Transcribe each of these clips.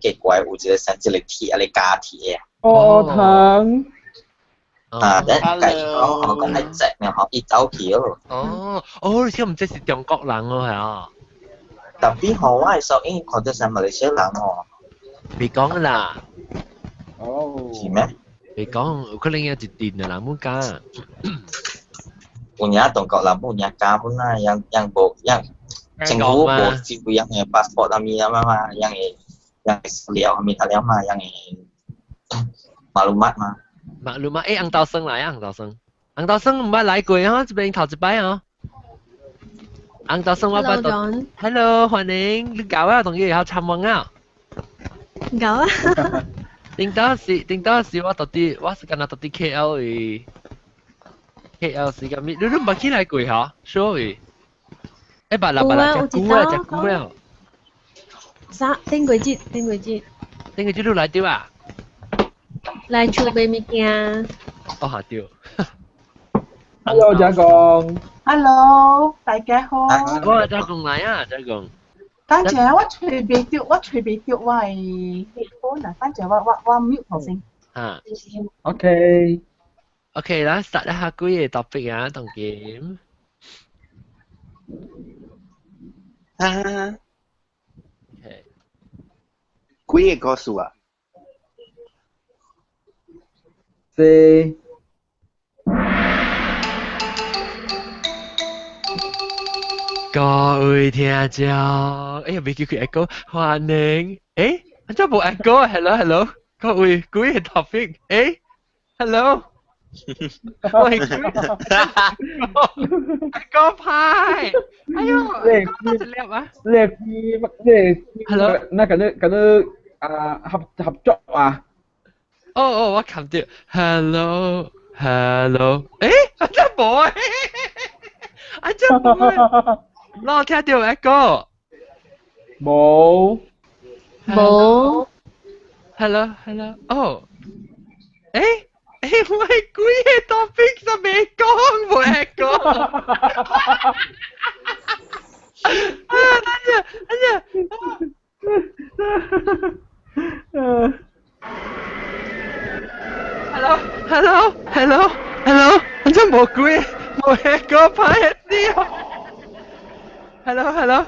奇怪，有一個像一個鐵啊，你加鐵啊。哦，糖。啊，等計講我講係隻，然後伊走去咯。哦，哦，你唔知是中國人咯，係啊？特別好，我係說，因為看到是馬來西亞人哦。別講啦。哦。是咩？別講，有可能有一定的人冇講。有影中國人冇影假本啦，樣樣無樣政府無支付樣嘅 passport 啊物啊嘛嘛，樣嘅樣嘅資料啊物啊嘛，樣嘅 maklumat 嘛。 maklumat，欸，紅豆生來啊，紅豆生，紅豆生毋捌來過啊，這邊頭一擺啊。紅豆生我捌到。Hello，歡迎，你搞啊，同伊會曉參問啊。搞啊。頂當時，頂當時我到底，我是敢若到底 KL 的。KL 是個咩？你都捌起來過嚇？所以，欸，捌啦捌啦，食久啊，食久了。啥？頂過節，頂過節。頂過節你來著啊？來厝賣物件。哦，嚇對。 Hello，賈公。 Hello，大家好。我賈公來啊，賈公。等陣我揣袂著，我揣袂著我的 headphone 啊！等陣我 mute 頭先。啊。 OK。 OK 啦，start 一下幾個 topic 啊，同劍。啊。幾個故事啊？四。各位聽眾，哎呀，未叫佢 echo，歡迎，誒，怎無 echo？Hello hello，各位幾個 topic？誒，hello，喂，echo 派，哎呦，講多一粒啊！你你，hello，那個你個你啊合合作啊？哦哦，我撳掉，hello hello，誒，怎無誒？啊，怎無誒？我聽到 echo，無無，hello hello，哦，誒誒，我係幾個 topic 都未講，無 echo，啊，等陣等陣，hello hello hello hello，真無鬼，無 echo 歹死哦。Hello hello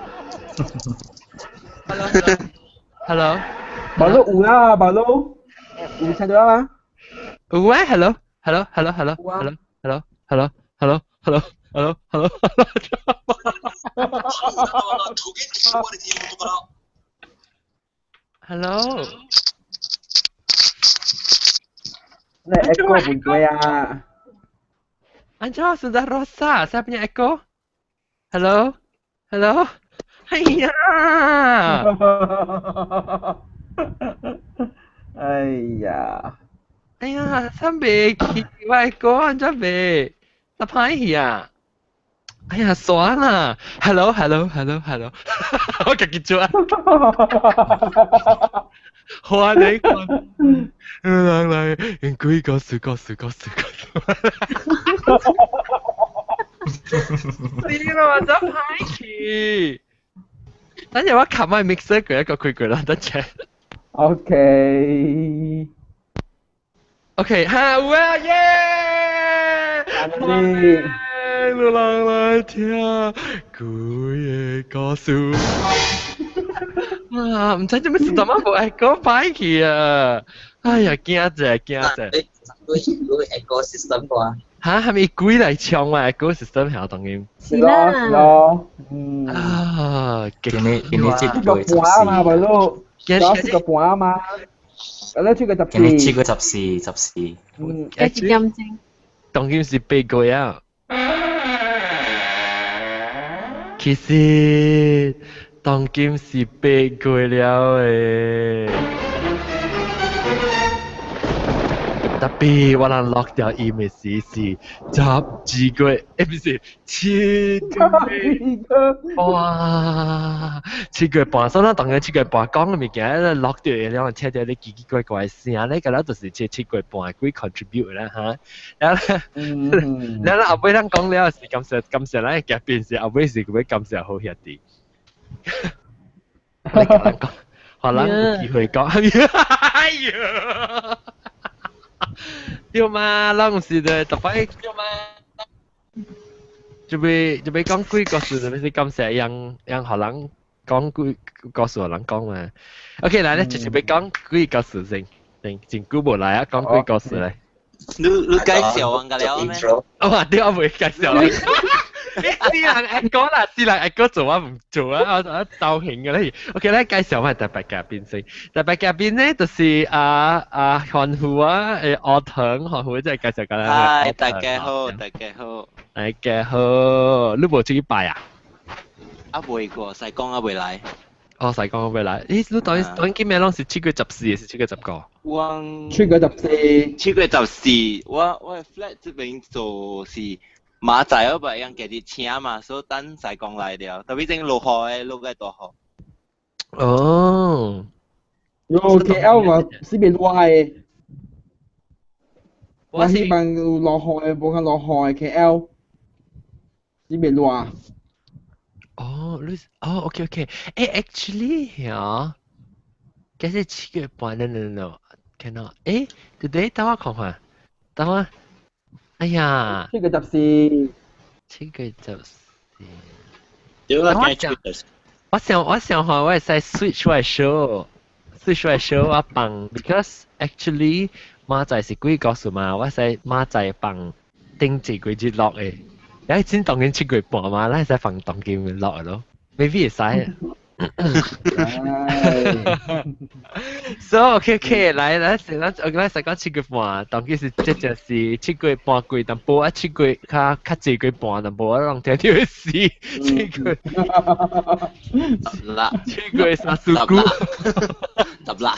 hello hello，馬路有啦，馬路有聽到嗎？有啊，hello hello hello hello hello hello hello hello hello hello hello hello。你 echo 問題啊？安怎 sudah rosak saya punya echo? Hello? Hello? 哎呀！哎呀！哎呀，三袂去，我講安怎袂？咋歹去啊？哎呀，算啦！Hello，Hello，Hello，Hello，我家己做啊！歡迎來來，幾個四個四個四個。死咯！真歹去。等陣我冚埋 mixer 佢一個開佢啦，等陣。 OK。 OK，好啊耶！你。有人來聽幾個故事。啊，毋知做咩事，頭仔無愛講歹去啊！哎呀，驚者驚者。你你 ecosystem 啩？嚇，係咪鬼來唱啊？ecosystem 係當然。是啦。是咯，嗯。啊，今日今日這個半嘛，大佬，這個半嘛，啊，你這個十四。今日這個十四十四。嗯，一點鐘。當然是8個月啊。其實當今是8個月了誒。特別我人落掉伊咪是是12個月，欸不是7個月哇，7個月半，所以咱當然7個月半講的物件，落掉的了，聽著你奇奇怪怪聲，你個了就是這7個月半幾 contribute 啦嚇。然後，然後後尾咱講了是感謝感謝咱的嘉賓是後尾是欲感謝好兄弟。你甲咱講，可能有機會講。哎呀，對嘛，咱有時就特別對嘛。就欲講鬼故事，就是感謝讓讓予人講鬼故事，予人講嘛。OK，來咧，就是欲講鬼故事先，先真久無來啊，講鬼故事來。你介紹完個了咩？哦，對，我未介紹啦。你私人愛講啦，私人愛講做我唔做啊，我鬥興嘅咧。OK，來介紹我特別嘉賓先。特別嘉賓咧就是啊啊韓富啊，阿騰韓富，即係介紹緊啦。嗨，大家好，大家好。大家好，你無出去拜啊？啊未過，西貢啊未來。哦，西貢未來。咦，你當今日攏是7月14，是7月10個？我7月14，7月14，我 flat 這邊做是馬仔，我不用家己請嘛，所以等西貢來了。特別正落雨的，落個大雨。哦。喲，KL 嘛是變熱的。我希望落雨的，無看落雨的 KL 是變熱。哦，你哦，OK OK，誒，actually 呀，其實7月半，no no no，cannot，誒，today 等我看看，等我，哎呀，7月14，7月14，對啦，我想看我會使 switch 我 show，switch 我 show 我放，because actually 馬仔是鬼故事嘛，我使馬仔放頂一個月落的。你先當緊7月半嘛，咱會使放當今落咯，maybe 會使。So OK OK，來來，咱我咱實講七月半，當今是這就是七月半過淡薄啊，七月較較濟過半淡薄，我攏聽著會死。七月十啦，7月39。十啦。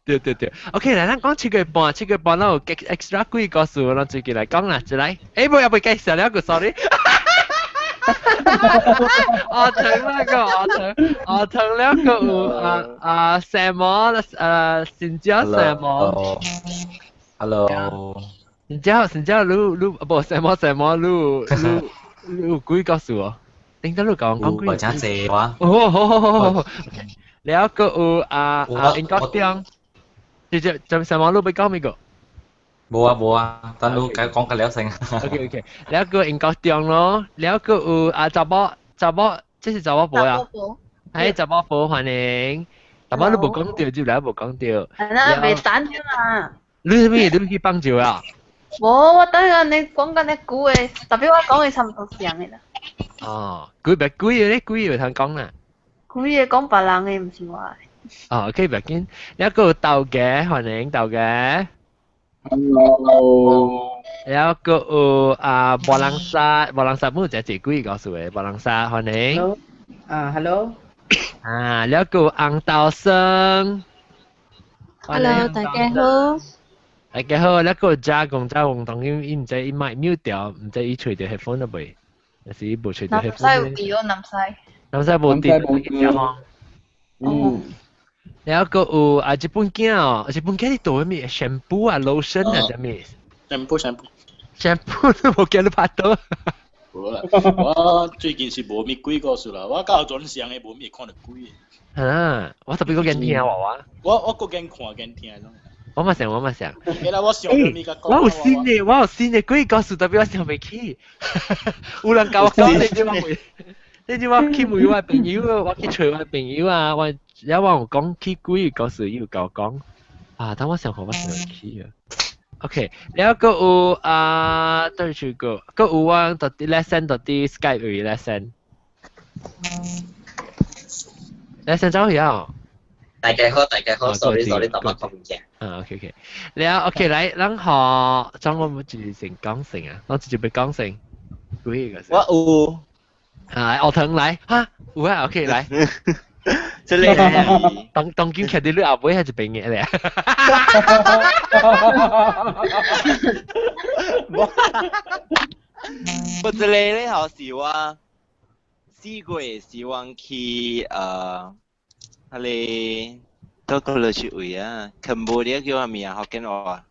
對對對，OK，來，咱講七月半，七月半咱有 extra 幾個故事，咱最近來講啦，一來，欸，無也未介紹了個，sorry。我停啦個，我停，我停了個有啊啊什麼新疆什麼？Hello。新疆新疆，你你無什麼什麼，你你你有幾個故事哦？頂得你講講幾？我真濟話。哦，好好好好。了個有啊啊英國中，直接就什麼你欲講咩個？無啊無啊，等你講個了先。 OK OK，了個英國中咯，了個有啊查某查某，這是查某婆啊？係查某婆歡迎。查某你無講到，就來無講到。係啦，未等啫嘛。你啥物？你去放招啊？無，我等下你講緊你久的，特別我講的差不多像的啦。哦，鬼別鬼的咧，鬼有通講啦。鬼的講別人的，毋是我的。哦，OK，別緊。了個豆家歡迎豆家。 Hello。了個有啊，無人沙，無人沙，冇只隻鬼告訴的，無人沙歡迎。 Hello。啊，Hello。啊，了個紅豆生。 Hello，大家好。大家好，了個加工加工，當然伊毋知伊麥 mute 掉，毋知伊揣著 headphone 了未？還是伊無揣著 headphone？南西有電哦，南西。南西無電，嗯。了個有啊，日本囝哦，日本囝你做咩 shampoo 啊，lotion 啊，啥物？shampoo shampoo shampoo 都無見你拍到。無啦，我最近是無物鬼故事啦，我到陣上的無物看到鬼。啊，我特別閣見聽話我。我閣見看見聽種。我嘛想，我嘛想。我想我有新的，我有新的鬼故事，特別我想袂起。有人共我講，你知我會，你知我去問我朋友，我去揣我朋友啊，我了我有講起鬼故事，伊有共我講。啊，等我想看我想袂起啊。OK，了閣有啊，對住個，閣有我佇 lesson 佇啲 Skype 位 lesson。lesson 走去啊！大家好，大家好，sorry sorry，特別講唔見。啊，OK OK，了 OK 來，咱學將我們直接講成啊，我直接被講成，幾個？我有。啊，學堂來，哈，有啊，OK 來。這個當當今徛佇你後尾還是邊嘅咧？我這個咧，吼是我4月是我去彼個倒個落去位啊，柬埔寨叫啥物啊？福建話。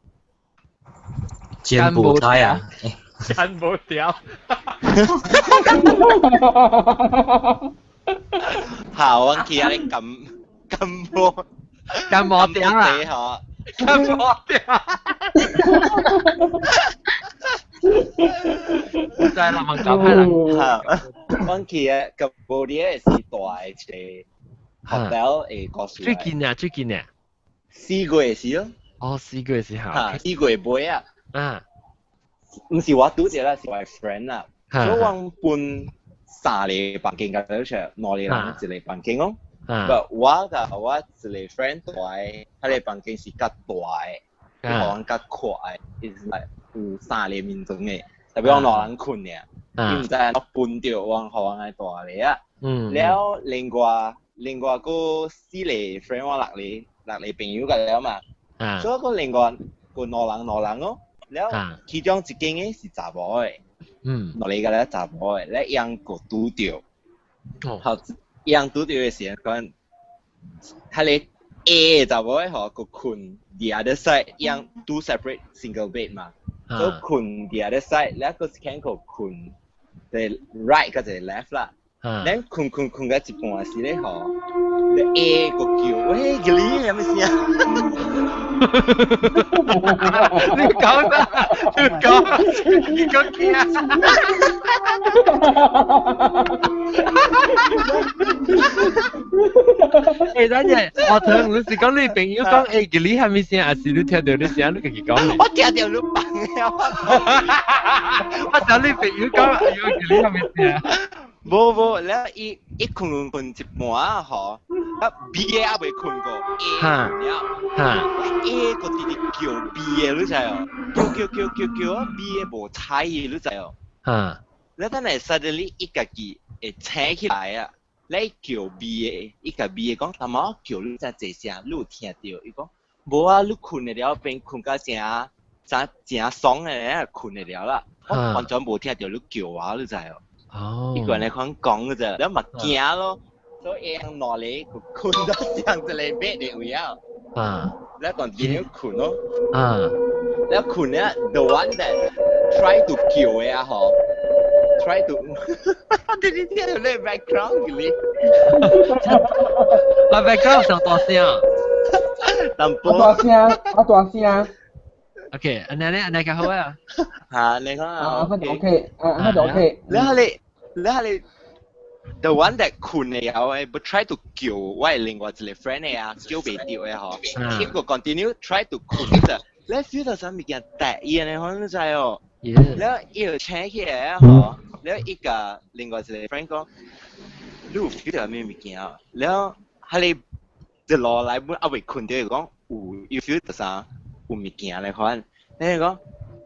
柬埔寨啊！柬埔寨。好，我去遐個柬金毛金毛點啊？金毛點。就係南問搞派啦。嚇，我去嘅金毛啲是大一個 hotel 嘅故事。最近啊，最近啊。4個月時咯。哦，4個月時候。嚇，4個月尾啊。啊。唔是我拄著啦，是我 friend 啦。所以我分三個房間甲你出，兩個人一個房間哦。不，我甲我一個 friend 住的，彼個房間是較大的，房較闊的，is like 有三個眠床的，特別我兩人睏爾，伊毋知按怎分著，我予阮愛大個啊。了另外閣四個 friend 我六個朋友甲了嘛，所以閣另外閣兩人哦。了其中一間的是查某的，兩個甲了查某的，了伊翁閣拄著，好，伊翁拄著的時陣，講，彼個 A 查某的吼，閣睏 the other side，伊翁 two separate single bed 嘛，所以睏 the other side，了閣是閣睏 the right 佮一個 left 啦，咱睏睏睏到一半時咧吼，the A 閣叫，喂，吉利係咩聲？你講啦，你講，你講咩啊？欸，等陣，我聽你是講你朋友講欸，吉利係咩聲，還是你聽到你聲，你自己講？我聽到你放嘅，我想你朋友講，哎喲，吉利係咩聲？無無，了伊伊睏睏一半啊吼，啊 B 的還未睏過，A 睏了，A 閣直直叫 B 的，你知哦？叫叫叫叫叫啊，B 的無睬伊，你知哦？了等下 suddenly 伊家己會醒起來啊，咧叫 B 的，伊共 B 的講，阿媽叫你真濟聲，你有聽著？伊講無啊，你睏會了變睏甲誠誠誠爽的，睏會了啦，我完全無聽著你叫我，你知哦？哦，伊個人款講啫，你嘛驚咯，所以兩個睏到上一個 bed 的位啊，你講點樣睏咯？你睏咧，the one that try to 叫的啊吼，try to，你你聽到你 background 嘅咧？我 background 上大聲，淡薄。大聲，啊大聲。 OK，按呢按呢較好啊。嚇，你講啊，啊，OK，啊，啊就 OK。你係你。你係 the one that 睏的後的，but try to 叫我的另外一個 friend 的啊，叫袂著的吼，伊個 continue try to 睏者，你 feel 到啥物件得意的可你知哦？了伊就醒起來吼，了伊共另外一個 friend 講，你有 feel 到啥物件啊？了，彼個一路來本還未睏著，講有，伊 feel 到啥有物件咧款，你講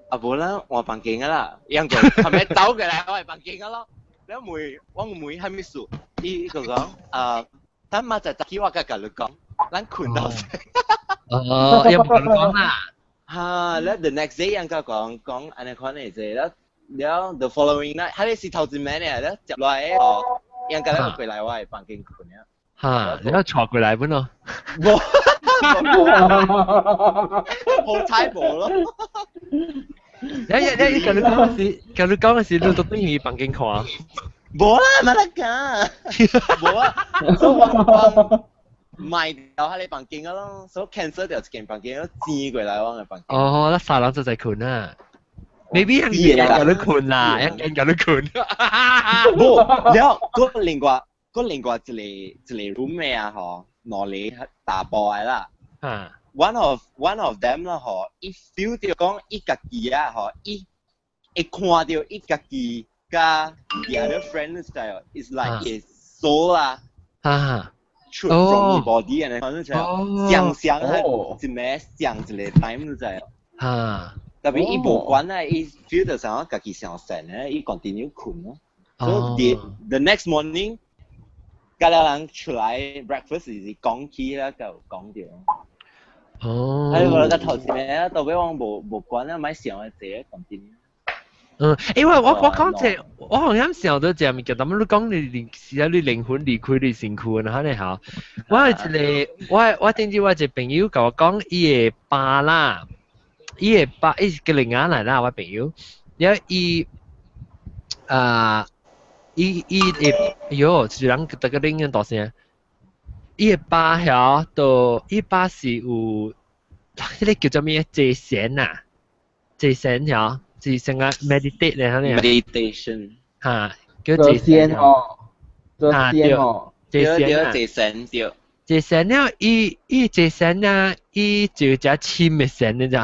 啊無啦，換房間啊啦，伊個後尾走過來我的房間啊咯。你問我問啥物事，伊就講啊，等明仔早起我才共你講，咱睏到先。哦，伊無共你講啦。哈，了 the next day 人家講講按呢款的這，了了 the following night，彼個是頭一暝爾，了接落來哦，人家了過來我的房間睏了。哈，你要帶過來本咯？無，好彩無咯。你你你，共你講時，共你講時，你都等於房間看。無啦，沒得講。無啊，所以我賣掉彼個房間咯，所以 cancel 掉一間房間，轉過來我的房間。哦，那三人就在睏啊。maybe 人間共你睏啦，人間共你睏。無，了，閣另外，閣另外一個一個 room 的啊吼，兩個查埔的啦。One of them 啦吼，伊 feel 著講伊家己啊吼，伊會看著伊家己佮 the other friend style is like his soul 啦，出 from 伊 body 按呢款你知哦，想想啊，一暝想一個 time 你知哦，特別伊無管啊，伊 feel 著啥家己上神咧，伊 continue 睏咯，所以 the next morning，佮了人出來 breakfast 是講起啦，就講著。哦，哎，我個頭前咧，到尾我無無管啦，莫想的濟，continue。嗯，因為我講這，我好像想到這物件，但你講你靈是啊，你靈魂離開你身軀啊，哈呢嚇。我有一個，我頂次我一個朋友共我講，伊的爸啦，伊的爸伊是吉林仔來啦，我朋友，了伊啊，伊伊會，哎喲，一個人逐個恁大聲。伊個爸曉到伊爸是有，迄個叫做咩？坐禪啊，坐禪曉，是成個 meditate 咧，係咪？meditation 嚇，叫坐禪哦，坐禪哦，坐禪啊，坐禪對。坐禪了，伊伊坐禪啊，伊就只深的禪你知？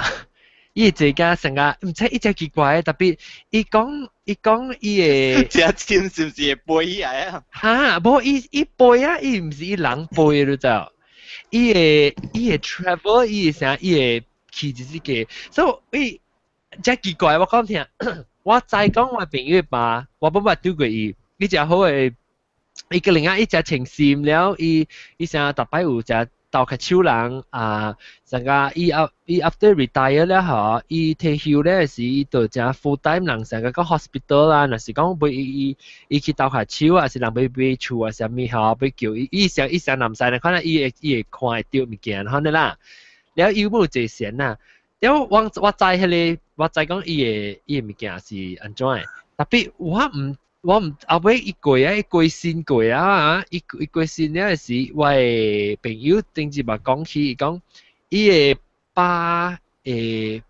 伊坐甲成個毋知伊只奇怪，特別伊講伊講伊會只深是毋是會飛起來啊？哈，無伊伊飛啊，伊毋是伊人飛你知？伊會伊會 travel，伊會啥？伊會去一個，所以伊真奇怪，我講聽，我知講我朋友爸，我捌捌拄過伊，伊誠好的，伊個另外伊誠清心了，伊伊啥逐擺有誠鬥較手人啊，成個伊後伊 after retire 了吼，伊退休了時，伊就誠 full time 人成個講 hospital 啦，若是講欲伊伊伊去鬥較手啊，是人欲買厝啊，啥物吼，欲叫伊，伊上伊上南西，可能伊會伊會看會著物件，可能啦。了伊有坐禪啦，了我我知彼個，我知講伊的伊的物件是按怎的，特別我毋我毋後尾伊過啊，伊過身過啊，伊伊過身了時，我的朋友頂日嘛講起，伊講伊的爸的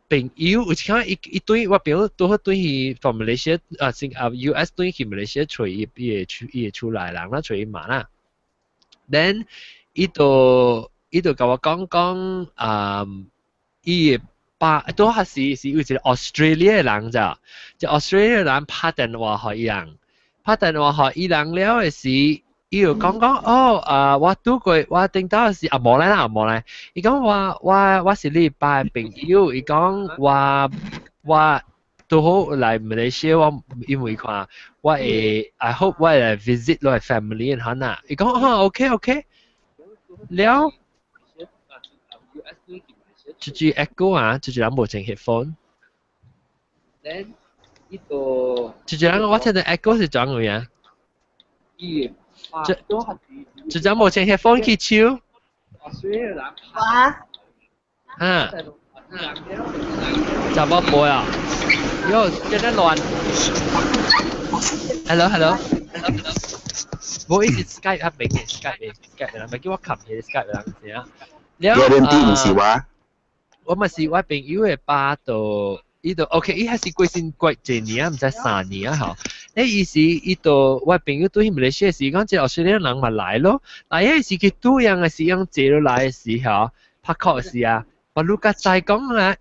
朋友有一看伊伊對我朋友拄好轉去 from Malaysia 啊，先啊 US 轉去 Malaysia 揣伊伊的厝伊的厝內人啦，揣伊媽啦。Then 伊就伊就共我講講啊，伊的爸拄好是是有一個 Australia 的人咋，這 Australia 人拍電話予伊人，拍電話予伊人了的時，伊就講講哦啊，我拄過我頂到是啊無來啦無來，伊講我我我是你爸的朋友，伊講我我拄好來馬來西亞，我因為看我會 I hope 我會來 visit 我的 family 哈呐，伊講哦 OK OK，了。這句 echo 啊，這句人無穿 headphone。 Then 呢個這句人我聽到 echo 是怎樣啊？這這人無穿 headphone 去手。哇！哈！怎麼播啊？喲，真係亂。Hello hello。無伊是 Skype 啊，袂嘅 Skype 嘅 Skype 人，袂叫我撳起 Skype 人知啊。了 guarantee 毋是我。我嘛是我朋友的爸就伊就 OK，伊還是過身過一年啊，毋知3年啊吼。咧伊是伊就我朋友對去馬來西亞時，講這澳大利亞人嘛來咯，來彼時去拄樣的時，樣坐落來的時候，拍 call 時啊，我愈較知講啊，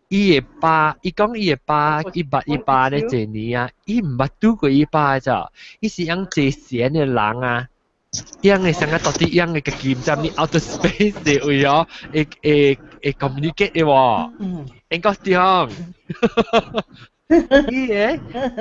伊的爸，伊講伊的爸，伊捌伊爸咧一年啊，伊毋捌拄過伊爸咋，伊是樣坐禪的人啊。樣的上個到底樣的家己毋知物 outer space 的位哦，會會會 communicate 的喎，應該中。伊個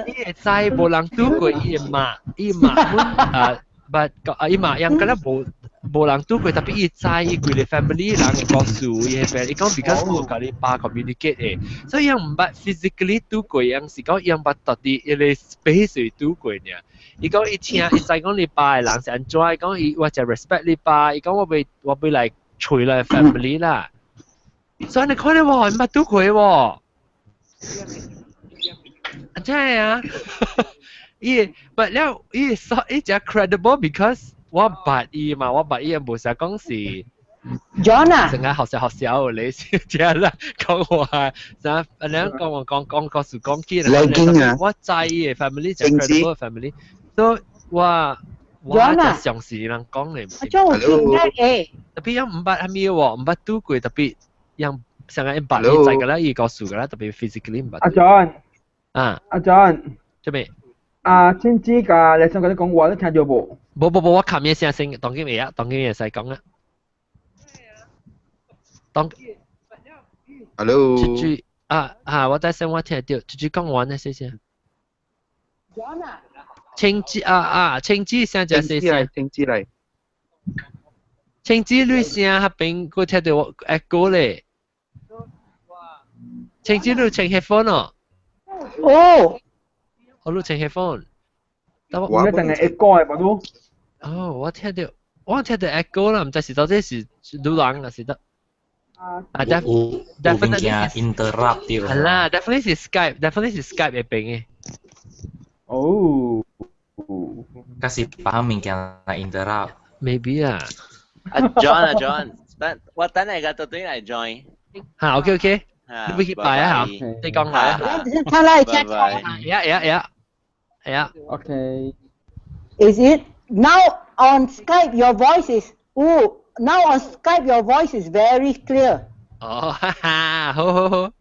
伊會知無人拄過伊的媽，伊媽啊，but 啊伊媽樣敢若無無人拄過，特別伊知伊規個 family 人的故事，伊彼邊伊講 because 有共你爸 communicate 的，所以伊毋捌 physically 拄過，伊是講伊毋捌到底伊個 space 拄過爾。伊講伊聽，伊知講你爸的人是按怎，伊講伊我誠 respect 你爸，伊講我欲我欲來揣來 family 啦。所以你看你喎，毋捌拄過喎。真係啊！伊 but 了伊說伊誠 credible because 我捌伊嘛，我捌伊無啥講是。 John 啊，成日學習學校你先啦，講話，啥啊？你講我講講故事講起啦，我知伊的 family 誠 credible family，所以我我就相信人講的。我將有聽嘅。特別樣毋捌啥物喎，毋捌拄過，特別樣成日捌伊知㗎啦，伊告訴㗎啦，特別 physically 毋捌。阿 John。啊。阿 John。做咩？啊，先知㗎，你想講你講話你聽到無？無無無，我冚嘢聲聲，當今會啊，當今會使講啊。當，Hello，這句啊啊，我等陣我聽到，這句講完啦，謝謝。青子啊啊，青子聲就細聲，青子嚟，青子你聲彼邊我聽到我 echo 咧。青子你穿 headphone 哦？哦，我你穿 headphone。我一定係 echo 嘅，冇哦，我聽到，我聽到 echo 啦，毋知是到底是女人還是得。啊，definitely interrupt 係啦，definitely 是 Skype，definitely 是 Skype 嘅邊嘅。哦，嗰是別物件來 interrupt。Maybe 啊。阿 John 啊 John，等我等你個到對嚟 join。嚇，OK OK，你不去拜啊嚇，你講來啊。睇來聽。 Yeah. Okay. Is it now on Skype? Your voice is oh now on Skype your voice is very clear. 哦，哈哈，好好好。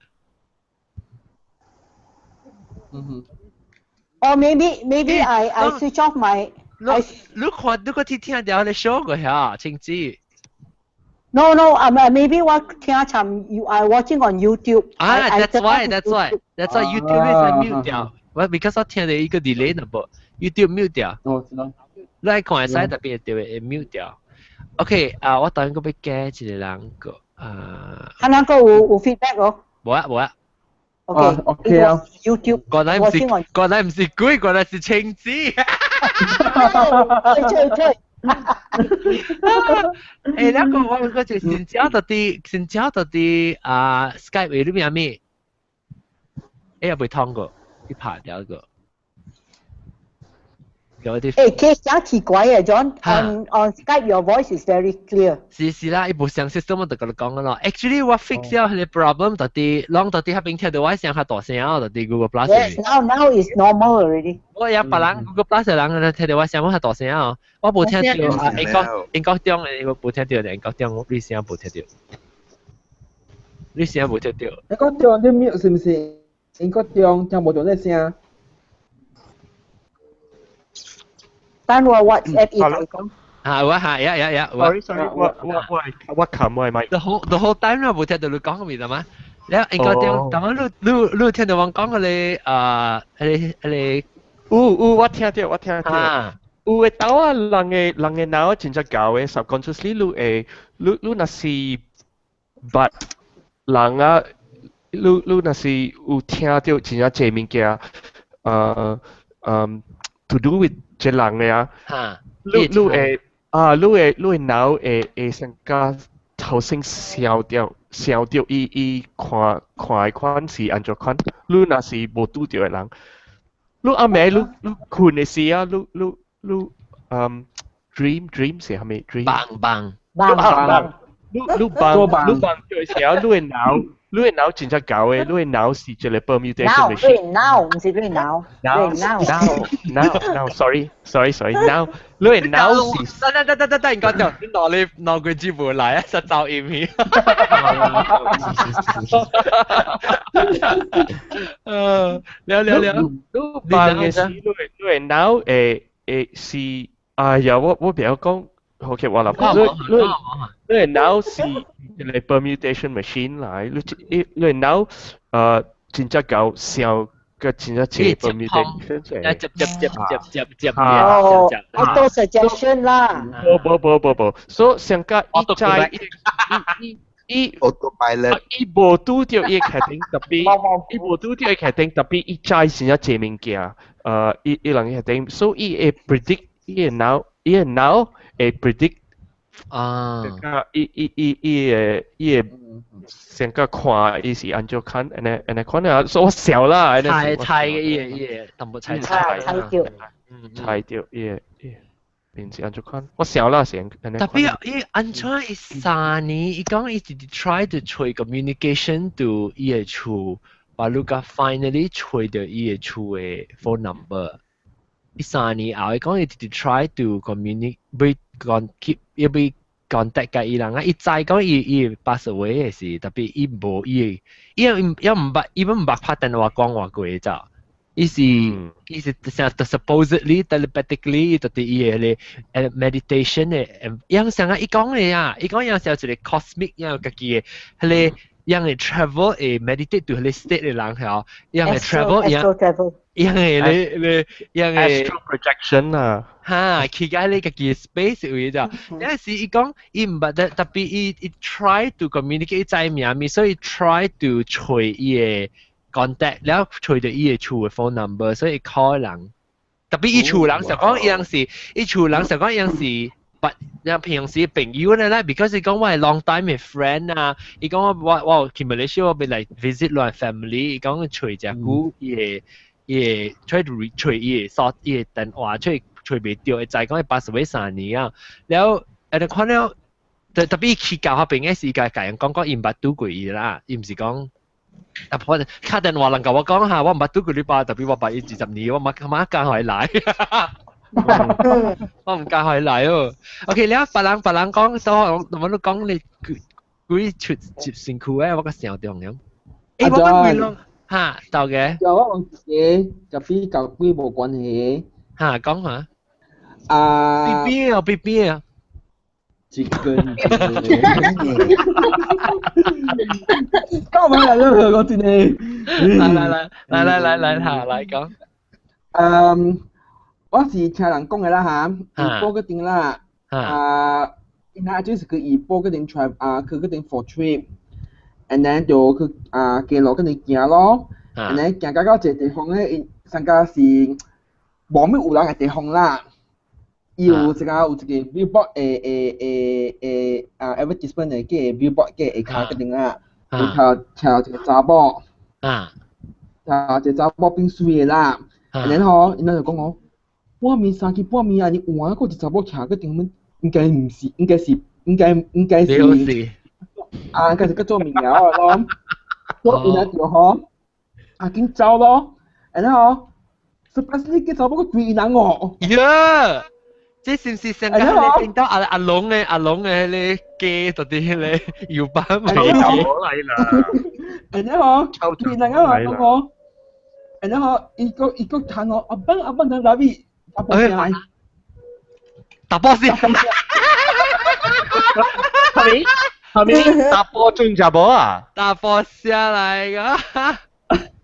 Or maybe I switch off my 你你看你個聽聽到你 show 過嚇，清子。 No, maybe 我聽尋 you are watching on YouTube. 啊，that's why YouTube 你使 mute 掉。我 because 我聽到一個 delay 呢噃，YouTube mute 掉。我知道。你看會使特別掉會 mute 掉。OK 啊，我等個要加一個人個啊。他那個有 feedback 哦。無啊無啊。 OK OK 啊。 YouTube。原來唔是鬼，原來是青子。對對對。誒，那個我個就先交到啲，先交到啲啊 Skype 裏面咩？誒，又未通過，你拍掉個。有啲誒，其實奇怪啊，John，on Skype your voice is very clear。是是啦，伊無相 system 我就共你講咯。Actually 我 fix 咗佢個 problem，到底，攏到底彼邊聽到我聲較大聲啊，到底 Google Plus。 Yes, now is normal already。我有別人 Google Plus 嘅人聽到我聲較大聲啊，我無聽到啊，英國中嘅我無聽到，英國中你聲無聽到，你聲無聽到。英國中你 mute 是毋是？英國中聽無到你聲。等我 WhatsApp 伊講。啊，我係呀呀呀，sorry sorry，我冚我咪。 The whole time 我無聽到你講嘅嘛？了應該點？當你聽到我講嗰個啊，嗰個有有，我聽到我聽到。有嘅豆啊，人嘅腦真正厚嘅，subconsciously 你會你若是捌人啊，你若是有聽到真正濟物件，to do with 這人嘅啊，你會啊，你會腦會成個頭先消掉消掉，伊看看的款是按怎款，你若是無拄著的人，你暗暝你睏的時啊，你 dream 是啥物 dream？夢夢夢你夢你夢著的時候，你的腦真正厚的，你的腦是一個 permutation machine。腦，毋是你腦，你腦。腦腦，sorry sorry sorry，腦，你的腦是。等等等等等，你講掉，你攞你攞個字無來啊，實走音去。了了了，你夢的時，你的腦會是，哎呀，我不曉講。OK，我諗，你你腦是一個 permutation machine 來，你腦真正夠想個真正濟 permutation 接接接接接接哦，auto suggestion 啦。無無無無無，所以上個伊知伊伊 autopilot，伊無拄著伊決定特別，伊無拄著伊決定特別，伊知真正濟物件，伊人決定，所以伊會 predict 伊的腦會 predict 啊，伊會先個看伊是按怎看，按呢按呢看啊，所以我笑啦，猜猜嘅伊會淡薄猜猜猜著，猜著伊會變是按怎看，我笑啦先，特別伊按怎伊3年，伊講伊直直 try to 揣 communication to 伊的厝，把你甲 finally 揣著伊的厝的 phone number。伊3年後，伊講伊直直 try to communicate，欲講 keep 伊欲 contact 共伊人啊，伊知講伊 pass away 的是，特別伊無伊，伊伊毋捌拍電話講話過咋。伊是像 supposedly telepathically 就是伊的meditation 的，樣像啊，伊講的啊，伊講樣像一個 cosmic 樣家己的，彼個樣會 travel 會 meditate to 彼個 state 的人吼，樣會 travel 樣。樣會咧咧樣會 astral projection 啊，哈，去到你家己 space 位咋？有時伊講伊毋捌特特別伊 try to communicate 伊知名物，所以 try to 揣伊的 contact，了揣著伊的厝的 phone number，所以 call 人。特別伊厝人就講伊人是，伊厝人就講伊人是，捌人平時朋友咧啦，because 伊講我係 long time 的 friend 啊，伊講我去馬來西亞我欲來 visit 我 family，伊講揣隻久伊的。伊會 try to 揣伊的 sort 伊的電話，揣揣袂著，會知講伊 pass away 3年啊。了你看了，特別去教學邊嘅時，共人講講伊毋捌拄過伊啦，伊毋是講。啊！我敲電話人共我講下，我毋捌拄過你爸，特別我捌伊20年，我媽媽敢予伊來，我毋敢予伊來哦。OK，了別人講，所我都講你幾出接身軀誒，我個想中了。欸，我問你嚇，到嘅。有我問一個，佮比舊鬼無關係。嚇，講下。啊。 B B 啊，B B 啊。一根講埋來了，我真係。來來來來來來來下來講。嗯，我是聽人講的啦嚇，怡保嗰陣啦，啊，𪜶那就是去怡保嗰陣 travel 啊，去嗰陣 for trip，and then 就去啊街路嗰陣行咯，and then 行到到一個地方咧，𪜶上家是無咩有人的地方啦。伊有一個 billboard 的啊 advertisement 的個 billboard 個下跤嗰陣啦，有徛一個查某，徛一個查某變媠的啦，然後𪜶就講哦，半暝三更半暝啊，你換個一查某徛嗰陣，應該毋是，應該是，應該是，啊，應該是閣做物件的咯，所以𪜶就吼，啊緊走咯，然後 surprisingly 個查某閣追𪜶人哦。呀！這是毋是上個你聽到阿阿龍的阿龍的彼個歌，到底彼個搖擺未？嚟啦！然後追人啊嘛，講然後伊閣彈我阿笨阿笨等來咪，打波先來，打波先。係咪？係咪？打波轉查某啊？打波下來個。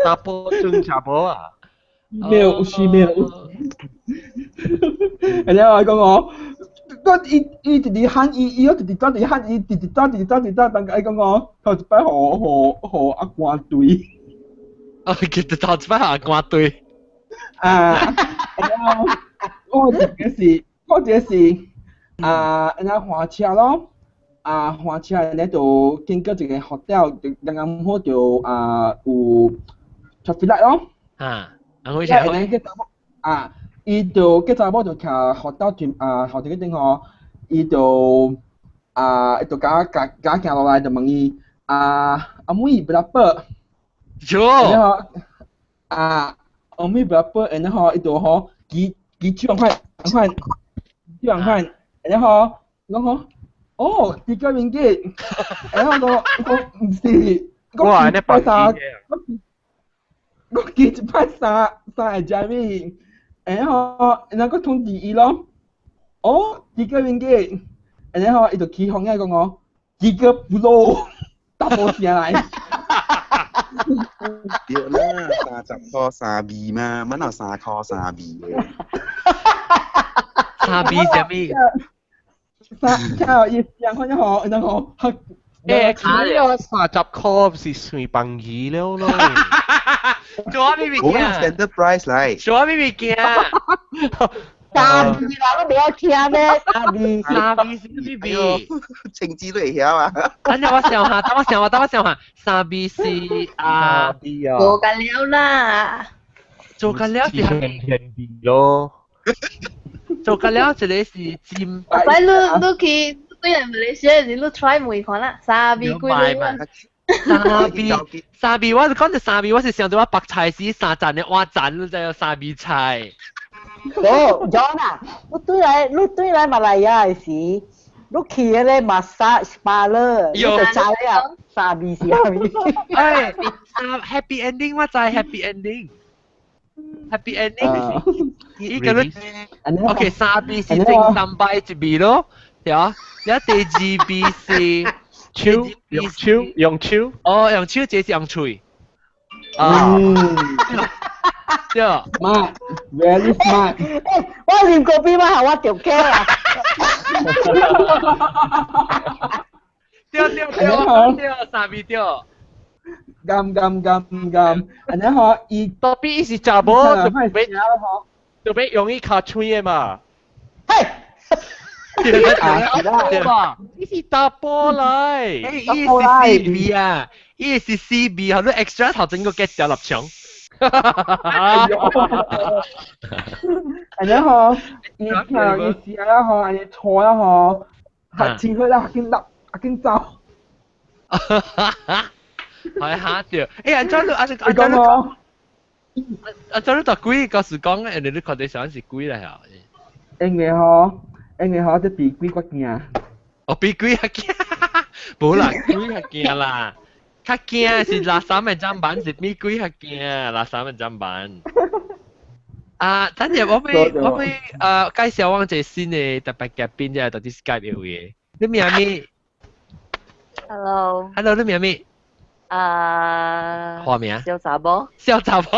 打波轉查某啊？沒有，是沒有。然後我講我，我伊伊直直喊伊，伊一直轉直喊，伊直直轉直轉直轉，等伊講我頭一擺予予予阿官對。哦，佢頭一擺予阿官對。啊，然後我一個是，我一個是啊，然後換車咯，啊換車咧就經過一個 hotel，剛剛好就啊有 traffic light 咯。啊，啊我車。啊。伊就個查某就徛 hotel 前啊，hotel 嗰頂吼，伊就啊，伊就共共共行落來就問伊啊，阿妹 berapa？然後啊，阿妹 berapa？然後伊就吼舉舉手款款手款，然後講吼，哦，tiga ringgit，然後我講毋是，我舉三，我舉一擺三個 jari。然後，然後通知伊咯，哦，tiga ringgit，然後伊就起哄啊講我，tiga puluh，打波聲來。對啦，30塊三幣嘛，乜有3塊三幣嘅？三幣啥物？三，聽到伊聲看咗吼，然後欸，佢了30塊是算便宜了咯。做咩物件？我 standard price 嚟。做咩物件？三幣啦，都袂曉聽咩？三幣，三幣是咩幣？情字都會曉啊。等下我想下，等我想下，等我想下，三幣是啊？做緊了啦。做緊了是係便宜咯。做緊了一個是尖。擺你你去對來馬來西亞時，你 try 問看啦，三幣幾鐳？三幣，三幣，我是講隻三幣，我是想到我白菜是三盞的碗盞，你知影三幣菜。哦，John 啊，你對來馬來亞的時，你去彼個 massage parlour，你就知了三幣是啥物。哎，happy ending 我知 happy ending。happy ending，伊個你，OK，三幣是整三擺一幣咯，對啊，了第二幣是手用手用手，哦，用手這是用喙，啊，對， Smart, very smart。我啉咖啡嘛，我著起啦。對對對對，三幣對。咁咁咁咁，然後伊特別是查某特別容易卡喙的嘛。嘿，對吧？伊是查埔來，伊是 C B 啊，伊是 C B，好多 extra 頭整個 get 掉立場。安尼吼，伊聽伊時啊吼，按呢錯啦吼，較清好啦，緊立，緊走。係嚇掉！欸，按怎你按按怎你按怎你讀鬼告訴講，人哋你看得上是鬼啦嚇。因為吼，因為吼，這比鬼較驚。哦，比鬼較驚，無啦，鬼較驚啦。較驚是垃圾的砧板，是比鬼較驚，垃圾的砧板。啊，等陣我欲介紹我一個新的特別嘉賓，啫，到底 Skype 有嘅。你名咩？Hello。 Hello，你名咩？啊。花名？小查某。小查某。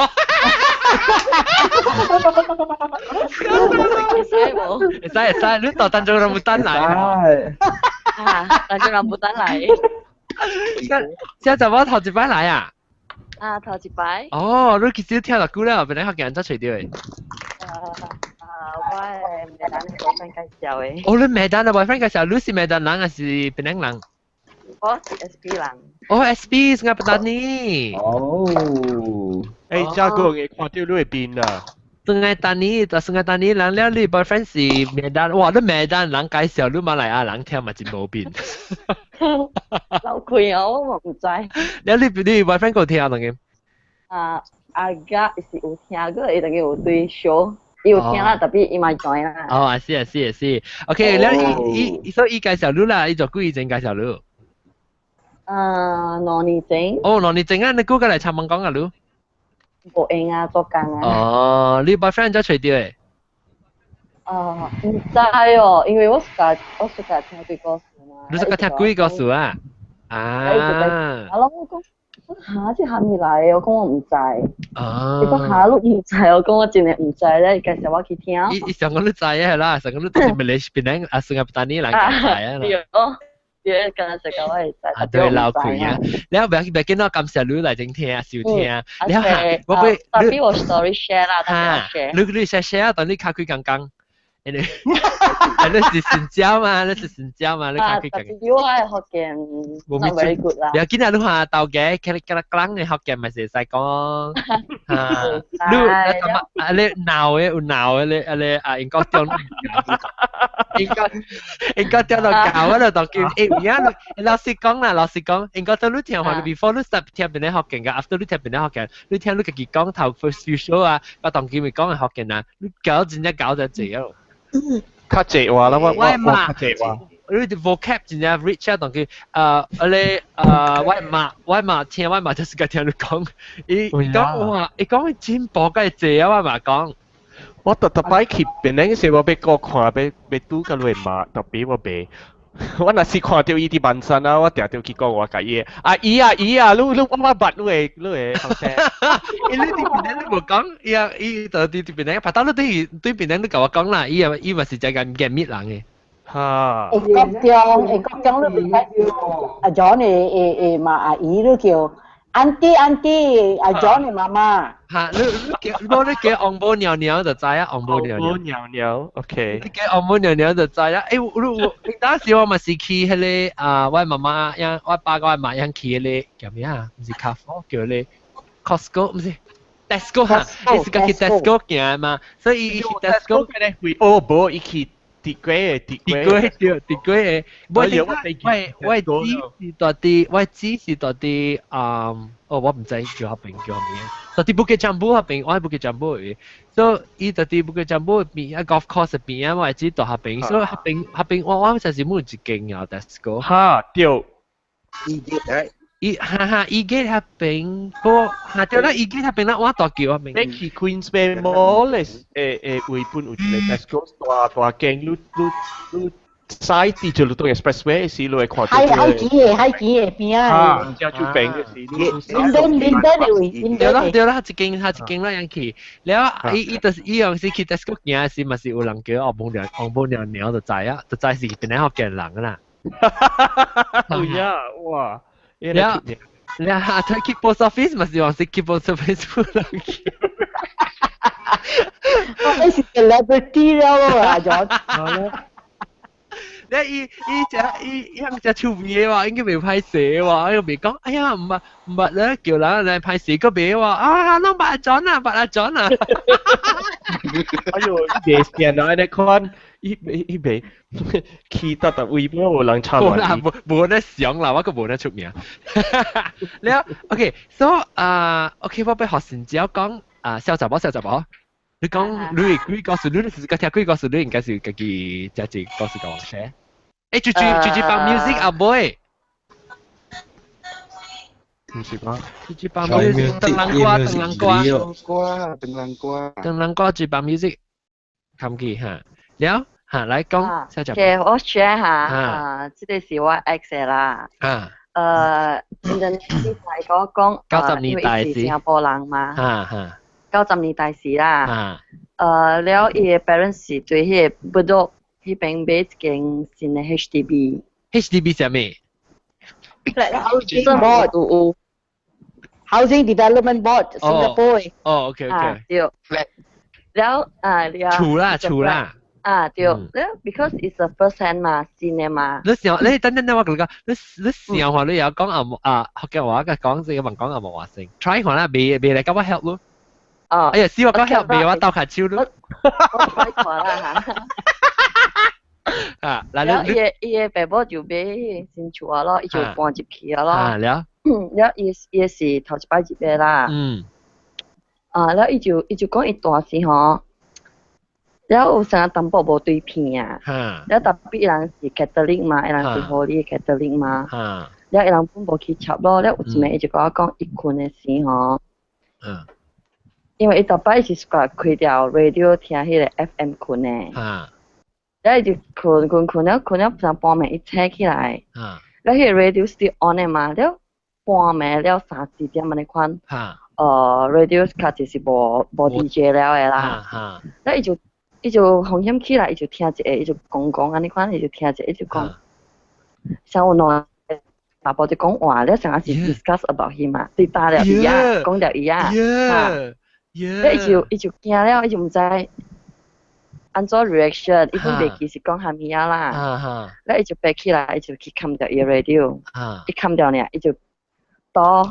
會使無？會使會使，你到丹中 rambutan 來。啊，丹中 rambutan 來。小查某頭一擺來啊？啊，頭一擺。哦，你其實聽偌久了，本來學見怎揣著的？啊，我的梅蘭的 boyfriend 介紹的。哦，你梅蘭的 boyfriend 介紹，你是梅蘭人還是檳城人？我是 SP 人。哦，SP Sungai Petani。哦。欸，這個會看著你的面啊。 Sungai Petani，就 Sungai Petani 人了，你 boyfriend 是梅蘭，哇！你梅蘭人介紹你馬來亞人聽嘛真無面。老虧啊，我嘛毋知。了你你 boyfriend 有聽當今？啊，阿甲是有聽過，伊當今有對 show，伊有聽啦，tapi 伊嘛 join 啦。哦，啊是啊是啊是，OK，了伊伊所以伊介紹你啦，伊做幾以前介紹你？啊，2年前。哦，兩年前啊，你估過來參問講啊，你？無閒啊，做工啊。哦，你 boyfriend 怎揣著的？啊，毋知哦，因為我暑假聽鬼故事嘛。你暑假聽鬼故事啊？啊。啊，我講，哈，這啥物來的？我講我毋知。啊。伊講哈，你毋知？我講我真的毋知咧，介紹我去聽。伊伊想講你知啊啦，想講你是馬來西亞啊，新加坡人知啊啦。對哦。對，剛才就講我會知。啊，對，老虧啊！了不要不要緊，我感謝你來聆聽收聽。了哈，我會。 tapi 我 story share 啦，哈，你你 share share，當你卡開剛剛。你你是新椒嘛？你是新椒嘛？你卡開剛剛。我的福建 not very good 啦。不要緊啊！你看頭家，佢佢講的福建嘛是會使講。啊，你啊你鬧的有鬧的，你啊你啊英國中。英國中就教我就當叫欸有影，老實講啦，老實講，英國中你聽話，你 before 你 start 聽邊個福建嘅，after 你聽邊個福建，你聽你家己講頭 first few show 啊，我當今咪講的福建啊，你搞真正搞就濟哦。較濟話啦，我我我較濟話。你 vocab 真正 rich 啊，當佢啊你啊我媽我媽聽我媽就是個聽你講，伊講話伊講進步個濟啊，我媽講。我特特擺去檳城時，我欲過看，欲欲拄佮你媽，tapi 我袂。我若是看著伊佇萬山啊，我定著去講我共伊阿姨啊姨啊，你你我我捌你的你的後生。伊你佇檳城你無講，伊啊伊就佇佇檳城，拍到你對對檳城你共我講啦，伊啊伊嘛是真個嚴密人的。哈。會國中會國中你袂使阿 John 的的的媽阿姨你叫 auntie auntie 阿 John 的媽媽。嚇！你你叫無你叫翁母娘娘就知啊，翁母娘娘。翁母娘娘，OK。你叫翁母娘娘就知啊。欸，我我當時我嘛是去彼個啊，我媽媽樣，我爸佮我媽樣去彼個叫咩啊？毋是 Carrefour，叫彼個 Costco，毋是 Tesco 哈，伊是家去 Tesco 行嘛，所以伊去 Tesco 會哦，無伊去。鐵軌的，鐵軌對，鐵軌的。我我我只是蹛佇，我只是蹛佇啊，哦，我毋知叫彼邊叫啥物，蹛佇 Bukit Jambul 彼邊，我喺 Bukit Jambul 的，所以伊蹛佇 Bukit Jambul 邊啊 golf course 邊啊，我會知蹛彼邊，所以彼邊彼邊我我實是冇一間啊 Tesco。哈，對。 E-gate 伊哈哈，E-gate 彼邊，不哈對啦，E-gate 彼邊啦，我大橋彼邊。你去 Queensway Mall 的誒位本有一個 Tesco 大大間，你你你駛佇就路 expressway 時，你會看到。海海墘的海墘的邊啊。哈，正手邊的時。林登林登的位，林對啦對啦，一間他一間啦樣去，了伊伊就是伊樣是去 Tesco 行時，嘛是有人叫翁母娘翁母娘娘就知啊，就知是檳城福建人啦。有影哇！了了，他去 post office 嘛是話是去 post office 有人叫。我是 celebrity 了啊，John。你伊伊只伊伊只出名喎，應該袂歹勢喎，伊袂講，哎呀毋捌毋捌咧，叫人來歹勢個袂喎，啊，攏捌阿 John 啊，捌阿 John 啊。哎呦，伊袂見啊，你看，伊伊袂去到特位邊有人插無啦，無無咧想啦，我閣無咧出名。了，OK，so 啊，OK，我欲學成只講啊，小雜某小雜某。你講你幾個故事，你是聽幾個故事，你應該是家己食一個故事講 share。誒，住住住住放 music 阿妹。唔是吧？住住放 music，燈籠歌，燈籠歌，歌，燈籠歌，燈籠歌住放 music，冚記嚇。了嚇，來講，小雜某。嘅我 share 下，啊，這個是我 ex 啦。啊。印度尼西亞講講， 90年代新加坡人嘛。嚇嚇。 90年代時啦，了伊的 parents 是對彼個 Bedok 彼邊買一間新的 HDB。 HDB 啥物？Housing Board。Housing Development Board Singapore。哦，OK OK。對。了啊了。厝啦厝啦。啊對，了 because it's a first hand 嘛，新的嘛。你想你等等等我講，你你想話你有講阿啊福建話嘅講這個問講阿無話聲，try 看啦，未未來甲我 help 咯。哦，哎呀，死我講 help 未，我鬥下手咯。我 try 看啦嚇。啊，嗱你伊個爸母就買新厝啊咯，伊就搬入去啊咯。啊了。了伊伊是頭一擺入的啦。啊，了伊就講伊大時吼，了有啥淡薄無對片啊。了 tapi 伊人是 Catholic 嘛，伊人是 Holy Catholic 嘛。了伊人本無去插咯，了有一暝伊就共我講，伊睏的時吼。因為伊逐擺是習慣開著 radio 聽彼個 FM 睏的。了伊就睏睏睏了睏了三半暝伊醒起來。了彼個 radio still on 的嘛，了半暝了三四點按呢款。Radio 較就是無無 DJ 了的啦。了伊就風險起來，伊就聽一個，伊就講講按呢款，伊就聽一個，伊就講。像有兩个查埔佇講話，了啥是 discuss about him 啊，對打了伊啊，講著伊啊。了伊就驚了，伊就毋知按怎 reaction，伊本袂記是講啥物啊啦。了伊就爬起來，伊就去冚著伊 radio，伊冚著爾，伊就倒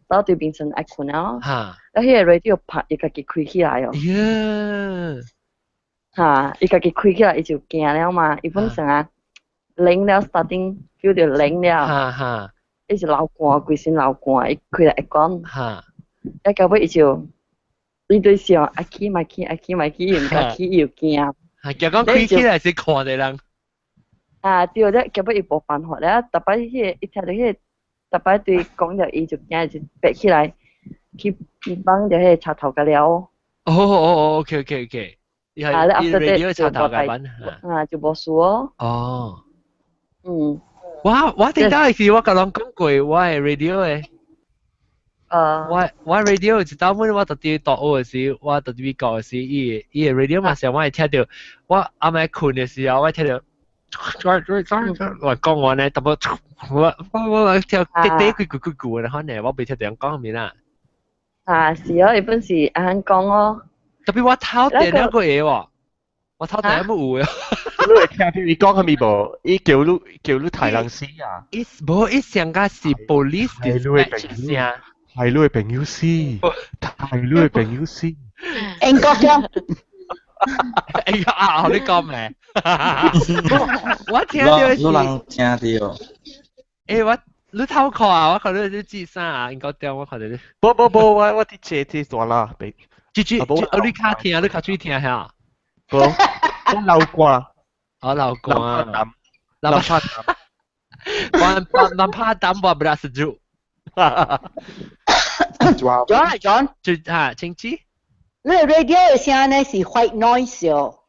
倒對面床愛睏了。了彼個 radio 拍，伊家己開起來哦。嚇！伊家己開起來，伊就驚了嘛。伊本身啊冷了，starting feel 著冷了。伊就流汗，規身流汗，伊開來會講。一到尾伊就。伊對想愛去莫去，愛去莫去，伊毋敢去，伊又驚。係驚講開起來是看的人。啊對，了結尾伊無辦法了，逐擺彼個伊聽著彼個，逐擺對講著伊就驚，就爬起來去放著彼個插頭共了。哦哦哦，OK OK OK。啊，了 after that 就無代，啊就無事哦。哦。我頂到時我共人講過，我的 radio 的。我 radio 一當阮我佇佇大學的時，我佇美國的時，伊伊的 radio 嘛是我會聽著，我暗暝睏的時候，我聽著，我講話呢，淡薄我我我聽滴滴幾句幾句的，可能我袂聽著人講啥物啦。啊，是哦，伊本是按呢講哦。 Tapi 我頭電兩個嘢喎，我頭電冇有嘅。你會聽著伊講啥物無？伊叫你叫你刣人死啊！伊無伊上個是 police dispatch 聲。係你的朋友死，係你的朋友死。英國將。哎呀啊！你講咩？我聽著是。你人聽著。欸，我你偷看啊！我看你你記啥啊？應該點我看著你。無無無，我佇坐佇大啦，別。豬豬，你較聽，你較注意聽下。無，我流汗。我流汗。流汗。我我怕膽我不拉 sejuk。 John 啊 John，就嚇，清子。你 radio 的聲呢是 white noise 哦。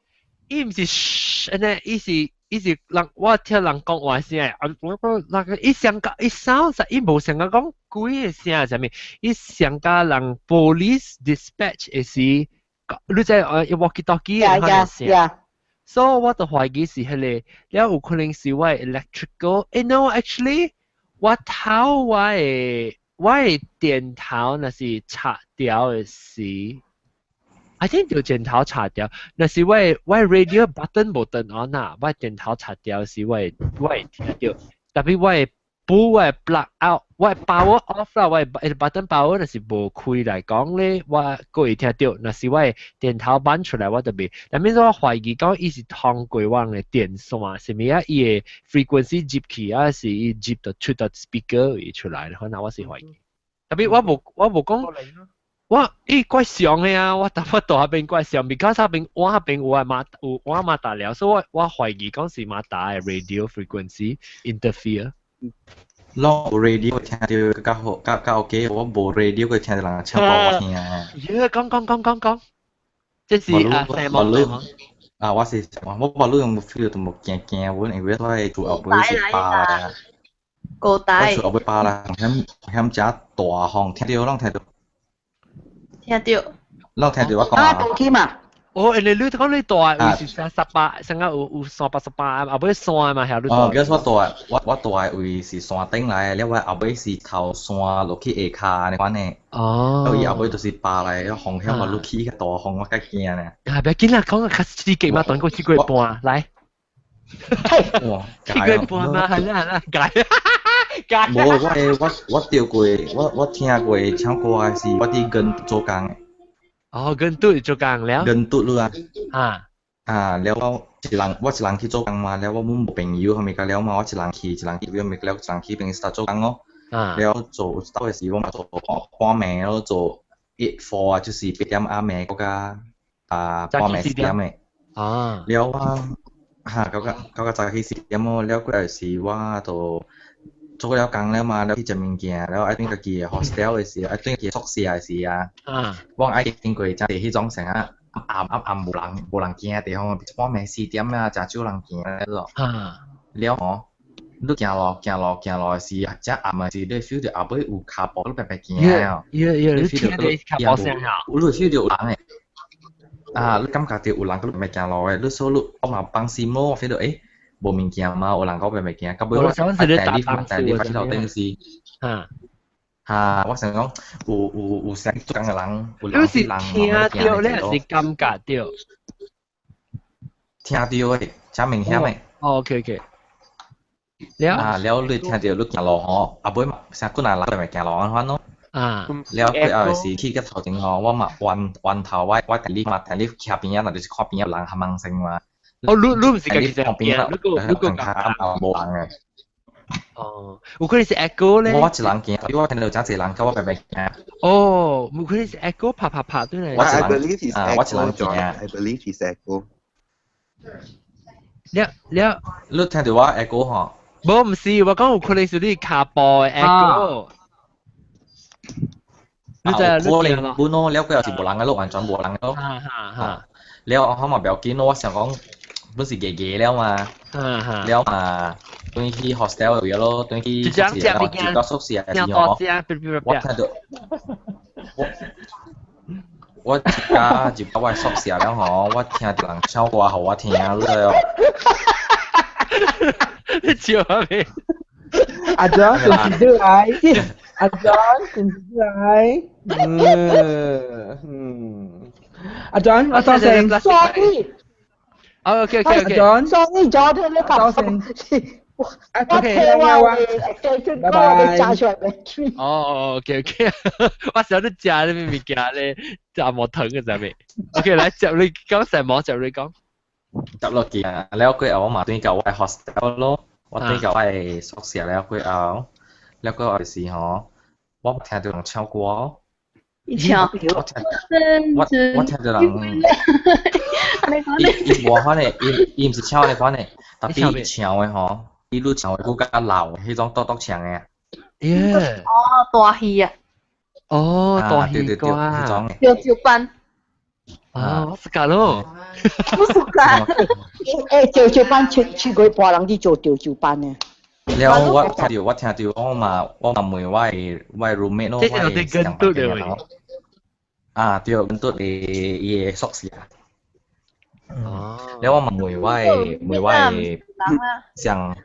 伊毋是噓，按呢，伊是伊是人，我聽人講話聲，啊，我我那個伊上個伊 sound 伊無上個講鬼的聲啥物，伊上個人 police dispatch 的時，你知呃，walkie talkie 的那個聲。所以我就懷疑是彼個，了有可能是我的 electrical，欸 no actually，我頭我的我的電頭若是插掉的時， I think 就電頭插掉，若是我 radio button 無 turn on 啊，我電頭插掉是我會聽到，特別我不我 plug out，我 power off 啦，我 button power 若是無開來講咧，我閣會聽到。若是我電頭扳出來，我就袂。但係我懷疑講伊是通過我的電線，是物啊？伊的 frequency 入去啊，是伊入到出到 speaker 會出來，可能我是懷疑。特別我無講。我咦怪像的啊！我淡薄大邊怪像，because 那邊我那邊有馬有我馬達了，所以我懷疑講是馬達的 radio frequency interfere。攏無 radio 聽到較好，較較 OK。我無 radio 佢聽到人唱歌我聽。耶！講講講講講，這是啊，什麼？啊，我是我無你用 feel 都無驚驚，我因為我的厝後尾是巴來啊。高大。我厝後尾巴來，險險遮大風，聽到攏聽到。聽到。攏聽到我講啊，當機嘛。哦，你講你大位是三十八，成個有388，後尾山嘛，係你大。哦，叫我大，我大位是山頂來的，了我後尾是頭山落去下跤按呢款的。哦。伊後尾就是爬來，風險嘛，落去較大風，我較驚呢。啊，不要緊啦，講個較刺激嘛，等過七個月半，來。哇！7個月半嘛，係啦係啦，解。無，我釣過，我聽過唱歌的是我佇跟做工的。哦，跟拄做工了。跟拄了啊。啊。啊，了我一人我一人去做工嘛，了我阮無朋友啥物甲了嘛，我一人去，一人去，了物了一人去邊 start 做工咯。啊。了做到時我嘛做半暝咯，做8-4啊，就是8點暗暝閣較啊半暝4點的。啊。了我哈到早起4點咯，了過來時我就做了工了嘛，了去食物件，了愛轉家己的 hostel 的時，愛轉家己宿舍的時啊，我愛經過誠濟彼種成啊暗暗暗無人行的地方，半暝4點啊，誠少人行咯。了吼，你行路行路行路的時，誠暗的時，你 feel 到後尾有跤步，你白白行哦。你聽到跤步聲啊？你 feel 到有人的。啊，你感覺到有人閣白白行路的，你所以你我嘛放心咯，我 feel 到欸。無物件嘛，有人講白物件，到尾我帶你發到頂時，哈，我想講有啥做工的人，有人是聽到咧，還是感覺到？聽到的，誠明顯的。哦，OK OK。啊，了你聽到你行路吼，後尾嘛，啥幾若人白行路按款咯。啊。了過後是去到頭前吼，我嘛彎彎頭，我佇你嘛佇你徛邊仔，若就是看邊仔人較盲生嘛。哦，你毋是家己旁邊啦，你個較無人的。哦，有可能是 echo 咧。我一人行，我聽到誠濟人，佮我白白行。哦，有可能是 echo 啪啪啪對咧。我一人啊，我一人行。 I believe is echo。了了，你聽到我 echo 吼？無，毋是，我講有可能是你跤步的 echo。你就可能本咯，了過後是無人的咯，完全無人咯。哈哈哈。了我嘛不要緊咯，我想講本是夜夜了嘛，了嘛，轉去 hostel 位咯，轉去宿舍咯，住到宿舍的時候，我聽到我一家入到我宿舍了吼，我聽到人唱歌予我聽了。你笑咩？阿 John 準時來，阿 John 準時來，阿 John 我當成 sorry。 OK OK OK。阿 John sorry John 你當成。我聽話你，拜拜。炸出來哦哦，OK OK，我想你食呢物件咧，食無糖嘅啥物？OK，來接你講什麼？接你講。接落去啊，了過後我嘛轉到我 hostel 咯，我轉到我的宿舍了過後，了過後是吼，我聽到人唱歌。唱。我聽到人，伊無款的，伊毋是唱的款的，但是伊唱的吼，伊愈唱的閣較老，彼種獨獨唱的。耶！哦，大戲啊！哦，大戲歌啊！潮州班。啊，我暑假咯。我暑假。欸，潮州班7月半人佇做潮州班的。了我聽到，我嘛問我的 roommate 咯，我的上房間的人。啊，對，阮住佇伊的宿舍。哦。了我嘛問我的上，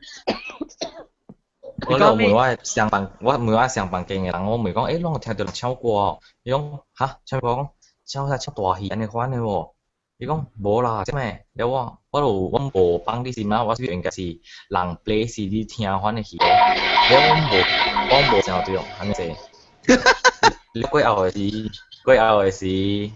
我問我上房，我問我上房間的人，我問講，欸，攏有聽著人唱歌哦？伊講，哈，唱歌講，唱啥唱大戲按呢款的喎。伊講無啦，這咩？了我我就我無放你心啊，我是應該是人 play CD 聽款的戲。了我無我無想對，按呢濟。你過後的時，過後的時，一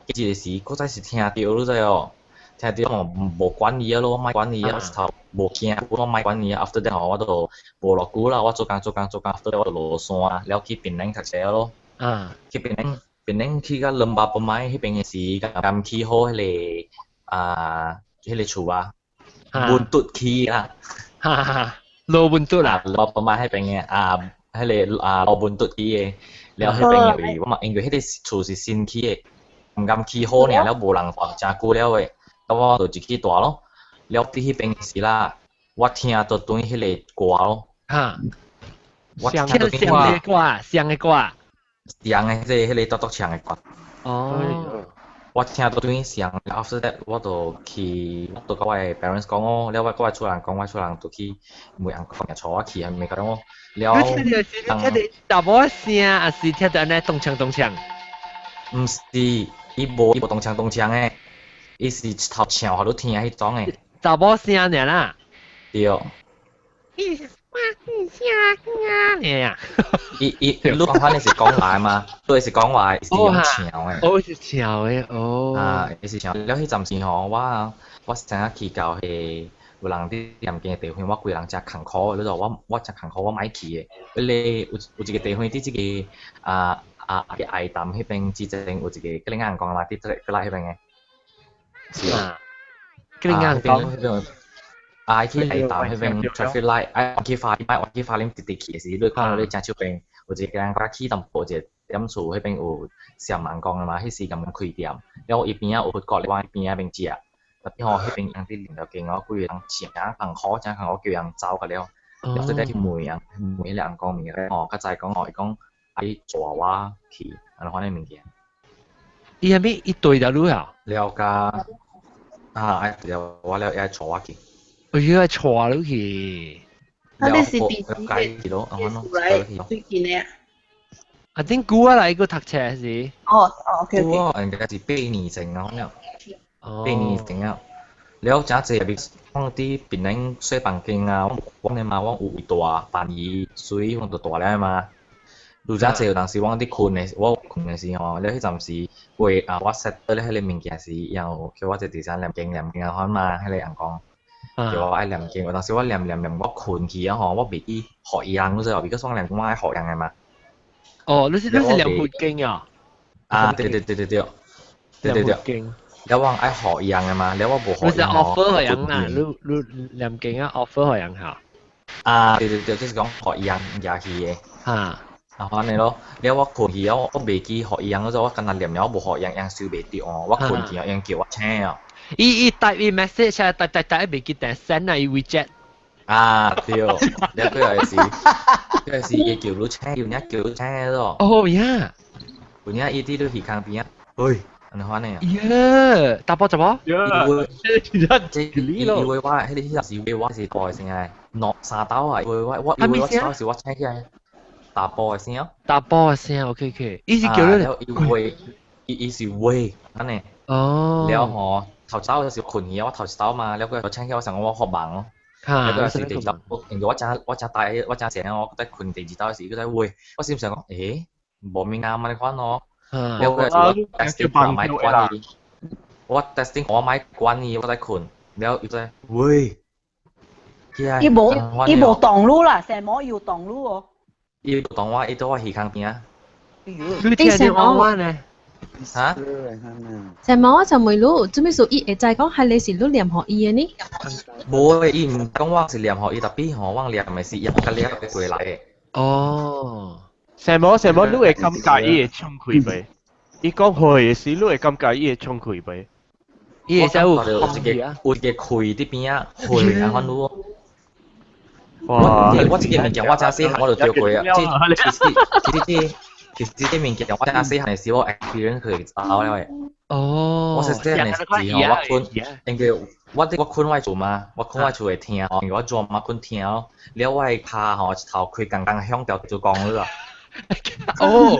個時，閣再是聽著，你知哦？聽著我無管伊啊咯，我莫管伊啊，頭無驚，我莫管伊啊。After that 我就無偌久啦，我做工做工做工，after that 我就落山，了去檳城讀冊咯。去檳城，檳城去到兩百迈彼邊的時，剛起好彼個啊，彼個厝啊，文竹區啦。哈哈，羅文竹啦。兩百邁彼邊的啊，彼個啊羅文竹區的，了彼邊因為我嘛因為彼個厝是新起的，毋敢起好爾，了無人住誠久了的，咁我就入去住咯。了佇彼邊時啦，我聽到轉彼個歌咯。我聽到像的歌，像的歌。像的，這個彼個獨獨唱的歌。哦。我聽到轉像，after that 我就去，我就佮我的 parents 講哦，了我佮我厝人講，我厝人就去問翁公帶我去，係咪講哦？了。你聽到是你聽到查某聲，還是聽到按呢咚鏘咚鏘？毋是，伊無伊無咚鏘咚鏘的，伊是一頭唱予你聽彼種的。查某聲爾啦。對。爾。伊伊你講反正是講話嘛，對是講話，是用唱的。哦，是唱的哦。啊，伊是唱。了彼陣時吼，我我先去到彼個有人佇念經的地方，我規人誠艱苦，你知我我誠艱苦，我莫去的。彼個有有一個地方佇這個啊啊個愛潭彼邊之前有一個吉林硬講嘛，佇這個來彼邊的。是啊。吉林硬講。啊，去愛潭彼邊 traffic light，愛去花蓮，去花蓮直直去的時，你看到你正手邊有一個人起淡薄一個點厝，彼邊有上萬講的嘛，彼時剛剛開店，了伊邊仔有佛國，我邊仔邊食，特別吼彼邊人佇念經哦，規個人誠艱苦，誠艱苦叫人走個了，了說去問人，問彼個翁公物件吼，較早講吼，伊講愛帶我去，按呢款的物件。伊係咪一對就女啊？了加啊，愛了我了愛帶我去。哎呀，帶你去。啊，你是佇幾個最近的？啊，頂久啊來個讀冊是？哦哦，OK OK。久啊，應該是8年前啊，了。八年前啊，了誠濟，我佇檳城洗房間啊，我的嘛，我有位大辦伊，所以我就大了嘛。有誠濟有當時我佇睏的，我睏的時吼，了彼陣時過啊，我 set 了彼個物件時，然後叫我一直在念經念經啊款嘛，彼個翁公。叫我愛念經，有當時我念念念，我睏去啊吼，我袂記學伊人，你知無？because 我念經我愛學人的嘛。哦，你是念佛經啊？啊，對對對對對，對對對。經。了我愛學伊人的嘛，了我無學。你是 offer 予人啦，你你念經啊 offer 予人嚇。啊，對對對，就是講學伊人入去的。啊，按呢咯，了我睏去啊，我袂記學伊人嗰陣，我干焦念了，我無學人，人收袂著哦，我睏去啊，人叫我醒啊。伊伊 type 伊 message 啊，type type type 袂記得 send 啊，伊 WeChat。啊，對，了佢又是，佢又是伊叫你請，有影叫你請咯。哦呀，有影伊佇你耳孔邊啊，喂，按呢款的啊。耶，查埔查某？伊會，伊以為我，彼個彼時話我是大聲的，兩三斗啊，以為我我以為我手是我請起來，查埔的聲。查埔的聲，OK OK，伊是叫你。伊話，伊伊是話，按呢。哦。了吼，頭一晝就是睏去啊，我頭一晝嘛，了佢我請起我想講我發夢咯。了佢是第二晝，因為我誠我誠大我誠醒，我在睏第二晝時，佢在話，我心想講，欸，無物件按呢款咯。了佢是我 testing 我莫管伊，我 testing 我莫管伊，我在睏，了伊在喂，伊無伊無動路啦，成毛有動路哦。伊無動我，伊佇我耳孔邊啊。你聽到我呢？嚇？成毛我就問你，做咩事伊會知講係你是你念予伊的呢？無，伊毋講我是念予伊，特別吼，我念的是伊甲了過來的。哦。成毛成毛，你會感覺伊會衝開袂？伊講話的時，你會感覺伊會衝開袂？伊會使有有一個有一個氣佇邊仔，氣啊，反正。哇！我這個物件我誠細漢我就著過啊，這其實其實這其實這物件我誠細漢的時我 experience 佢走了的。哦。我細細漢的時候，我睏，因為我我睏我厝嘛，我睏我厝會聽，因為我做媽睏聽咯，了我的跤吼一頭開工工響掉就講了。哦。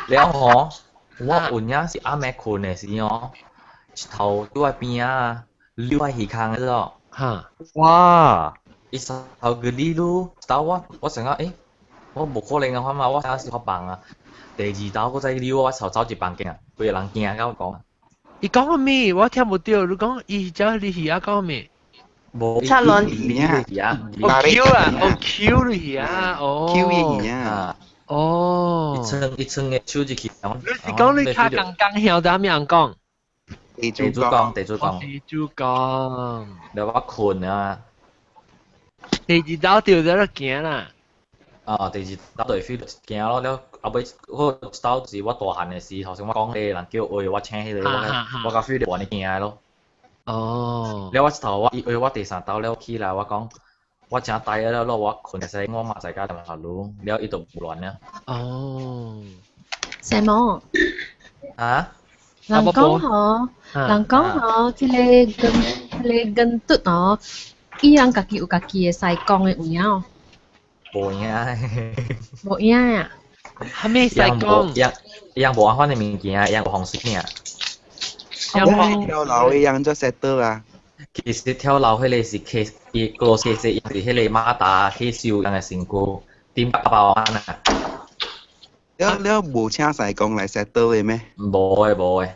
了吼，我有影是暗暝睏的時哦，一頭拄在邊仔溜喺耳空的咯。哈！哇！伊頭個哩嚕，頭我想講，我無可能啊，嘛，我啥是發夢啊。第二道閣再溜，我頭走入房間啊，規个人驚甲我講。伊講咩？我聽無著。你講伊只你耳仔講咩？無。插亂耳啊！哦 Q 啊，哦 Q 你耳啊，哦。 Q 伊耳啊。哦。一層一層的手入去。你是講你較剛剛曉得咩人講？地主公，地主公。地主公。了我睏啊。第二道就在咧行啦。啊，第二道就 feel 驚咯，了後尾我一道是我大漢的時，頭先我講彼個人叫話我請彼個，我甲 feel 到安呢驚咯。哦。了我一頭我伊話我第三道了起來，我講我誠呆了咯，我睏的時我嘛在家踮頭路，了伊就無亂了。哦。什麼？啊？人講吼，人講吼，這個跟這個跟嘟吼，伊人家己有家己的師公的有影哦。無影。無影啊！啥物師公？伊無按款的物件，伊無風水爾。跳樓的樣做 settle 啊！其實跳樓彼個是 case，伊個 case 是彼個馬達去修人的身軀，點包安啊。了了無請師公來 settle 的咩？無的無的。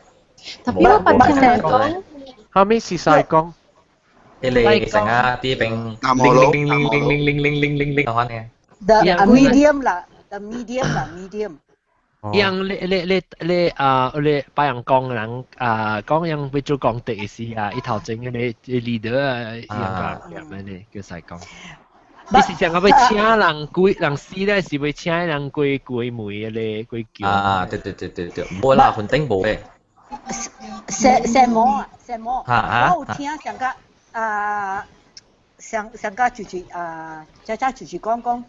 特別我捌聽人講，啥物是師公？彼個成啊，佇邊鈴鈴鈴鈴鈴鈴鈴鈴鈴款的。 The medium 啦，the medium 啦，medium。樣你你你你啊，你白人講人啊，講樣要做講的時啊，伊頭前嘅你 leader 啊，樣個樣咩呢叫師公。你是想要請人鬼人死咧，是要請人過鬼門咧，過橋？啊，對對對對對，無啦，雲頂無的。石石魔啊，石魔，我有聽上個啊，上上個就是啊，遮遮就是講講，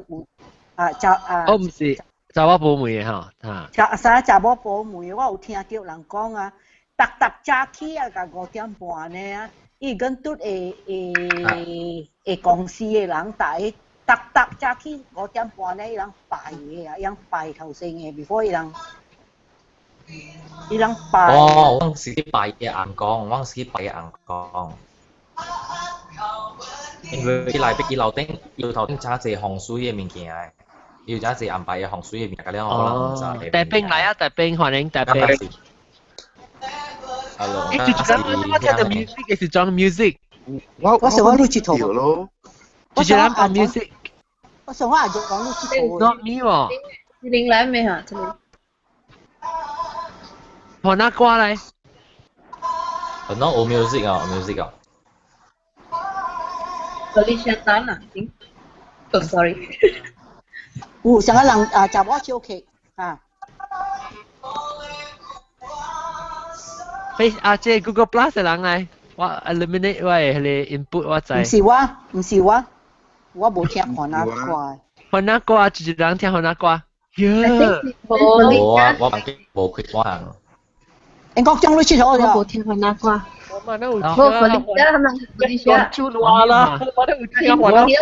有啊，就啊。哦，毋是。查某保媒的吼，哈。查啥查某保媒，我有聽著人講啊，逐逐早起啊，共5點半呢啊，伊跟拄會會會公司的人，逐個逐逐早起5點半呢，伊人拜的啊，伊人拜頭先的，before 伊人伊人拜。哦，我是去拜伊的翁公，我是去拜伊翁公。因為伊內壁伊樓頂，伊頭頂誠濟風水的物件的。伊有誠濟安排的風水的物件，了我人毋知。大兵來啊！大兵歡迎大兵。 Hello。欸，就是講我聽到 music 是裝 music。我想我錄佚佗咯。就是咱放 music。我想我也就講錄佚佗。 Not me 喎。零來未嚇？這裡。換哪歌來？儂有 music 啊，有 music 啊。 Felicia Tan 啊，哦，sorry。有上個人啊，查某唱曲啊。嘿，啊，這 Google Plus 的人來，我 eliminate 我的彼個 input 我知。毋是我，毋是我，我無聽番仔歌。番仔歌，一人聽番仔歌。耶！無啊，我無開我人。英國將你佚佗我無聽番仔歌。我嘛那有聽。無 Felicia，他們 Felicia。專注我啦，我都有聽番仔歌。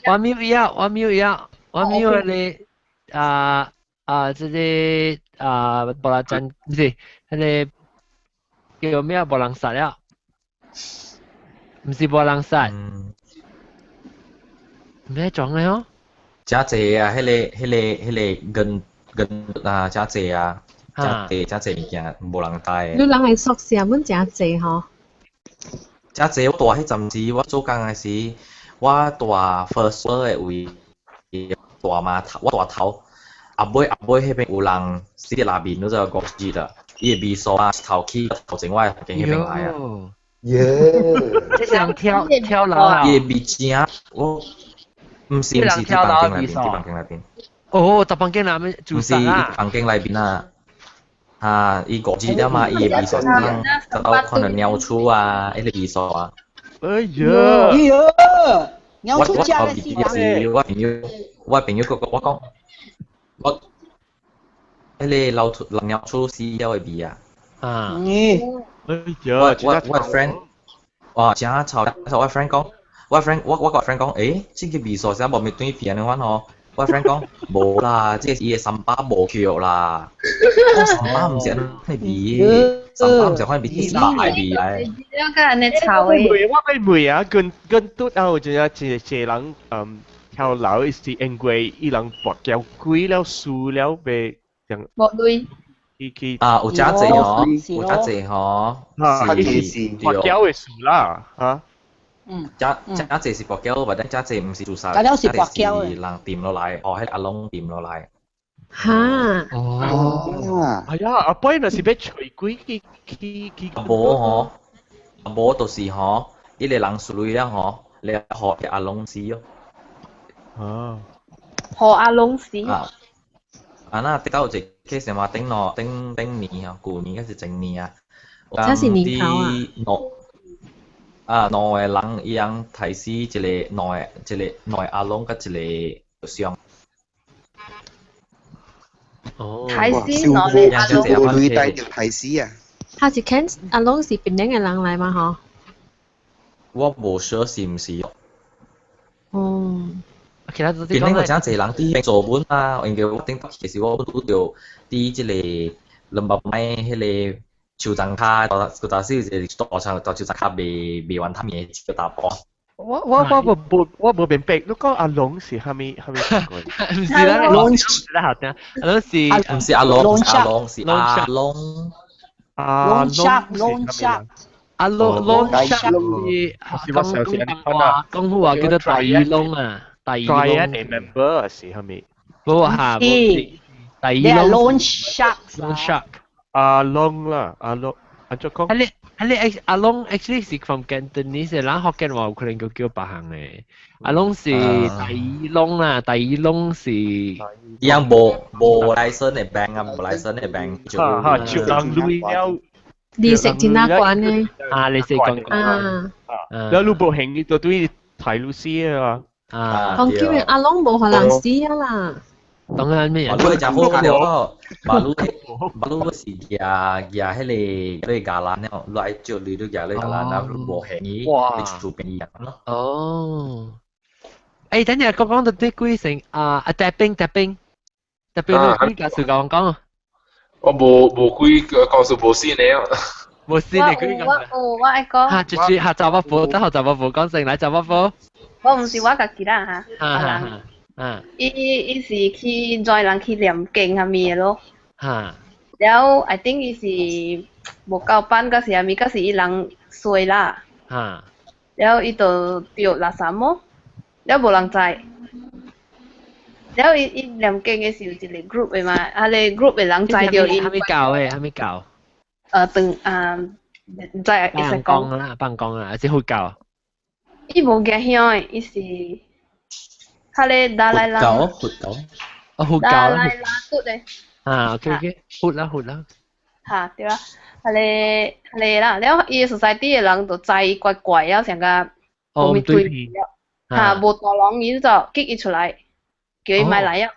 我沒有，我沒有，我沒有咧。啊啊！這個啊，無人真，毋是，彼個叫咩？無人殺了，毋是無人殺，咩裝的哦？誠濟啊！彼個、彼個、彼個銀銀啊，誠濟啊，誠濟誠濟物件，無人知。你人的宿舍阮誠濟吼？誠濟！我蹛彼陣時，我做工的時，我蹛 first floor 的位，大碼頭，我大頭。後尾後尾彼邊有人死佇內面，你就五日啦。伊的味素啊，頭去頭前我的房間彼邊來啊。耶！這是人跳跳樓啊！伊的味正，我毋是毋是佇房間內面，佇房間內面。哦，佇房間內面自殺啊！毋是房間內面啊。啊！伊五日了嘛，伊的味素人到可能尿出啊，彼個味素啊。哎呀！哎呀！尿出食的是我朋友，我朋友閣我講。我彼個老出老鳥出死了的味啊！啊！哎呀！我 friend，哇！真臭！我 friend 講，我 friend 我我個 friend 講，欸，這個味素啥無咪斷片的款吼，我 friend 講無啦，這個伊的三巴無去啦。我三巴毋是按呢味，三巴毋是按呢味，是白味來。了解按呢臭的。我袂啊，跟跟拄後就一一個人跳樓是因為伊人跋筊鬼了輸了被人。無鐳。去啊，有真濟吼，有真濟吼，是跋筊的事啦，嚇。嗯，真真濟是跋筊，或者真濟毋是自殺，真是跋筊是人掂落來，哦，彼阿龍掂落來。哈！哦，係啊，阿伯若是欲揣鬼去去去。無吼，無就是吼，伊個人輸鐳了吼，你予阿龍死哦。啊！予阿龍死。啊！啊那得到一個 case 嘛，頂咯頂頂年啊，舊年還是前年啊。這是年頭啊。啊，兩個人伊人刣死一個兩個一個兩個阿龍佮一個和尚。哦。刣死兩個阿龍。無鐳帶著刣死啊！他是看阿龍是檳城的人來嘛吼？我無 sure 是毋是。哦。其他檳城有誠濟人佇做本啊，因為我頂其實我拄著佇這個兩百擺彼個樹叢跤，舊早時有一個大樹大樹叢跤賣賣雲吞麵的一個查埔。我無明白，你講阿龍是啥物啥物？毋是啦，龍是啦，好聽。阿龍是毋是阿龍？阿龍是阿龍。阿龍龍蝦。阿龍龍蝦是講話講好話叫做大耳窿啊，大耳窿。 Triad member 是啥物？無嚇，無是大耳窿。龍蝦。龍蝦。阿龍啦，阿龍，按怎講？係你阿龍 actually 是 from Cantonese，咱福建話有可能叫叫別項的。阿龍是大耳窿啦，大耳窿是。伊樣無無 license 的 bank 啊，無 license 的 bank 就。哈哈，就人鐳了。利息真啊懸呢？啊，利息懸啊。啊。了你無還伊就對刣律師啊。啊。講叫阿龍無予人死啊啦。當然咩？馬路真好食了，馬路馬路是舉舉彼個個伽藍了，來借鐳都舉咧伽藍，然後無還伊，你厝邊伊咯。哦。誒，等陣講講到啲幾成啊？啊，大兵大兵，特別你幾個時間講啊？我無無幾個講數無線的啊。無線的幾個？我有我愛講。嚇，就是嚇查某婆，等下查某婆講先來查某婆。我毋是我家己啦嚇。啊啊！伊伊是去載人去念經啥物的咯。嚇！了，I think 伊是無夠班，抑是啥物，抑是伊人衰啦。嚇！了，伊就著垃圾麼？了無人知。了，伊伊念經的是有一個 group 的嘛，啊個 group 的人知著伊。啥物教的？啥物教？當啊，毋知會使講啦，放講啦，還是佛教？伊無驚香的，伊是。彼个達賴喇嘛，佛教，哦佛教達賴喇嘛的。啊，OK OK，佛啦佛啦。嚇對啦，彼个彼个啦，了伊 society 的人就知伊怪怪了，成個無咪對了，嚇無大人伊就激伊出來，叫伊莫來啊。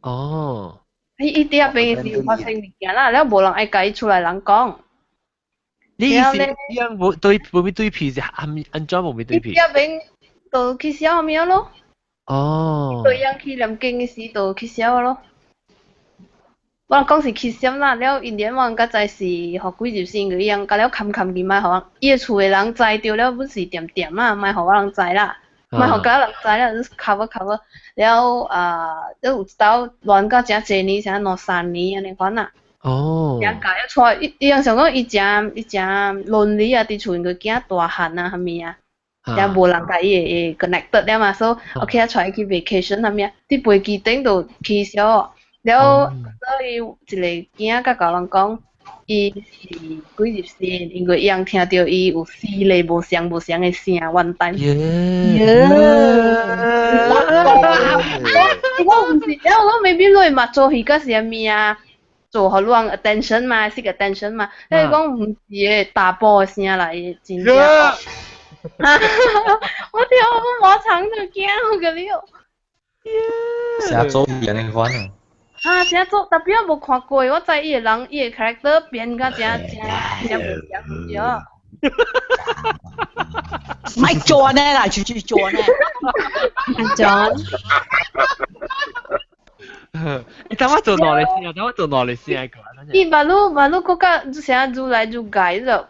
哦。伊伊佇遐邊是有發生物件啦，了無人愛共伊出來人講。你意思伊樣無對無咪對皮是按按怎無咪對皮？伊佇遐邊就去痟物咯。哦，對樣去念經的時就去痟咯。我人講是去痟啦，了因連我才知是予鬼入身，伊樣甲了冚冚去，莫予人伊的厝的人知著了，本是恬恬啊，莫予我人知啦，莫予家人知啦，就是 cover cover。了啊，了有一道亂甲誠濟年，啥兩三年按呢款啦。哦。誠教了帶伊，伊人想講伊誠伊誠倫理啊，佇厝因個囝大漢啊，啥物啊。也無人共伊會會 connected 了嘛，所以 OK 啊，帶伊去 vacation 啥物啊，佇飛機頂就起痟，了所以一個囝佮共人講，伊是鬼入身，因為伊通聽著伊有四個無相無相的聲，one time。我毋是，了我講 maybe 你嘛做戲抑是啥物啊，做予人 attention 嘛，seek attention 嘛，你講毋是的，查埔的聲來的，真正。我聽我馬場就驚我個了。寫做戲按呢款啊？啊，寫做，特別我無看過，我知伊個人，伊個 character 變甲誠誠誠無相對。莫做呢啦，出去做呢。阿 John。你等我做耐力先啊，等我做耐力先啊。伊馬路馬路國家成日愈來愈改了，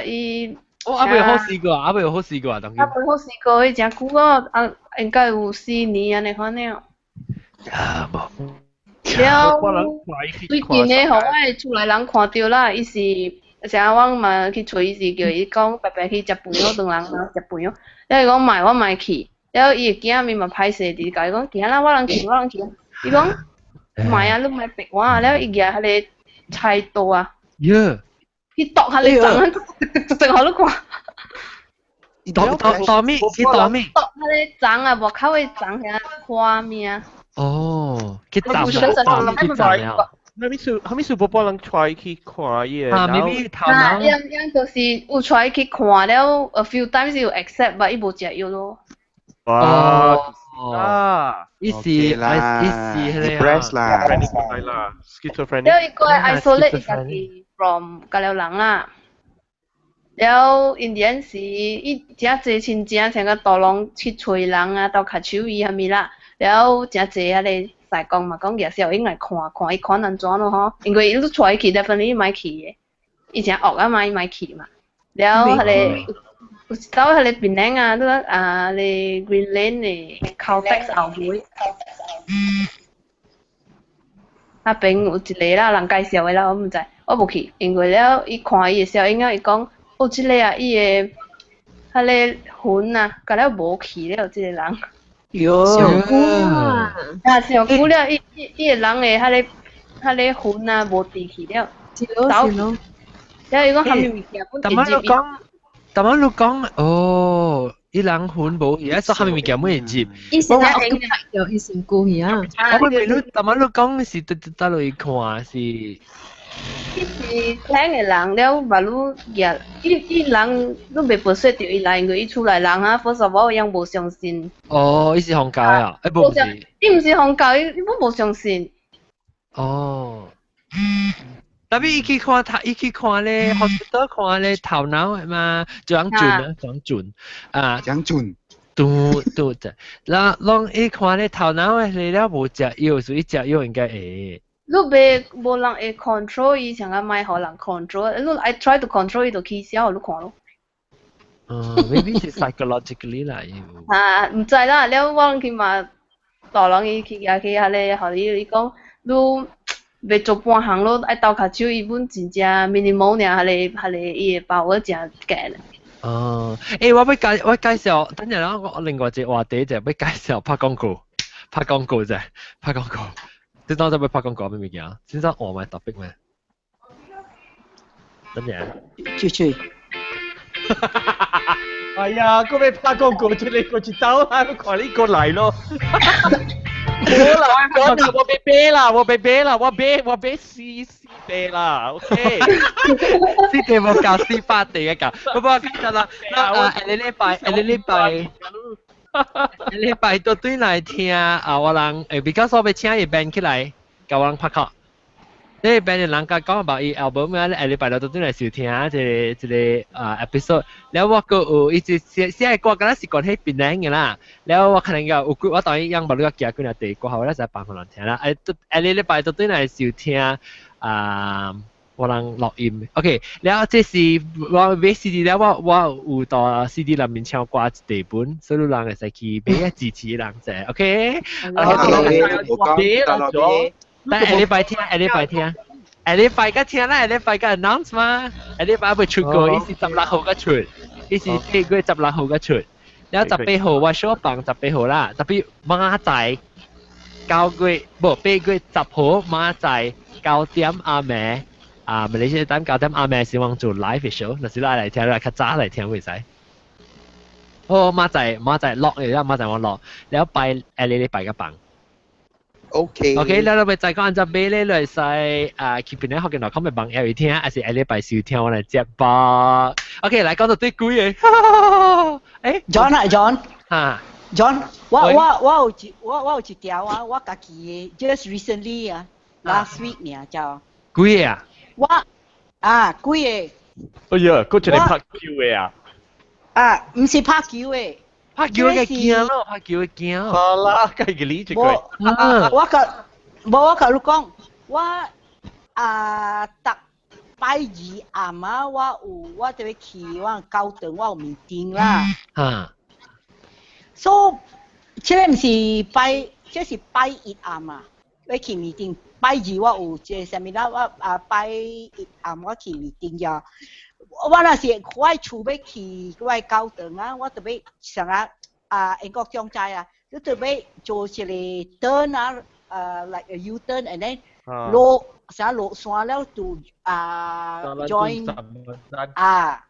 伊。我阿未好試過，阿未好試過啊，當。阿未好試過，伊誠久哦，啊，應該有4年按呢款了。啊，無。了，最近的，予我的厝內人看著啦，伊是成日我嘛去揣伊時，叫伊講白白去食飯咯，當人啊食飯咯。了伊講莫，我莫去。了伊的囝面嘛歹勢，直共伊講，行啦，我人去，我人去。伊講莫啊，你莫逼我啊。了伊舉彼个菜刀啊，去剁彼个鬃，直予你看。剁剁剁咩？去剁咩？剁彼个鬃啊，外口的鬃遐花物。哦，去斬啊！去斬啊！啥物事？啥物事？無幫人帶去看伊個？啊，maybe 頭腦。樣樣就是有帶去看了，a few times 有 accept，but 伊無食藥咯。哇！啊！伊是伊是 depressed 啦，啦，schizophrenia。了伊個 isolate 伊家己 from 佮了人啦。了 in the end 是伊誠濟親情，像個大龍去揣人啊，鬥跤手伊啥物啦。了誠濟彼个師公嘛講舉小英來看看伊看按怎咯吼，因為伊都帶伊去，definitely 莫去的，伊誠惡啊嘛，伊莫去嘛。了彼個有一道彼個檳城啊，你啊，個 Green Lane 的 Caltex 後尾，彼邊有一个啦，人介紹的啦，我毋知，我無去，因為了伊看伊的小英啊，伊講，哦，這个啊，伊的彼個魂啊，甲了無去了，這个人。喲，上久啊！啊，上久了，伊伊伊个人的彼个彼个魂啊，無佇去了，是咯是咯。了伊講啥物物件，逐擺你講，逐擺你講，哦，伊人魂無去，所以啥物物件會入。伊是來惡拍著伊身軀去啊！我問你，逐擺你講是佗佗落去看是？伊是聽的人了，嘛愈舉，伊伊人你袂不說著伊來，因為伊厝內人啊，first of all 伊無相信。哦，伊是宗教啊？欸，無是。伊毋是宗教，伊伊本無相信。哦。特別伊去看頭，伊去看咧，hospital 看咧頭腦的嘛，講準啊，講準啊，講準。對對對，然後伊看咧頭腦的了無食藥，所以食藥應該會。你袂無人會 control 伊，像個莫予人 control。你愛 try to control 伊就起痟，你看咯。嗯，maybe 是 psychologically 啦。啊，毋知啦，了我去嘛，大人伊去舉去彼个，予伊伊講，你袂做半項咯，愛鬥跤手，伊本真正 minimal 爾，彼个彼个伊的把握誠懸。哦，欸，我欲介我介紹，等陣啦，我另外一個話題就欲介紹拍廣告，拍廣告啫，拍廣告。你當陣欲拍廣告咩物件？先生我咪特別咩？等陣。吹吹。哎呀，嗰邊拍廣告出嚟，過一走啦，我看你過來咯。冇啦，我我被啤啦，我被啤啦，我啤我啤四四地啦，OK。四地冇夠，400地嘅夠。不過其實啦，嗱啊，下個禮拜，下禮拜都對來聽啊，我人比較少欲請伊 band 起來，共我人拍卡。呢個 band 的人家講about 伊 album 啊，下禮拜六都對來收聽這个這个啊 episode。了我閣有伊一寫寫歌，敢若是講彼檳城的啦。了我可能有幾我當然樣無你寄幾若地歌，我咧就放予人聽啦。誒，下禮拜都對來收聽啊。我人錄音，OK，了這是我買 CD 了，我我有到 CD 內面唱歌一地本，所以人會使去買啊支持人者，OK。但下禮拜聽，下禮拜聽，下禮拜佮聽啦，下禮拜佮 announce 嘛，下禮拜會出歌，伊是16號佮出，伊是8月16號佮出，了18號我小放十八號啦，特別明仔9月無8月10號明仔9點暗暝。啊，馬來西亞等9點暗暝是往做 live show，若是來來聽，來較早來聽會使。哦，明仔明仔落嚟啦，明仔我落，了拜下禮拜個放。 OK。 OK，了你欲知講按怎買咧，你會使啊，去邊咧學見來講咪網頁聽，還是下禮拜收聽我來接播。OK，來講到最貴的。欸，John 啊，John。哈。 John，我我我有一我我有一條啊，我家己的 just recently 啊，last week 爾就。幾個啊？我啊，幾個？哎呀，嗰一個拍球的啊！啊，毋是拍球的，拍叫嘅驚咯，拍叫嘅驚。好啦，計佢呢隻句。我個無我甲你講，我啊，逐拜二暗啊，我有我特別去我教堂，我有 meeting 啦。所以這個毋是拜，這是拜一暗啊，欲去 meeting。拜二我有這個啥物啦，我啊拜一暗我去 meeting 呀。我若是我厝欲去我教堂啊，我特別啥啊啊英國總知啊，你特別做一個 turn 啊，like a U turn and then 落啥落山了就啊 join 啊，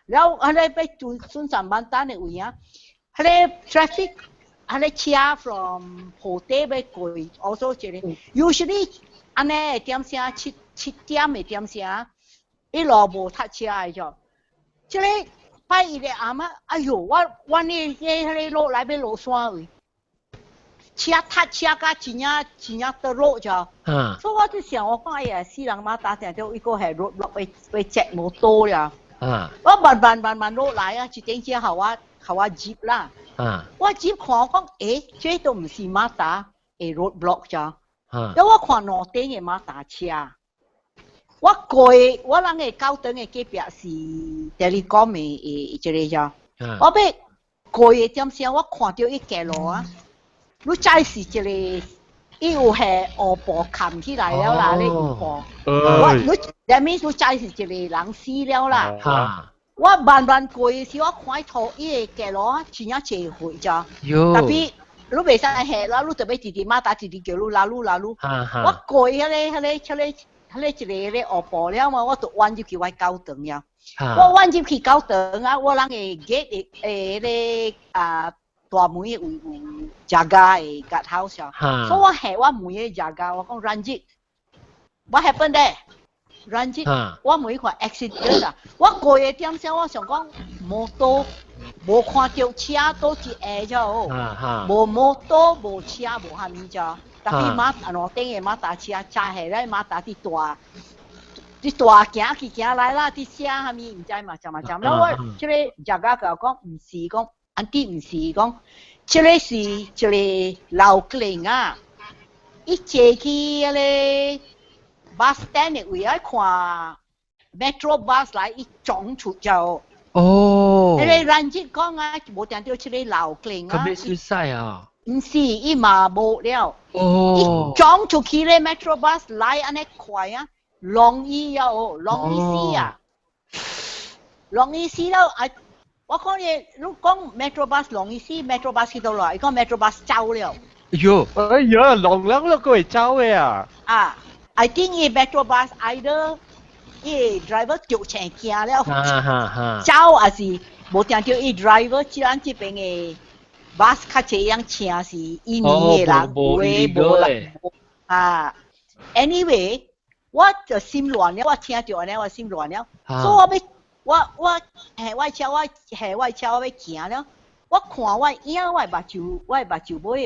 然後彼個欲轉順上班單的位啊，彼個 traffic 彼個車 from 坡底欲過，also 一個 usually 按呢點聲7點的點聲，一路無塞車的啫。這個拜一的暗啊，哎喲，我呢彼個落來欲落山位，車塞車甲真正真正得落啫。所以我就想，我講哎呀，死人馬達定著一個係 roadblock 欲欲 check 摩托了。我慢慢慢慢落來啊，一點車予我予我入啦。我入看我講，欸，這都毋是馬達的 roadblock 啫。因我看路頂的馬達車，我過我人的教堂的隔壁是 telecom 的這個啫。我欲過的點聲，我看著伊街路啊，你知是一個，伊有下烏布冚起來了啦，咧烏布。我你 that means 你知是一個人死了啦。我慢慢過的時，我看伊塗伊的街路啊，真正濟血咋。特別你袂使下啦，你特別直直馬達直直叫你拉擼拉擼。我過彼個彼個彼個彼個一個彼個烏布了嘛，我就彎入去我教堂了。我彎入去教堂啊，我人的 gate 的彼個啊大門的位有 jaga 的 guard house 啊。所以我下我問彼個 jaga，我講 Ranjit，what happened there？Ranjit，我問伊看 accident 啊，我過的點聲，我想講摩托無看著車倒一下啫，無摩托無車無蝦米啫。特別馬路頂的馬達車車下來馬達佇大佇大行去行來啦，佇寫蝦米毋知嘛，怎嘛怎。了我這個 jaga 共我講，毋是講，auntie 毋是講，這個是一個老僆啊，伊坐去彼個 bus stand 的位愛看 metro bus 來，伊撞出就。彼個 Ranjit 講啊，無定著這個老僆啊。佢欲 suicide 啊？毋是，伊嘛無了。伊撞出去咧，metro bus 來按呢快啊，挵伊啊哦，挵伊死啊，挵伊死了啊！我講你，你講 metro bus 挵伊死，metro bus 去佗落？伊講 metro bus 走了。喲，哎呀，挵人都會走的啊！啊，I think 伊 metro bus either 伊 driver 著青驚了，走抑是無定著伊 driver 這咱這邊的 bus 較濟樣車是印尼的人，有的無人啊。Anyway，我就心亂了，我聽著按呢，我心亂了，所以我欲我下我車，我下我車，我欲行了，我看我影，我目睭尾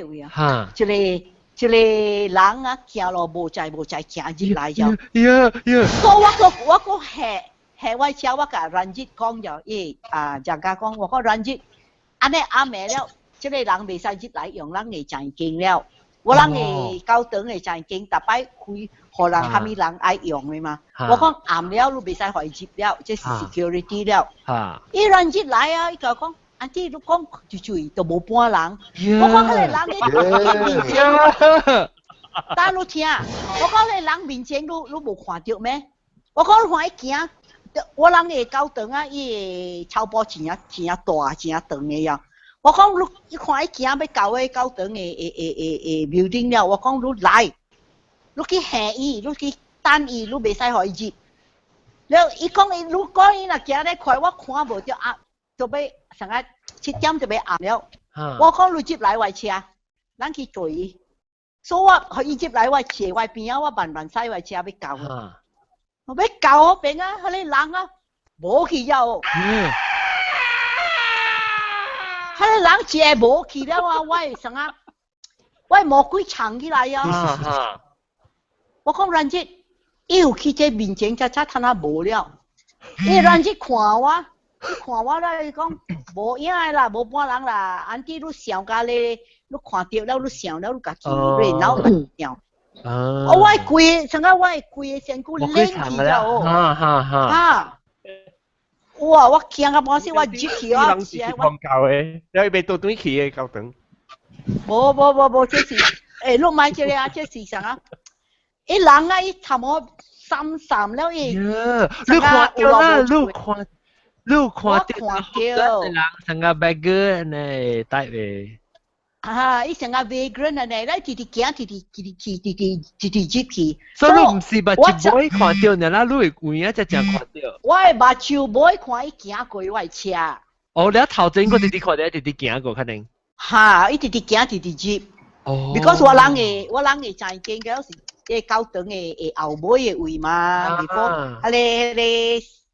的位啊，一個一個人啊，行路無在無在行入來就，所以我閣下下我車，我共 Ranjit 講就，伊啊 jaga 講，我講 Ranjit，按呢暗暝了，這個人袂使入來用咱的正經了，我人的教堂的正經，逐擺開，予人蝦米人愛用的嘛。我講暗了，你袂使予伊入了，這是 security 了。伊 Ranjit 來啊，伊共我講，auntie 你講就注意，都無半人。我講彼個人佇面前，等你聽，我講彼個人面前你你無看著咩？我講你看伊行，我人的教堂啊，伊的草埔真正真正大，真正長的呀。我講你，你看伊行欲到彼教堂的的的的 building 了，我講你來，你去嚇伊，你去等伊，你袂使予伊入。了，伊講伊，你講伊若行咧快，我看無著啊，就欲上個7點就欲暗了。我講你入來我車，咱去追伊。所以我予伊入來我車我邊仔，我慢慢駛我車欲到。我欲到彼邊啊，彼個人啊，無去了。彼個人一個無去了啊！我會啥啊？我魔鬼藏起來啊！我講 Ranjit，伊有去這面前，才才趁啊無了。伊 Ranjit 看我，看我啦，伊講無影的啦，無半人啦。Auntie 你想甲咧，你看著了，你想了，你家己你腦想。哦，我的規，像講我的規个身軀冷去了哦。哈哈哈。啊！哇！我驚到半死，我入去我人是放教的，你未倒轉去的教堂。無無無無，這是，欸，你莫這个啊，這是啥啊？伊人啊，伊頭毛閃閃了伊。你看著啦，你看，你看著，人成個 beggar 呢，type 的。啊！伊成個 vagrant 啊，呢，咱直直行，直直直直去，直直直直入去。所以你毋是目睭尾看著，爾啦，你會有影才正看著。我的目睭尾看伊行過我的車。哦，你頭前閣直直看著，直直行過，可能。哈！伊直直行，直直入。哦。 Because 我人的我人的知見個是這教堂的的後尾的位嘛，before 彼個彼個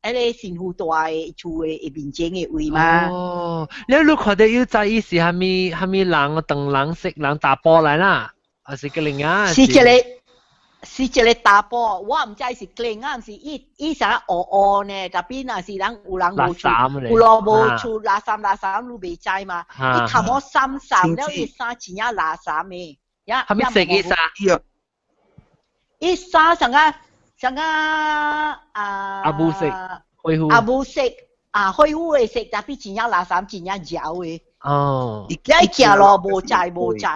彼個神父住的厝的面前的位嘛。哦，你你看著有知伊是蝦米蝦米人，長人色人查埔來啦，還是個另啊？是一個查埔，我毋知是吉仔，毋是伊伊啥烏烏呢？特別若是人有人無厝，有路無厝，垃圾垃圾你袂知嘛？伊頭毛閃閃了，伊衫真正垃圾的，呀，蝦米色伊衫？伊衫像個像個啊，阿母色，灰灰。阿母色啊，灰灰的色，特別真正垃圾，真正焦的。哦。伊行路無知無知。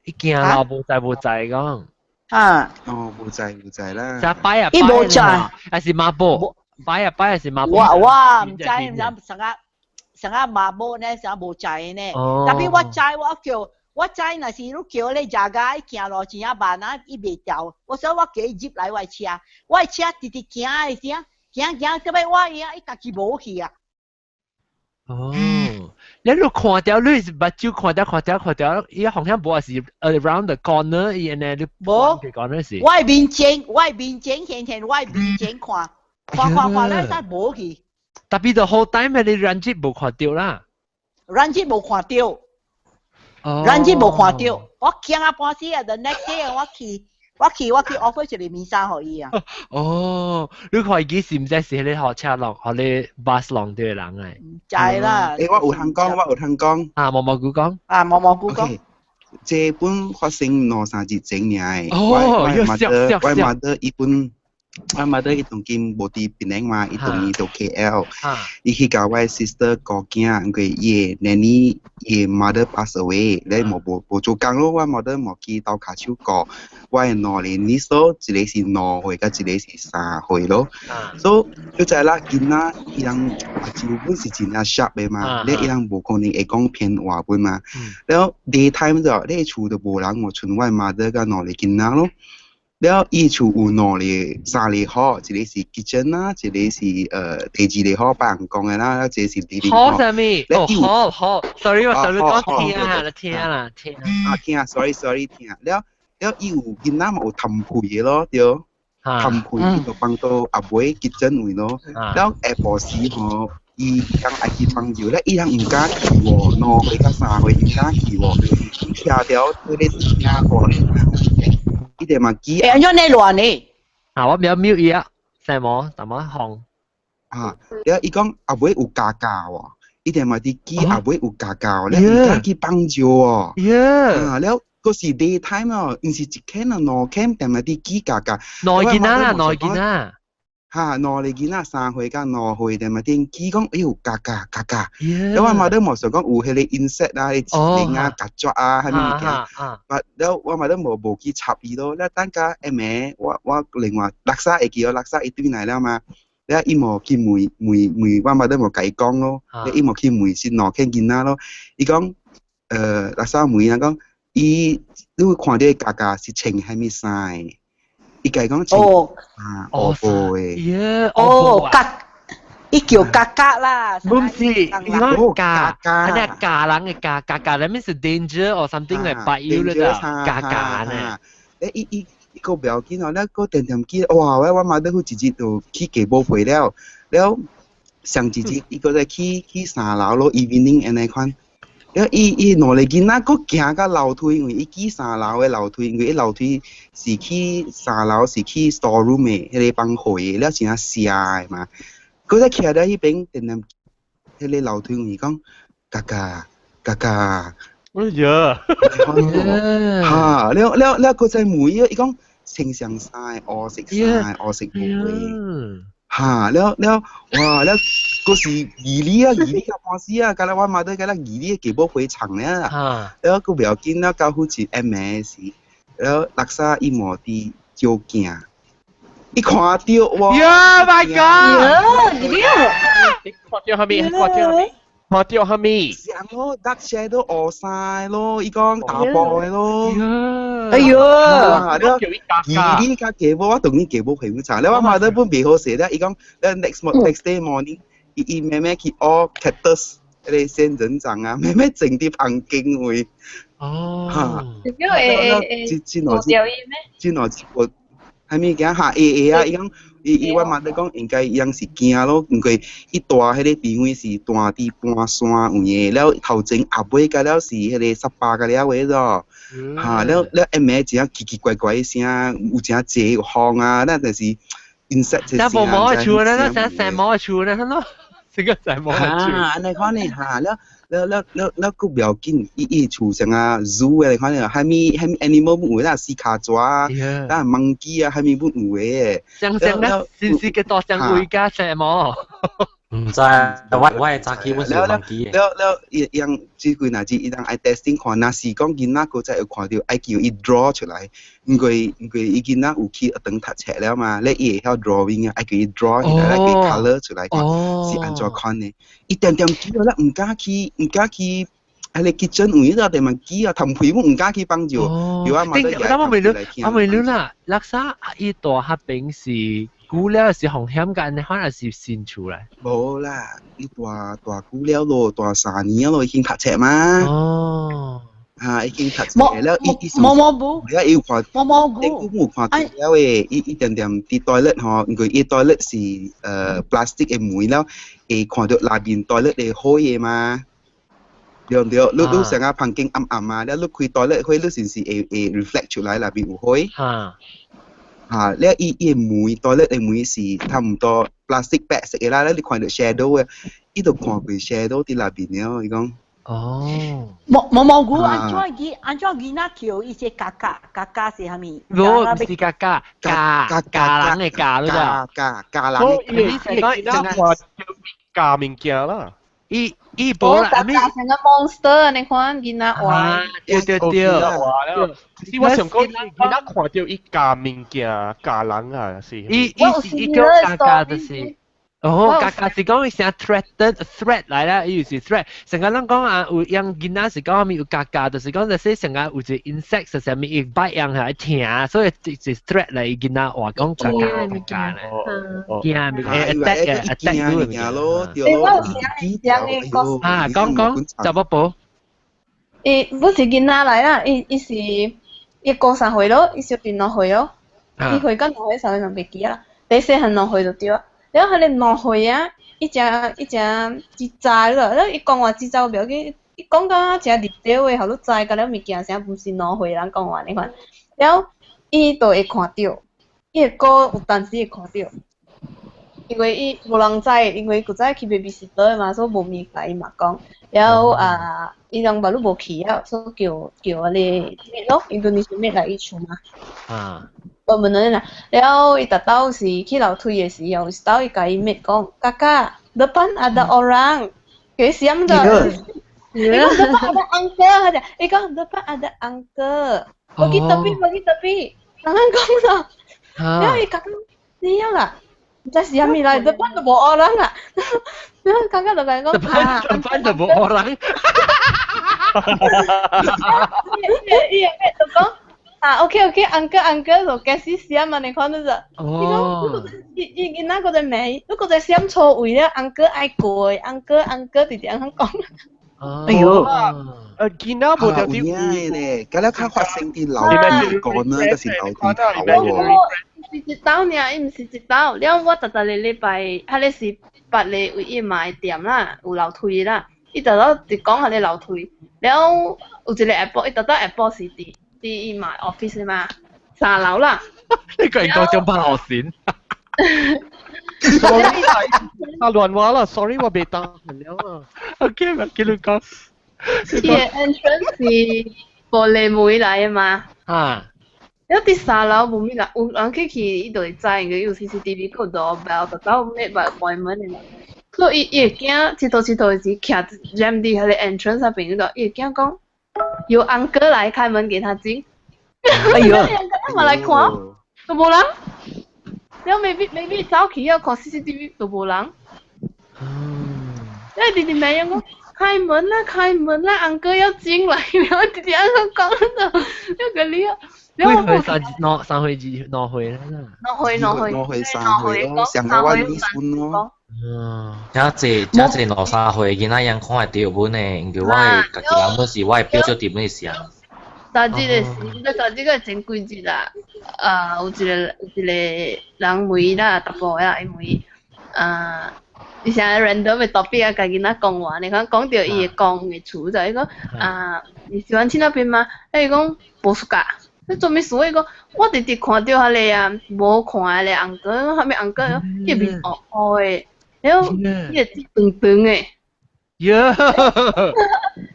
伊行路無知無知講。啊！哦，無知無知啦。就擺啊伊無知，還是馬步？擺啊擺還是馬步？我我毋知毋知啥個啥個馬步呢？啥無知呢？特別我知我叫我知，若是你叫咧食個，伊行路真正慢啊，伊袂掉。我說我叫伊入來我的車，我的車直直行的時，行行，到尾我伊伊家己無去啊。哦，你你看著你是目睭看著看著看著，伊方向無是 around the corner，伊按呢你無 corner 是。我面前，我面前現現，我面前看，看看看，咱才無去。特別 the whole time 你人質無看著啦。人質無看著。人質無看著，我驚啊半死啊！The next day 我去，我去，我去 offer 一個麵衫予伊啊。哦，你看伊是毋知是彼個學車落，予你 bus 落對人誒？知啦。欸，我有通講，我有通講。啊，毛毛菇講。啊，毛毛菇講。這本發生兩三日前爾的。哦，我 mother，我 mother 伊本。我 mother 伊當今無佇檳城嘛，伊當伊到 KL，伊去共我 sister 顧囝，因為伊的 nanny 伊的 mother pass away，咧無無無做工咯，我 mother 無去鬥跤手顧，我的兩個 niece 咯，一個是兩歲，佮一個是三歲咯，所以就知啦，囡仔伊人目睭本是真正 sharp 的嘛，咧伊人無可能會講騙話本嘛，了 daytime 就咧厝都無人，無賰我 mother 佮兩個囡仔咯。了伊厝有兩個、三個號，一個是 kitchen 啦，一個是第二個號辦公的啦，一個是 living 號。啥物？哦，好好，sorry，我sorry 講廳啦，廳啦，廳。啊，廳，sorry sorry，廳。了了，伊有囡仔嘛有痰屁的咯，對。痰屁就放到後尾 kitchen 位咯。了下晡時吼，伊人愛去幫手咧，伊人毋敢去喎，兩歲佮三歲毋敢去喎，徛條對咧廳過。伊哋嘛記。欸，按怎呢亂呢？啊，我袂 mute 伊啊，細毛，淡薄紅。啊，了伊講後尾有加加喎，伊哋嘛佇記後尾有加加喎，了毋敢去幫助喎。啊，了閣是 daytime 哦，毋是一間啊，兩間，定係佇記加加。兩囡仔啦，兩囡仔。哈，兩個囡仔三歲佮兩歲，定嘛頂記講，哎喲，加加加加。了我媽都無想講有彼個 insect 啊，彼個蟲啊、曱甴啊，啥物物件。了我媽都無無去插伊咯。了等下下暝，我我另外垃圾會記哦，垃圾伊轉來了嘛。了伊無去問問問，我媽都無共伊講咯。了伊無去問是兩間囡仔咯。伊講，垃圾問伊講，伊你看著加加是穿啥物衫的？伊家講穿啊，烏布的。哦，格，伊叫格格啦。唔是，伊講加，啊那加人的加，加加，that means danger or something like bite you 啦，加加呢。誒，伊伊伊個不要緊哦，咱個定定記，哇！我我媽都好一日就去雞母皮了，了上一日伊閣再去去三樓咯，evening 按呢款。了伊伊兩個囡仔閣行到樓梯，因為伊去三樓的樓梯，因為伊樓梯是去三樓是去 store room 的，彼個放貨的，了真正斜的嘛。閣再徛佇彼邊定定。彼個樓梯位講，嘎嘎嘎嘎。哎呀！嚇！了了了，閣再問伊，伊講青色衫、烏色衫、烏色布的。嚇！了了，哇！了，閣是二里啊，二里較半死啊，甲了我媽都甲了二里繼無回場了。了，閣袂要緊了，到好似暗暝時，了垃圾伊無佇照鏡，伊看著我。 Oh my god！看著啥物？看著啥物？看著啥物？上咯，dark shadow 烏衫咯，伊講大波的咯。哎喲！了，二里較繼母，我當然繼母回唔查。了我媽都本袂好勢了，伊講，了 next day morning，伊伊妹妹去學 cactus，彼个仙人掌啊，妹妹種佇房間位。哦。嚇！因為會會這兩無掉伊咩？這兩節我啥物件嚇會會啊！伊講伊伊我媽咧講應該伊人是驚咯，因為伊住彼个地方是住佇半山位的，了頭前後尾甲了是彼个十八甲了的咯。嚇了了暗暝真奇奇怪怪的聲，有誠濟有風啊，咱就是 insect 那無毛的樹呢？那成成毛的樹呢？咯，成個成毛的樹。嚇，按呢款呢嚇了了了了了，閣袂要緊，伊伊厝像啊 zoo 的款呢，啥物啥物 animal 本有啦，四跤蛇啊，啊 monkey 啊，啥物本有的。像像那是是個大象龜加成毛。毋知，我我的早起本是有 monkey 的。了了，伊伊人這幾若日伊人愛 testing 看，若是講囡仔閣再有看著，愛叫伊 draw 出來，因為因為伊囡仔有去學堂讀冊了嘛，咧伊會曉 drawing 啊，愛叫伊 draw 起來，來給 colour 出來看是按怎款的。伊定定記啦，毋敢去，毋敢去。彼个 kitchen 位度地嘛記啊，頭皮毋敢去幫助。有啊，嘛都我問你，我問你啦，垃圾伊大彼邊是久了是風險㗎，你可能是新厝來。無啦，伊大大久了咯，大3年咯，已經讀冊嘛。哦。嚇，已經讀冊了，伊伊毛毛布，了伊有看，毛毛菇，有看到了的，伊伊定定佇 toilet 吼，因為伊 toilet 是plastic 的門了，會看著內面 toilet 的火的嘛。對對，你你成個房間暗暗啊，了你開 toilet 火，你是毋是會會 reflect 出來內面有火？嚇。嚇，了伊伊的門 toilet 的門是差毋多 plastic 白色的啦，了你看著 shadow 的，伊就看過 shadow 佇內面了，伊講。哦。毛毛毛菇按怎囡按怎囡仔叫伊這嘎嘎嘎嘎是啥物？無，毋是嘎嘎，嘎嘎人的嘎，你知？嘎嘎人的。你是講囡仔看著假物件啦。伊伊無啦，成個 monster 你看囡仔話。對對對。其實我想講，囡仔看著伊假物件、假人啊，是。伊伊是伊叫嘎嘎就是。哦，嘎嘎是講伊成 threaten threat 來啦，伊就是 threat。成個人講啊，有樣囡仔是講啥物有嘎嘎，就是講就是成個有一個 insect 是啥物伊 bite 人係疼，所以就是 threat 來伊囡仔話講嘎嘎嘎嘎咧。驚物 attack 嘅 attack 物件咯，對咯。啊，講講，查某婆。伊不是囡仔來啦，伊伊是伊過3歲咯，伊小弟2歲咯，伊歲甲2歲3歲就袂記啦，第細漢2歲就對啊。了彼个兩歲啊，伊誠伊誠真知咯，了伊講話真知我袂要緊，伊講甲誠入調的，予你知甲了物件啥毋是兩歲人講話呢款。了伊就會看著，伊會閣有當時會看著，因為伊無人知，因為古早去 babysitter 嘛，所以無物共伊嘛講。了啊，伊人嘛攏無去啊，所以叫叫彼个咯，印度尼西亞來伊厝嘛。啊。我問你啦，了伊逐晝是去樓梯的時候，有一晝伊共伊妹講，kakak depan ada orang，佢閃的，伊講 depan ada uncle，佢講，伊講 depan ada uncle，pergi tepi pergi tepi，人講咯，了伊講你了啦，毋知是啥物來，depan 就無 orang 啦，了kakak 就共伊講， depan 就無 orang，伊伊伊就講。啊，OK OK，uncle uncle 就開始閃啊，你看到就，伊講，伊伊囡仔閣在罵，你閣在閃錯位了，uncle 愛過，uncle uncle 直直按呢講。哎喲，囡仔無條啲有咧，佮了較發生佇樓梯講呢，就是樓梯頭喎。是一晝爾，伊毋是一晝。了我逐逐個禮拜，彼个是別个為伊媽的店啦，有樓梯啦。伊逐逐直講彼個樓梯，了有一個下晡，伊逐逐下晡是佇。佇伊媽 office 嘛，3樓啦。你個人講中班學線。Sorry 啊，亂話啦，sorry 我未當了啊。 OK，咪叫你講。伊个 entrance 是玻璃門來的嘛？啊。了佇三樓無物人，有人去去，伊就會知，因為有 CCTV 閣 doorbell，就走 make appointment 的嘛。所以伊伊會驚，佚佗佚佗時徛 jam 佇彼个 entrance 那邊度，伊會驚講有 uncle 來開門給他進。哎呦！嘛來看，都無人。了 maybe 走去了看 CCTV 都無人。因為弟弟妹講開門啦，開門啦，uncle 要進來了，弟弟按怎講的，那個你啊。幾歲三兩三歲二兩歲啦？兩歲兩歲兩歲三歲咯，上個我你孫咯。嗯，遮濟遮濟兩三歲囡仔樣看會著本的，因為我的家己人本是我的表小弟本是啥。昨日的時，昨日個前幾日啦，啊，有一個人問啦，查埔啦，伊問，啊，伊成日 random 的 topic 啊，共囡仔講話，你看講著伊會講的詞就伊講，啊，你喜歡去那邊嗎？伊講無 suka。你做咩事？伊講，我直直看著彼个啊，無看彼个 uncle，啥物 uncle，伊面烏烏的，了伊个舌長長的。喲！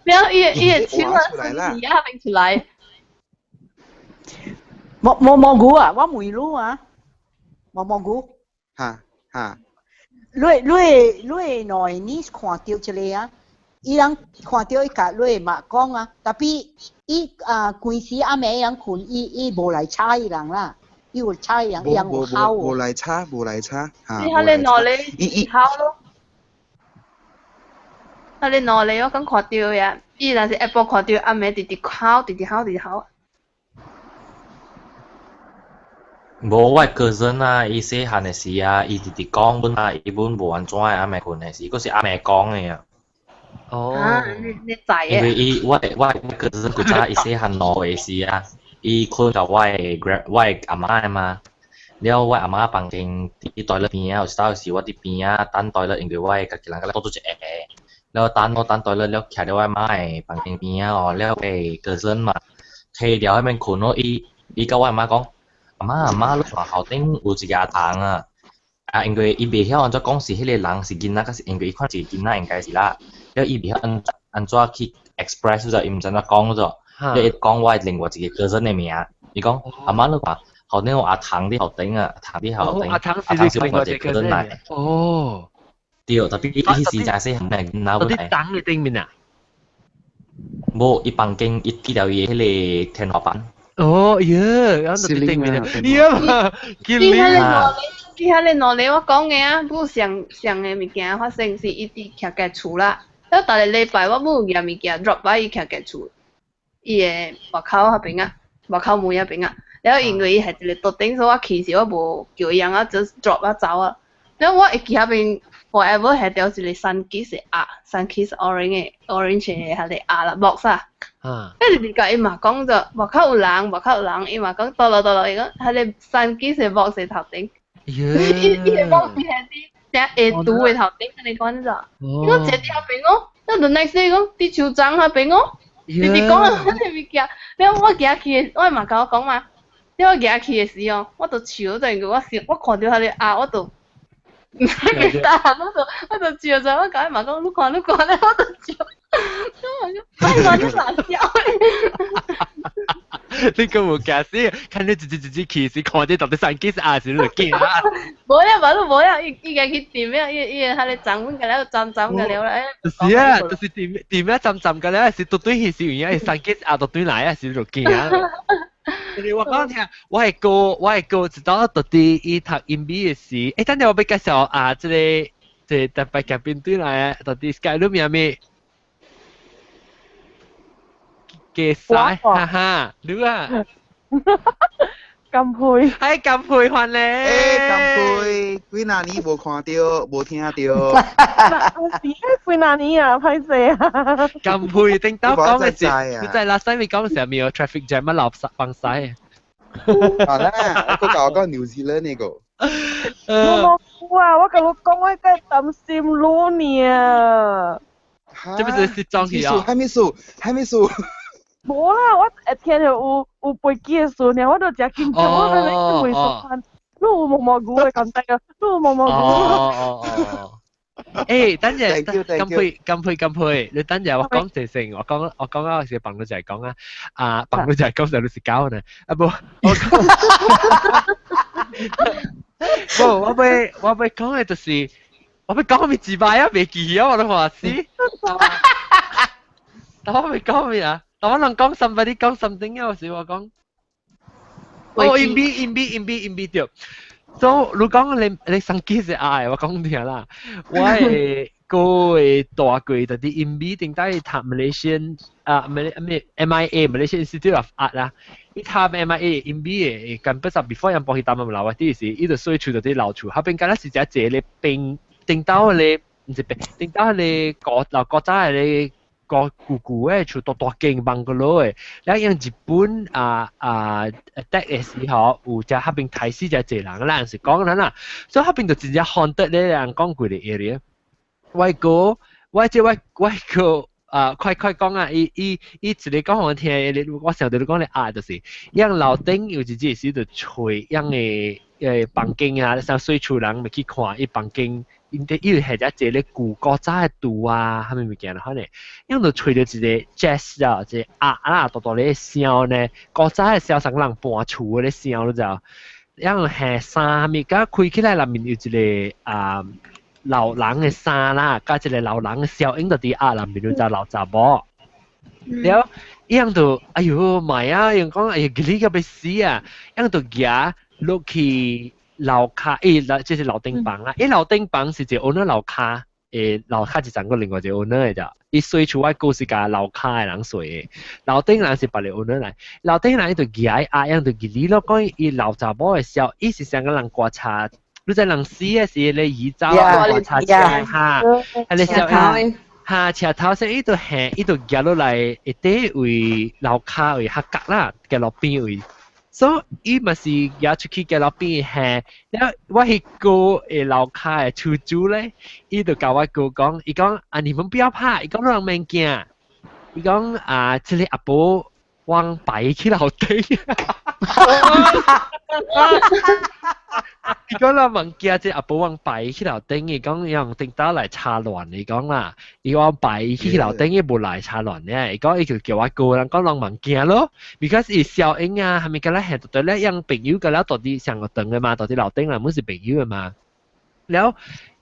了伊个手啊，耳仔變出來。毛毛蘑菇啊，我問你啊，毛蘑菇。哈哈。你你你兩个 niece 看著這个啊，伊人看著伊共你媽講啊，tapi 伊啊規時暗暝人睏，伊伊無來吵伊人啦，伊有吵伊人，伊人有吼。無來吵，無來吵，嚇。你彼个兩个吼咯，彼个兩個我講看著呀，伊若是下晡看著暗暝直直哭，直直吼，直直吼。無我 cousin 啊，伊細漢的時啊，伊直直講本啊，伊本無按怎的暗暝睏的時，閣是暗暝講的啊。哦。啊，你你知因為伊我我 cousin 古早伊細漢2歲時啊，伊睏共我的 grand 我的阿嬤嘛，了我阿嬤房間佇 toilet 邊仔，有時有時我佇邊仔等 toilet，因為我的家己人佮倒做一下，了等我等 toilet 了，徛佇我阿嬤的房間邊仔哦，了我的 cousin 嘛，提著彼邊睏咯，伊伊佮我阿嬤講。阿嬤阿嬤，你床頭頂有一個阿童啊！啊，因為伊袂曉按怎講是彼個人是囡仔，抑是因為伊看是囡仔應該是啦。了伊袂曉按按怎去 express 咗，伊毋知怎講咗。了伊講我另外一個 cousin 的名，伊講阿嬤你看後頂有阿童佇後頂啊，阿童佇後頂，阿童阿是另外一個 cousin 來。哦，對，tapi 伊彼時誠細漢的囡仔本來。佇童的頂面啊？無，伊房間伊記著伊彼個天花板。哦，耶，然後佇頂面啊，耶，見你啊！伊彼個兩个我講的啊，不上上的物件發生是伊佇徛家厝啦。了逐个禮拜我無有攑物件 drop by 伊徛家厝，伊的外口彼邊啊，外口門彼邊啊。了因為伊係一個桌頂，所以我去時我無叫伊人啊，just drop 啊走啊。了我會記彼邊 forever 係著一個 Sunkist 的鴨，Sunkist orange 的 orange 的彼個鴨啦 box 啊。啊！伊直直共伊嘛講著，外口有人，外口有人，伊嘛講倒落倒落，伊講彼個 Sunkist 的 box 的頭頂，伊伊个 box 係佇正下櫥的頭頂，按呢講咋？伊講坐佇彼邊哦，了 the next day 講佇樹欉彼邊哦，直直講啊，彼個物件，了我行去，我嘛共我講嘛，了我行去的時哦，我就笑陣，我想我看著彼個鴨，我就毋知記得，我就笑陣，我共伊嘛講，你看你看，了我就笑。我講你難笑。你個無驚死，看你直直直直去時，看這到底 Sunkist 鴨時，你就驚啊！無啊，無無啊，伊伊家去掂啊，伊伊彼个站阮個了站站個了咧。就是啊，就是掂掂啊站站個了，是絕對彼時有影，Sunkist 鴨就對來啊，時就驚啊！我講聽，我的哥直到到底伊讀英語的時，欸，等陣我欲介紹啊，這個這個特別嘉賓對來啊，到底 Sky 你名咩？嘅晒，哈哈，你啊，金佩，係金佩歡咧，欸，金佩，幾若年無看著，無聽著。是幾若年啊，歹勢啊。金佩頂頭講的是，你在拉西咪講時候，咪有 traffic jam 乜垃圾放晒。啊啦，我共我講 New Zealand 那個。無無啊，我共你講，我個擔心你呢。這不是失蹤去啊？還沒數，還沒數。無啦，我會聽著有有飛機的時陣，我就誠緊張，我本來一直袂舒服。你毛毛菇嘅咁低啊，你毛毛菇。哦哦哦。誒，等陣，乾杯，乾杯，乾杯！你等陣我講這聲，我講我講啊，是朋友就係講啊，啊朋友就係講就你是搞呢，啊不，我講，不，我要講嘅就是，我要講咪自敗啊，未記啊，我都話是。但我未講咩啊？但我能講 somebody 講 something 啊，有時我講。哦，in B in B in B in B 對。所以你講你你生機是愛，我講聽啦。我係個會大過就啲 in B 頂底讀 Malaysian 啊，咩咩 MIA Malaysian Institute of Art 啦。伊讀 MIA in B 嘅 campus before 人幫佢擔乜樓啊？啲是伊就水厝就啲樓厝，後邊間咧是只一個冰頂到咧，唔是冰頂到咧國老國早咧。個舊舊嘅厝大大間辦公樓嘅，了用日本啊啊得嘅時候，有只嗰邊開始只濟人，咱是講啦，所以嗰邊就真正 haunted 咧，人講過嘅 area。我哥，我這我我哥啊，快快講啊！伊伊伊一個講我聽，我想到你講咧啊，就是，讓樓頂有一日時就吹，讓嘅房間啊，像水厝人咪去看伊房間。因啲伊係只一個舊古早嘅圖啊，啥物物件啦，可能，因就吹到一個 jazz 啊，一個鴨啦，大大咧聲呢，古早嘅聲，上人搬厝嘅咧聲，你知道？因係衫物，甲開起來內面有一個啊老人嘅衫啦，加一個老人嘅小影就佇鴨內面，你知老查某。了，伊樣就哎喲媽啊，伊講哎呀，你個欲死啊，伊就行落去。樓跤，欸，這是樓頂房啦。欸，樓頂房是一個 owner 樓跤，欸，樓跤一層個另外一個 owner 的咋。伊睡厝我哥是共樓跤的人睡的，樓頂人是別個 owner 來。樓頂人伊就舉阿樣就舉咯，講伊老查某的笑，伊是像個人觀察，你知人死的時咧移走觀察哈，係咧笑哈，車頭先伊就行，伊就舉落來一塊位樓跤位較角啦，行路邊位。所以伊嘛是舉出去街路邊行，了我彼個的樓跤的厝主咧，伊就共我哥講，伊講啊你們不要怕，伊講你免驚，伊講啊這個阿婆往擺去樓頂，伊講咱免驚，這阿婆往擺去樓頂，伊講用頂刀來插亂，伊講啦，伊講擺去樓頂，伊無來插亂咧，伊講伊就叫我哥人講攏免驚咯，because 伊小英啊，係咪甲咱行到咧，讓朋友甲咱到底上個長的嘛，到底樓頂啦，滿是朋友的嘛，了。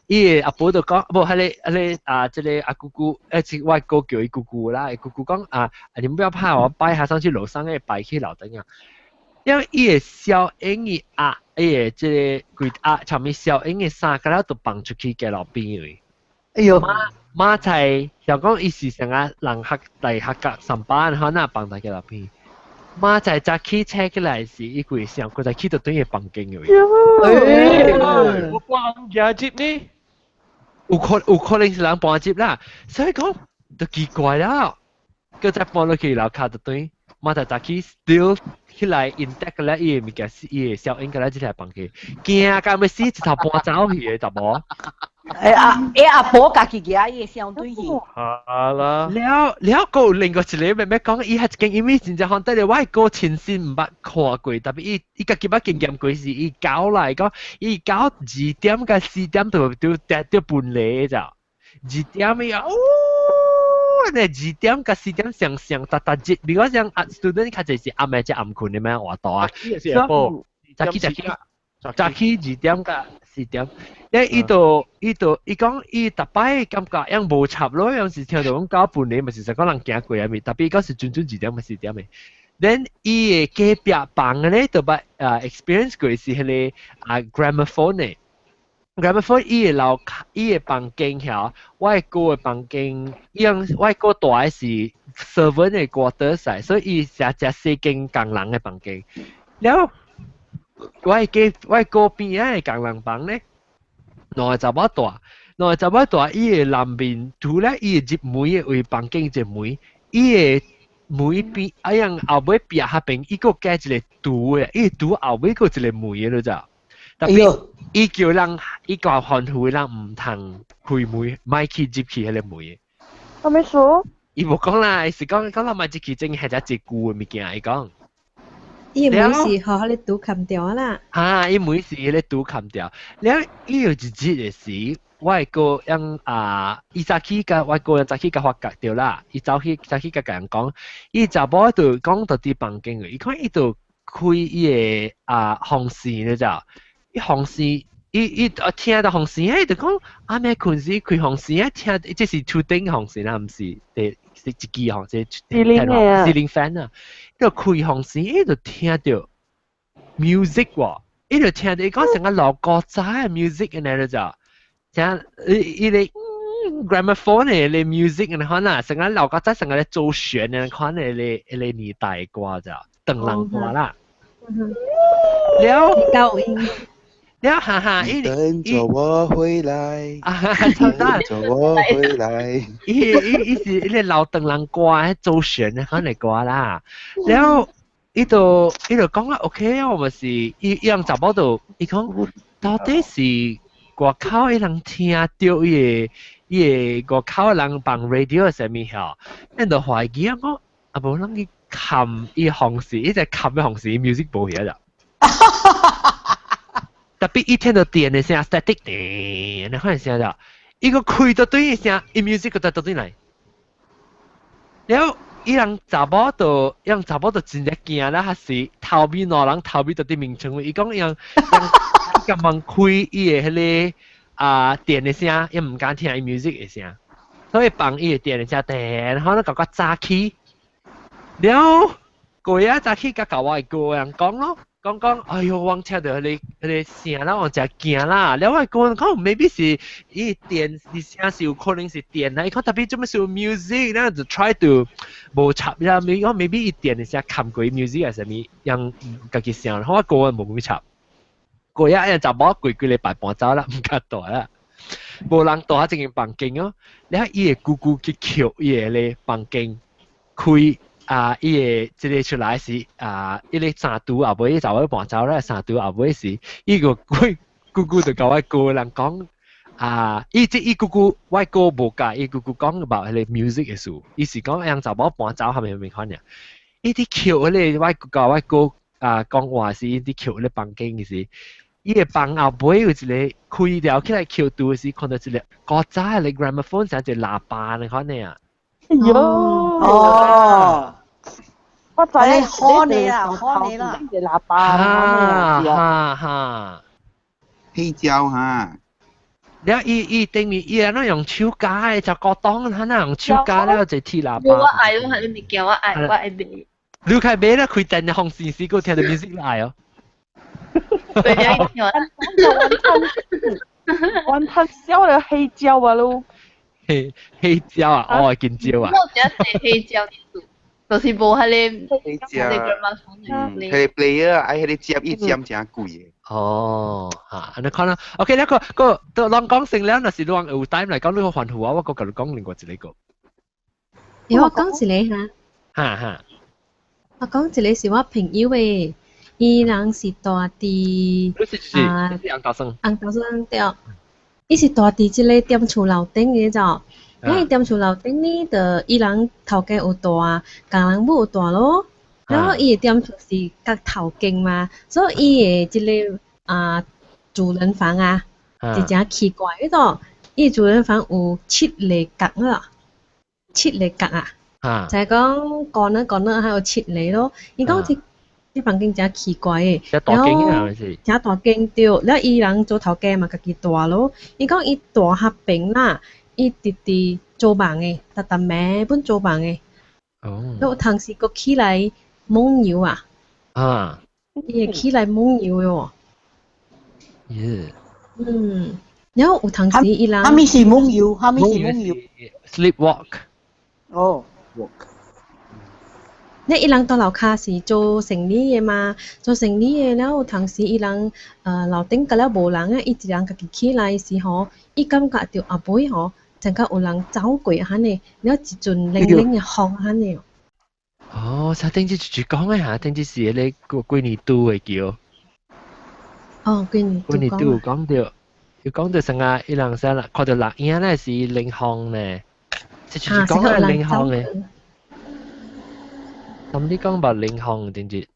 伊阿婆就講，無，彼個彼個啊，這個阿姑姑，欸，我哥叫伊姑姑啦，伊姑姑講啊，你們不要怕，我擺下上去樓上，擺去樓頂啊。因為伊會小英伊壓，伊會這個規壓，上面小英的衫，敢若都放出去街路邊位。哎喲，馬菜想講伊是啥個人客來客家上班，可能放在街路邊。馬仔早起車起來時，伊規想，佢就去到對個房間位。我搬家接呢？有可能是人搬接啦，所以講就奇怪啦。佢再搬落去樓跤就對，馬仔早起 still 起來 intact 咧，伊個物件是伊個小英個咧，這台房間，驚到欲死，一頭搬走去的，查某。欸阿欸阿婆家己舉伊個相對去。好啦。了了，閣有另外一個妹妹講，伊係一間因為真正反對咧，我個親身毋捌看過，特別伊伊家己捌經驗過是，伊狗來講，伊狗2點到4點就就就分離咋，二點伊哦，呢2點到4點上上逐逐日，比如講啊，student 較濟是暗暝才暗睏的咩活動啊，早起早起早起2點到4點，咧伊就伊就伊講伊逐擺感覺樣無插咯，樣是聽到講狗分離，嘛是實講人行過啊咪，特別講是準準2點嘛4點的。then 伊的隔壁房的咧，就捌啊 experience 過是彼個啊 gramophone 的。gramophone 伊的樓伊的房間遐，我的哥的房間，伊樣我的哥住的是 servant 的 quarters，所以伊是只四間工人的房間。了，我的隔我的哥邊仔的工人房咧，兩個查某住，兩個查某住，伊的南面除了伊的入門的位房間一個門，伊的門邊啊樣後尾壁彼邊，伊閣加一個櫥的，伊櫥後尾閣一個門的，你知？特別伊叫人，伊叫吩咐人毋通開門，莫去入去彼個門的。啥物事？伊無講啦，伊是講講咱莫入去，真係只一舊的物件，伊講。伊每時學你拄冚掉啦。啊！伊每時咧拄冚掉，了伊有一日嘅時，我的哥用啊，伊早起甲我個人早起甲發覺著啦，伊早起早起甲人講，伊查某就講到佇房間嘅，伊看伊就開伊个啊風扇你知？伊風扇，伊伊啊聽到風扇，伊就講啊咩困時開風扇啊，聽這是厝頂風扇啦，毋是第是一支風扇，ceiling fan 啊，伊就開風扇，伊就聽到 music 喎，伊就聽到伊講成個老古早嘅 music 安尼你知？像伊伊個 gramophone 嘅咧 music 安尼款啦，成個老古早成個咧周旋嘅款嘅咧咧年代歌咋，唐人歌啦。了高音。了哈哈，伊等著我回來，啊，差不多等著我回來。伊伊伊是伊個老唐人歌，彼周旋的款的歌啦。了，伊就伊就講啊，OK，我咪是伊伊人查某就伊講到底是外口的人聽著伊个伊个外口的人放 radio 啥物吼，咱就懷疑啊，講啊無人去冚伊風扇，伊在冚伊風扇，music 無去啊。特別伊聽到電的聲，static 電，你看聲就，伊個開到對聲，伊 music 個就對來。了，伊人查某就，伊人查某就真正驚啦，還是頭尾兩人頭尾就佇眠床，伊講伊人伊共忙開伊的彼个啊電的聲，伊毋敢聽伊 music 的聲，所以放伊的電的聲，電，然後咧甲我早起，了過日早起甲甲我的哥人講咯。講講，哎喲，我聽到彼个彼个聲啦，我真驚啦。了我講講，maybe 是伊電伊聲是有可能是電啦。伊講特別做咩是有 music，咱就 try to 無插啦。咪講 maybe 伊電的聲冚過 music 還是啥物，讓家己聲。我個人無乜插。過日一查某過幾禮拜搬走啦，毋敢蹛啦。無人蹛喺這間房間哦。了伊的姑姑去叩伊的咧房間開。啊！伊個這個出來是啊，伊個三度後尾查某搬走啦，三度後尾是伊個姑姑就共我哥人講啊，伊這伊姑姑我哥無共伊姑姑講about 彼個 music 的事，伊是講讓查某搬走係咪咪款爾？伊佇叩彼個我共我哥啊講話是伊佇叩彼個房間的時，伊個房後尾有一個開了起來叩拄時，看到一個古早的 gramophone 像一個喇叭那款的啊。喲哦，我知你開你啦，開你啦，喇叭哈哈哈，黑膠哈。了伊伊頂面伊按怎用手夾的，就古董，他那用手夾了就鐵喇叭。我愛攏係物件，我愛我愛買。你開買啦，開電的風扇時，閣聽到 music 來哦。對啊，完全笑了黑膠啊咯。黑黑膠啊，哦，金蕉啊。我只係黑膠就是無彼個黑膠。彼個 player 愛彼個接一接誠貴的。哦，嚇，按呢看啦。OK，那個個都攏講成了，若是你有 time 來講，你個煩惱啊，我閣共你講另外一個。欸，我講一個哈。哈哈。我講一個是我朋友的，伊人是蹛佇啊，紅豆杉。紅豆杉對。伊是蹛佇這個踮厝樓頂的就，因為踮厝樓頂呢，就伊人頭家有蹛，工人母有蹛咯。然後伊的踮厝是佮頭間嘛，所以伊的這個啊主人房啊，是誠奇怪，彼個伊主人房有七個角啊，七個角啊，就係講講呢講呢還有七個咯。伊講這這房間誠奇怪的，然後誠大間對，了伊人做頭家嘛，家己蹛咯。伊講伊蹛彼邊啦，伊直直做夢的，逐逐暝本做夢的。哦。有當時閣起來夢遊啊！啊！伊會起來夢遊的哦。耶。嗯，然後有當時伊人。啥物是夢遊？啥物是夢遊？Sleepwalk。哦。 walk。你伊人蹛樓跤是做生意的嘛？做生意的，了有當時伊人樓頂閣了無人啊，伊一人家己起來時吼，伊感覺著後尾吼，像甲有人走過按呢，了一陣冷冷的風按呢。哦，啥頂次就講的嚇，頂次是彼個幾年拄的叫。哦，幾年幾年拄有講著，有講著成啊，伊人啥啦，看著人影咧是冷風呢，這就是講的冷風的。咁你講白冷風頂住？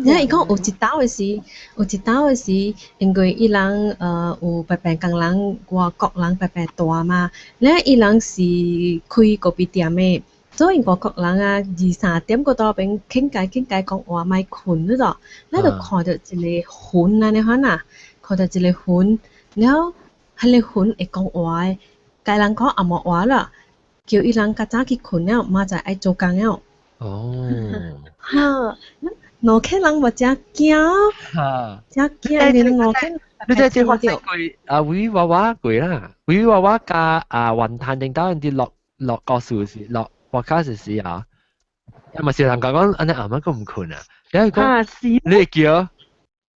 然後伊講有一道的時，有一道的時，因為伊人有白白工人外國人白白大嘛，然後伊人是開咖啡店的，所以外國人啊二三點過到邊傾偈傾偈講話莫睏嗰度，咱就看到一個魂按呢款啊，看到一個魂，然後彼個魂會講話的，共人講紅毛話啦，叫伊人較早去睏了，明仔載愛做工了。哦，哈，兩個人嘛誠驚，誠驚，連兩個你知這發生過啊？維娃娃過啦，維娃娃加啊雲吞定到人哋落落個數時，落博卡時時啊，啊嘛是人講講按呢阿媽閣毋睏啊，你講你會叫？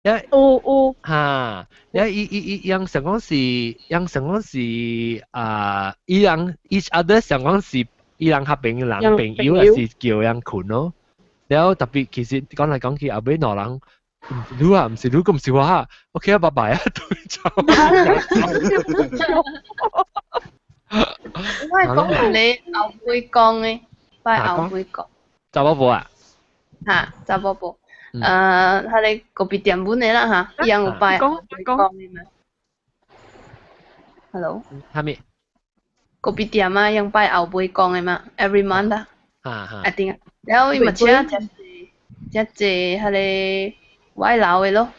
有有哈，你伊伊伊伊人想講是，人想講是啊，伊人 each other 想講是伊人合朋人朋友，還是叫人睏咯。然後特別其實講來講去，後尾兩人毋是你啊，毋是你，閣毋是我啊。OK 啊，拜拜啊，對走。我係講你後背講的，拜後背講。查某婆啊？嚇，查某婆。彼個咖啡店本的啦嚇，伊人有拜後背講的嘛？Hello。啥物？咖啡店啊，用拜後背講的嘛，every month 啊。哈一定啊。然後伊嘛請誠濟誠濟彼個外勞的咯。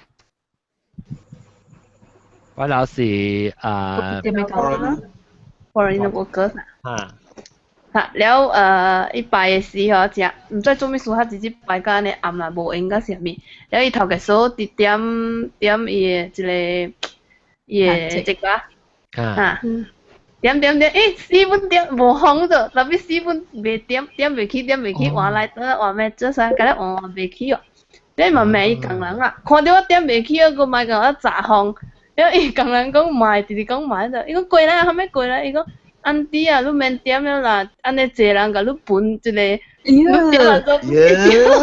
外勞是啊。 foreign workers 啊。嚇，了伊拜的時吼，食毋知做物事，他直接拜甲按呢暗啦，無閒甲啥物。了伊頭家嫂佇點點伊的一個伊的這個啊，點點點，欸，死本點無風著，特別死本袂點點袂起，點袂起，換來倒換咩做啥，共你換換袂起哦。你嘛罵伊工人啊，看著我點袂起，閣莫共我炸風。了伊工人講莫，直直講莫著，伊講過來，啥物過來，伊講。安迪啊，你免點了啦，按呢濟人共你分一個，你點啊做？你講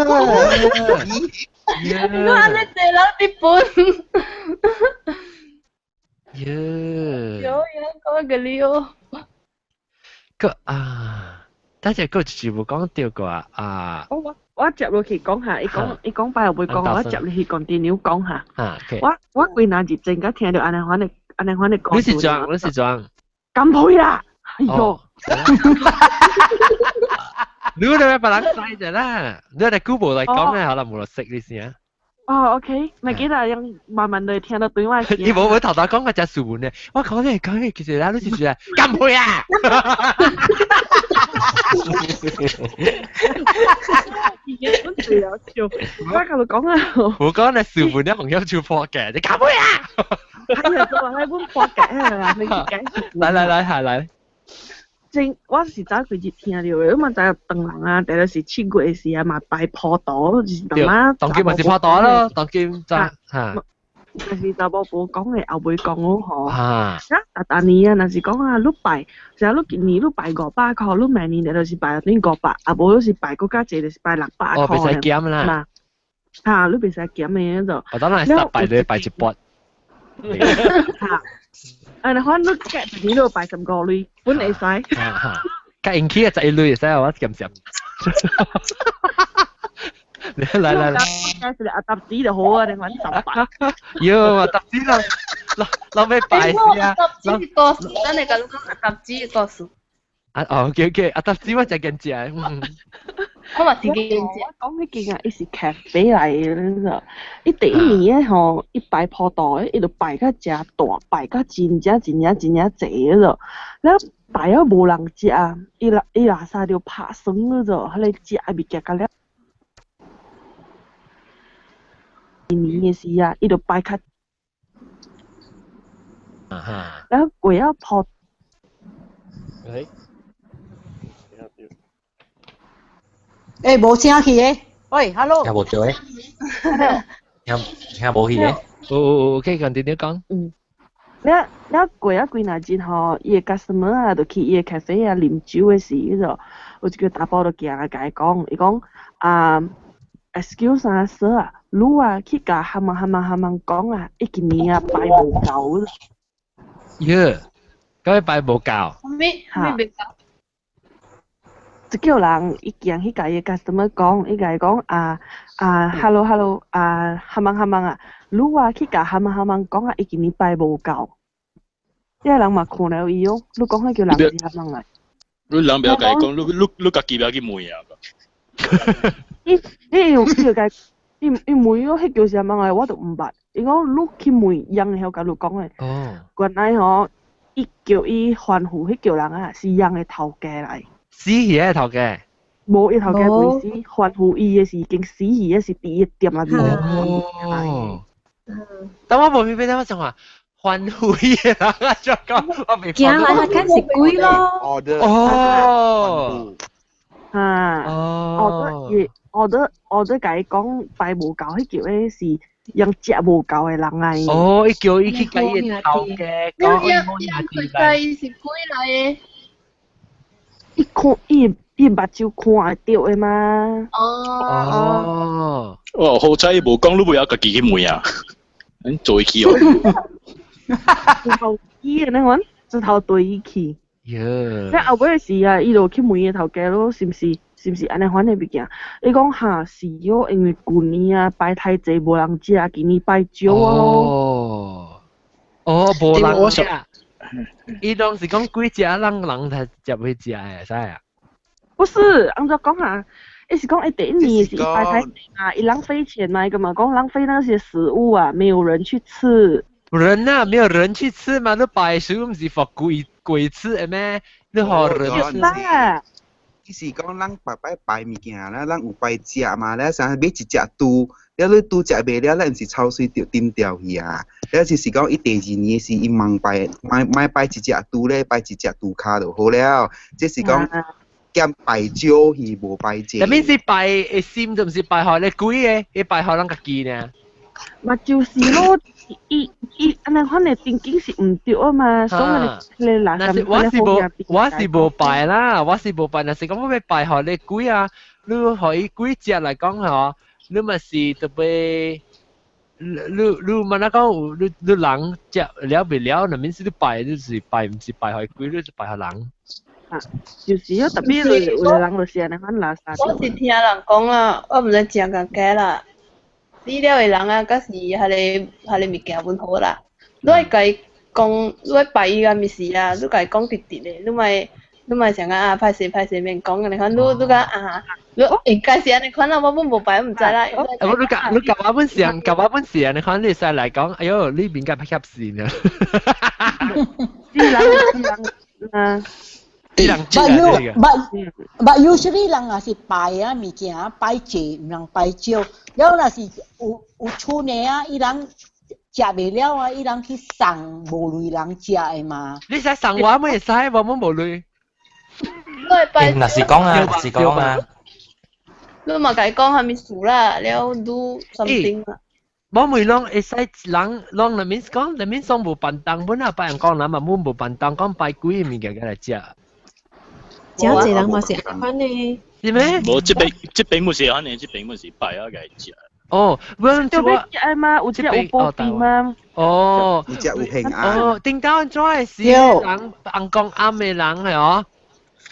按呢濟人佇分。耶！有有講個你哦。個啊，等陣個一無講著過啊。我我接落去講下，伊講伊講擺又袂講，我接落去 continue 講下。啊，我我幾若日前才聽著按呢款的按呢款的故事。你是裝？你是裝？乾杯啦！哎喲，你哋咩別人知啫啦？你哋 Google 嚟講咧，可能冇人識你先啊。哦，OK，咪記得用慢慢地聽到對我。你冇冇頭頭講個隻數門咧？我講咧講咧，其實咧，你是說乾杯啊！已經本最有笑，我同你講啊。我講咧數門咧，紅友做破嘅，你乾杯啊！係啊，就話喺本破嘅啊，你解。來來來，係來。正我是早幾日聽到的，我嘛知影唐人啊，特別是七月時啊，嘛拜普渡，就是當媽。當今嘛是普渡咯，當今就嚇。就是查某婆講的後尾講哦吼。啊。啊，逐年啊，若是講啊，你拜，像你今年你拜500箍，你明年就是拜等於500，啊無你是拜閣較濟，就是拜600箍。哦，袂使減啦。嚇，你袂使減的嗰種。我當然十拜就拜一筆。嚇。啊！你看你計一年都拜15鐳，本會使。計用起啊，11鐳會使啊，我減少。來來來。計一個阿達子就好啊，你看十八。喲，阿達子啦，老老尾拜死啊！阿達子是故事，等下共你講阿達子的故事。啊哦，OK OK，阿達子我真緊食，我嘛是緊食。我講彼間啊，伊是咖啡來的，你知？伊第一年的吼，伊拜普渡的，伊就拜甲誠大，拜甲真正真正真正濟嗰種。了拜了無人食，伊垃伊垃圾就拍酸嗰種，彼個食的物件甲了。一年的時啊，伊就拜較。然後過了普。欸，無聲去的，喂，hello。聽無著的，聽聽無去的。有，OK，跟點點講。嗯。了了過了幾若日吼，伊的 customer 啊，就去伊的 cafe 啊啉酒的時，彼個有一個查埔就行來共伊講，伊講啊，excuse 啊，sir 啊，你啊去共哈問哈問哈問講啊，伊今年啊拜無夠。耶，敢欲拜無夠？啥物啥物袂夠？一叫人伊行去共伊 customer 講，伊共伊講啊啊，hello hello 啊，哈芒哈芒啊，你啊去共哈芒哈芒講啊，伊今年拜無夠，這個人嘛看了伊哦，你講彼叫人是哈芒來。你人不要共伊講，你家己不要去問啊。伊伊有伊就共伊伊問我彼叫啥物來，我都毋捌。伊講你去問，人會曉共你講的。哦。原來吼，伊叫伊吩咐彼叫人啊，是人的頭家來。死去的頭家。無伊頭家未死，吩咐伊的是已經死去的，是佇伊店內面。哦。但我無明白，我想話吩咐伊的人啊，就講我未。行來看是鬼咯。哦。啊。哦。伊 order 共伊講拜無夠，彼叫的是用食無夠的人來。哦，伊叫伊去共伊的頭家講，伊伊佢伊是鬼來的。伊看伊伊目睭看會著的嘛？哦。哦。哦，好彩伊無講，你袂曉家己去問啊？你做去哦。一頭起的那款，一頭對伊去。耶！那後尾是啊，伊就去問伊頭家咯，是毋是？是毋是按呢款的物件？伊講哈是喲，因為舊年啊拜太濟無人食，今年拜少啊咯。哦，哦，無人食。伊當時講幾隻人人才食袂食的，使啊？不是，按怎講啊？伊是講伊第一年是拜太濟嘛，伊浪費錢嘛，伊個嘛講浪費那些食物啊，沒有人去吃。人啊，沒有人去吃嘛？你拜食物毋是予鬼鬼吃的咩？你予人吃。伊是講咱白擺拜物件啦，咱有拜食嘛，咧啥買一隻豬，了你豬食袂了，咱毋是臭水就丟掉去啊。了就是講伊第二年是伊茫拜，莫拜一隻豬咧，拜一隻豬跤就好了。這是講減拜少去，無拜濟。啥物是拜的心，就毋是拜予你鬼的，伊拜予咱家己爾。嘛就是咯，伊伊按呢款的定境是毋對啊嘛，所以你垃圾我是無我是無拜啦，我是無拜，若是講我欲拜予你鬼啊，你予伊鬼食來講吼，你嘛是特別，你你嘛若講有你你人食了袂了，若免是你拜，你是拜毋是拜予鬼，你是拜予人。啊，就是啊，特別有的人就是按呢款垃圾。我是聽人講啦，我毋知真共假啦。死了的人啊，閣是彼个彼个物件本好啦。你愛共伊講，你愛拜伊個物事啊，你共伊講直直的，你莫你莫想講啊，歹勢歹勢免講，按呢款，你你講啊，你應該是按呢款啦，我本無拜，我毋知啦。我你共你共我本上，共我本是按呢款，你會使來講，哎喲，你應該歹翕死呢。死人死人啊！ But you but usually 人若是拜啊物件，拜濟，毋通拜少。了若是有有厝的啊，伊人食袂了啊，伊人去送無錢人食的嘛。你使送我，會使，我們無錢。若是講啊，若是講啊。你嘛共伊講啥物事啦，了你 something 啦。我問攏會使人攏裡面講，裡面送無便當本啊，拜人講人嘛，阮無便當，講拜鬼的物件來食。真濟人嘛是按款呢。是咩？無，這邊這邊毋是按呢，這邊毋是拜啊，共伊食。哦，阮這邊食嘛，有食有保庇嘛。哦，有食有平安。哦，頂到按怎的時，人翁公暗的人係哦，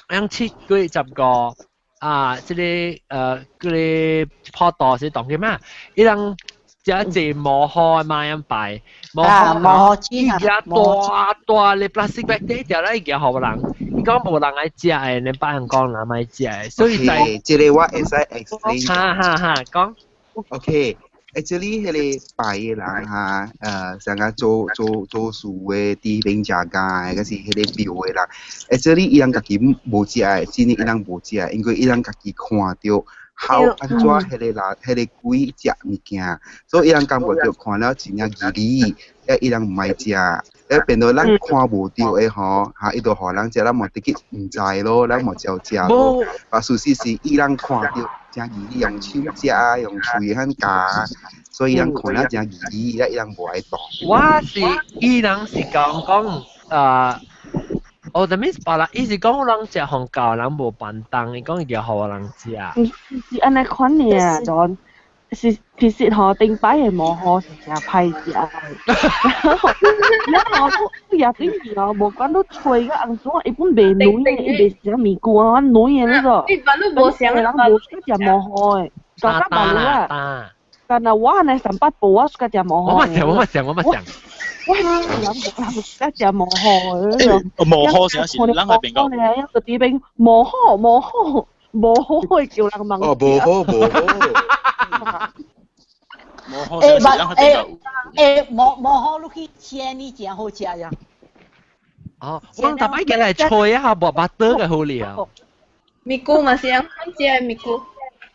人7月15啊，這個嗰个普渡是當嘅嘛，伊人。食濟毛河嘛樣拜，毛河伊只大大个 plastic bag 底條咧，伊舉予人，伊講無人愛食的，連別人講人愛食的，所以在這個我會使 explain。哈哈哈，講。 OK，actually 彼个拜的人哈，像個做做做事的，佇邊食家的，抑是彼個廟的人，actually 伊人家己無食的，真的伊人無食，因為伊人家己看著。好按怎彼个人彼个鬼食物件，所以伊人感覺著看了真正義理，伊人毋愛食，變做咱看無著的吼，哈，伊就予人食，咱嘛直去毋知咯，咱嘛照食咯。啊，事實是伊人看著真義理，用手食啊，用喙遐咬，所以伊人看了真義理，伊人無愛動。我是伊人是講講啊。哦，that means 別人，伊是講人食紅教人無便當，伊講伊叫予人食。是按呢款爾，就是其實吼，頂擺的無好是誠歹食的。然後我也頂是吼，無管你吹甲按怎，伊本袂軟的，伊袂食麵龜啊，軟的那個。伊反正無想人無喜歡食無好的，搞到別路啊。但係我呢三八步，我喜歡食無好。我嘛想，我嘛想，我嘛想。我人人喜歡食無好的。無好啥是咱那邊講。咧，個啲邊無好，無好，無好會叫人問。哦，無好，無好。欸，欸，無無好，你去煎你真好食呀。哦，我特擺嘅嚟吹啊，無巴多嘅好料。咪菇嘛是樣，食咪菇，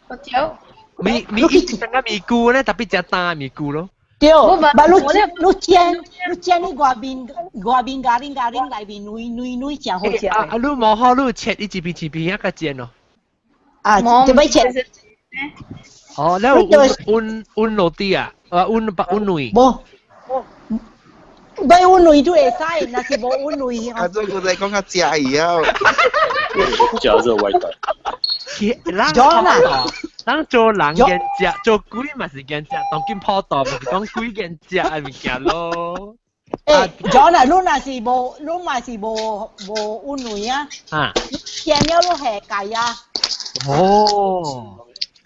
我椒。咪咪一等個咪菇咧，特別食大咪菇咯。對，把你你煎你煎你外面外面咖喱咖喱內面軟軟軟真好食。啊啊！你無好，你切一片一片一個煎咯。啊，就要切。哦，你有溫溫落地啊？啊，溫白溫軟。無，買溫軟都會使，若是無溫軟。啊，這個在講較食伊啊。食這個味道。人啊，人做人見食，做鬼嘛是見食，當今普渡嘛是講鬼見食的物件咯。欸，John 啊，你若是無，你嘛是無無溫軟啊？啊。煎了你下蓋啊。哦。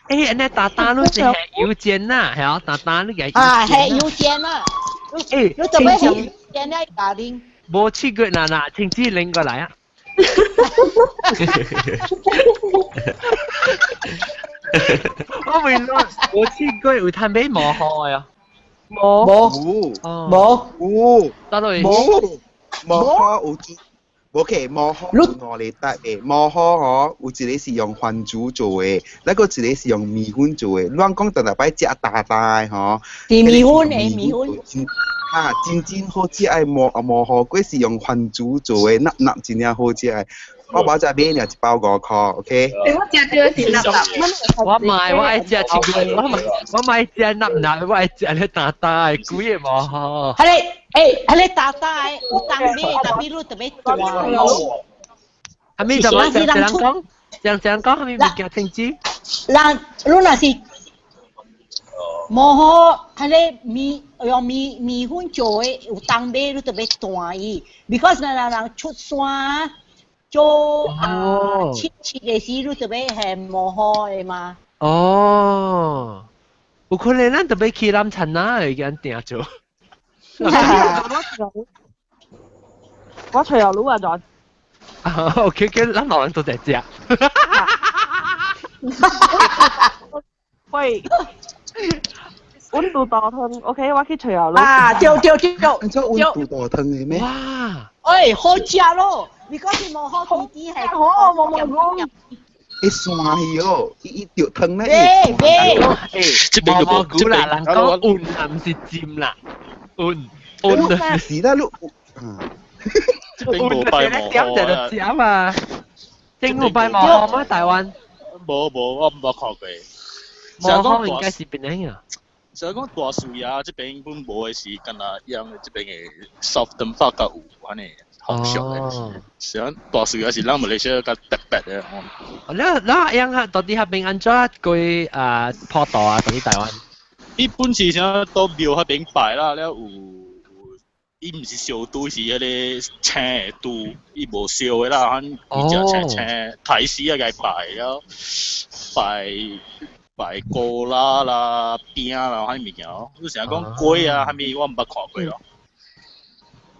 欸，按呢大大你是下油煎呐，係啊，大大你個啊，下油煎啊。欸，你做咩下油煎了咖喱？無試過嗱嗱，親自拎過來啊。我問你，無試過有通買無好啊？無無無無，到底無無好有。無去，無好有兩個搭的，無好吼有一個是用番薯做的，那個一個是用麵粉做的。亂講，逐逐擺食大大的吼，是麵粉的麵粉。啊，真真好食的無無好，粿是用番薯做的，納納真正好食的。我無才買爾一包5箍，OK？我食著是納納。我買，我愛食一個，我買食納納，我愛食咧大大的，貴的無好。係咧。欸，彼個大大的有當買，但比你特別大。啥物怎麼？這人講，這人講啥物物件停止？人，你若是無好，彼個麵用麵麵粉做的有當買，你特別大伊。Because 若人出山做啊切切的時，你特別係無好的嘛。哦，有可能咱特別去南田哪會咁定做。我隨油滷啊，仲。 OK，叫咱老人都在食。喂，溫度大湯，OK，我去隨油滷。啊，對對對對。你做溫度大湯的咩？哇！哎，好食咯！你講是無好甜甜係好，無無講。會散去哦，伊伊著湯咧。喂喂，欸，這邊就無啦，人講溫啊，毋是浸啦，溫溫是啦，你。這邊無拜無點就就食嘛，政府拜無好嗎？台灣？無無，我毋捌看過。無好應該是邊樣啊？所以講大樹爺這邊本無的是，敢若用這邊的 soft 發較有按呢好俗的。是講大樹爺是咱馬來西亞較特別的。那那樣啊，到底彼邊按怎過啊普渡啊？到底台灣？伊本是啥到廟彼邊拜啦，了有。伊毋是燒豬，是彼個青的豬，伊無燒的啦，反伊食青青刣死啊，共拜了，拜拜糕啦啦餅啦，啥物件哦。你成日講粿啊，啥物我毋捌看過咯，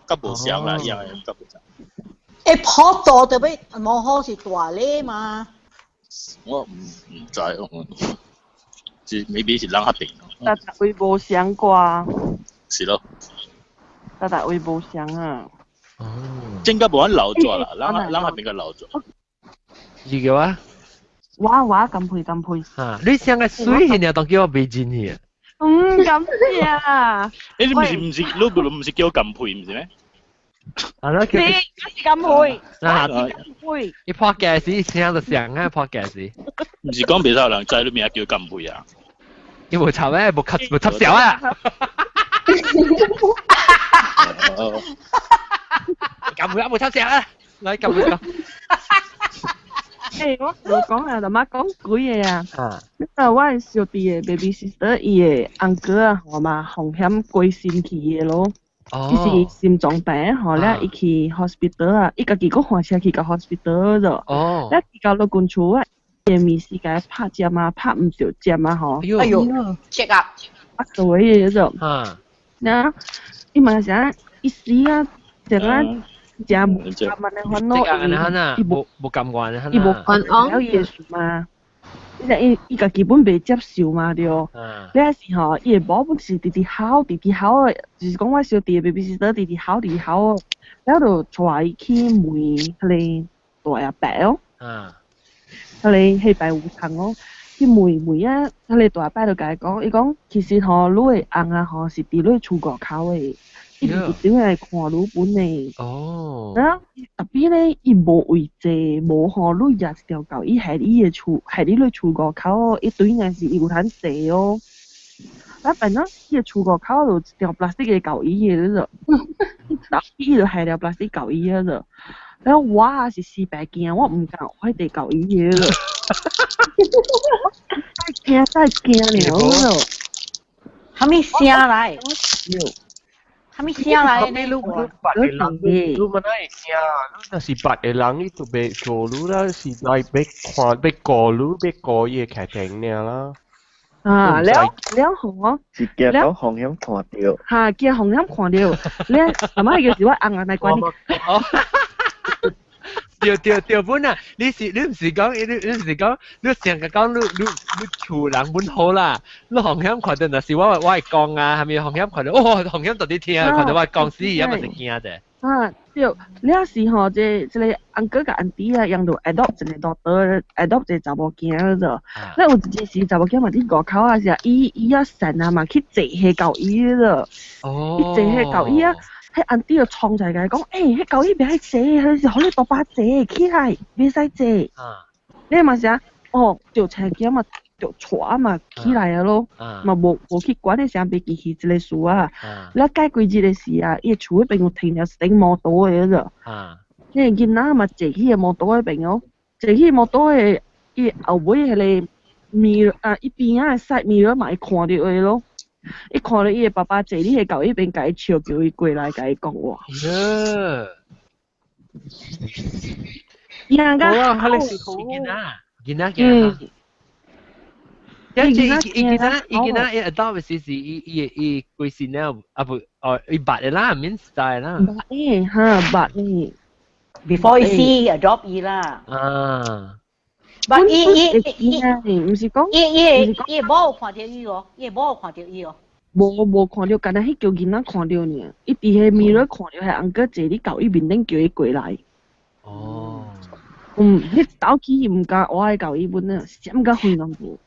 較無相啦，伊樣的較無相。欸，普渡特別無好是大禮嘛？我毋知，是 maybe 是人較定。逐逐位無相掛。是咯。逐逐位無相啊。哦。應該無按老抓啦，咱咱彼邊較老抓。你叫啊？我乾杯乾杯。啊！你上個水爾，當叫我袂進去。唔敢食啊！欸，你毋是毋是，你毋是叫乾杯毋是咩？啊，那叫。是，我是乾杯。啊，乾杯。伊破鏡時聲就響啊，破鏡時。毋是講袂使有人知你名叫乾杯啊？伊無插咩？無插無插小啊！乾杯啊！無插小啊！來乾杯啊！欸，我我講啊，阿媽講鬼个啊。啊，我的小弟的 baby sister 伊的 uncle 啊，吼嘛風險過身去的咯。伊是心臟病吼，了伊去 hospital 啊，伊家己閣換車去到 hospital 咗。了去到老公厝啊，伊的物事共伊拍針啊，拍毋著針啊吼。哎呦，check up。拍到的嗰種。了，伊嘛是伊死啊，一個真無甘願的煩惱，伊無無甘願的，伊無甘了伊的事嘛。伊伊家己本袂接受嘛對。了時吼，伊的某本是直直哭，直直哭的，就是講我小弟的 baby sister 直直哭，直直哭，了就帶伊去問彼個大阿伯哦。彼個彼擺有空哦，去問問啊，彼個大阿伯就共伊講，伊講其實吼，你的翁啊吼是佇你厝外口的。伊是一定來看你本的。啊，特別咧，伊無位坐，無吼，你也一條狗，伊喺伊的厝，喺你厝外口，伊對面是伊有通坐哦。啊，反正伊的厝外口就一條 plastic 的狗椅的，你就，伊就係條 plastic 狗椅的就。然後我是死白驚，我毋敢我佇狗椅的了。太驚太驚了，啥物聲來？啥物聲來？你你捌的人，你問哪會驚？你若是捌的人，你就袂做你啦，是來欲看欲顧你，欲顧伊的客廳爾啦。啊，了了吼，是驚講風險看著。哈，驚風險看著。你阿媽就是我翁仔來管你。對對對，本啊！你是你毋是講你你毋是講你成日講你你你厝人本好啦，你風險看著若是我我會講啊，係咪風險看著？哦，風險到底聽，看著我講死，也嘛是驚者。啊，對，了時吼，這這個 uncle 佮 auntie 啊，用到 adopt 一個 daughter，adopt 一個查某囝咗。了有一時查某囝嘛佇外口啊時，伊伊啊神啊嘛去坐彼狗椅咗。伊坐彼狗椅啊。彼 auntie 就衝出來共伊講，欸，彼狗椅袂愛坐，彼是予你爸爸坐起來，袂使坐。你嘛是啊，哦，著青囝嘛，著帶嘛起來啊咯，嘛無無去管彼啥袂記去這个事啊。了過幾日的時啊，伊厝彼邊有停了一頂摩托的個。彼個囡仔嘛坐去个摩托彼邊哦，坐去摩托的伊後尾彼个面啊，伊邊仔的 side mirror 嘛會看著的咯。伊看著伊的爸爸坐佇彼狗彼邊，共伊笑，叫伊過來共伊講話。呀！哇，彼个是囡仔，囡仔驚。伊伊囡仔，伊囡仔伊 adopt 時是伊伊伊幾時了？啊不，哦，伊捌的啦，免知啦。捌的哈，捌的。 Before 伊死 adopt 伊啦。啊。 But 伊伊伊，毋是講伊伊伊某有看著伊哦，伊某有看著伊哦。無無看著，干焦彼叫囡仔看著爾。伊佇彼 mirror 看著彼 uncle 坐佇狗椅面頂叫伊過來。哦。嗯，彼走去毋敢活的狗椅本啊，閃甲遠攏無。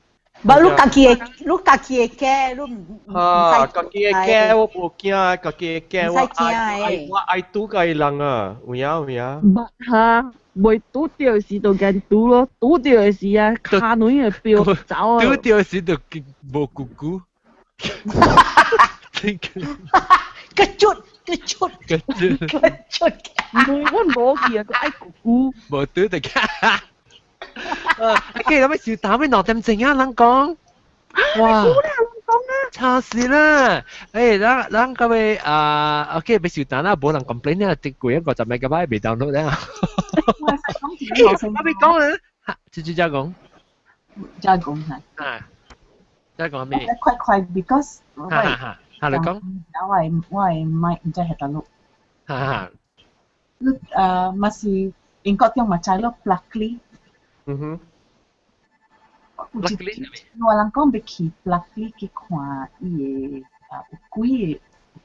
無，你家己的，你家己的家，你毋啊，家己的家我無驚，家己的家我愛我愛拄共伊人啊，有影有影。捌哈，袂拄著時就驚拄咯，拄著的時啊，跤卵會飆走啊。拄著時就無咕咕。 Kecut, kecut, kecut, kecut. 唔會，我無去啊，閣愛咕咕。無拄著個。啊！記得咩時打咩2點鐘啊？人講，哇！差死啦！誒，咱咱各位啊，OK，別小等啦，無人 complain 啦，啲貴一個十 megabyte 未 download 啦。我未講啦，直接再講。再講下。啊，再講咩？快快，because 我哈哈，哈你講。我係我係咪毋知係大陸。哈哈。你誒，嘛是英國中嘛知咯，Pluckley。嗯哼。 Pluckley 有人講欲去 Pluckley 去看伊个啊有幾个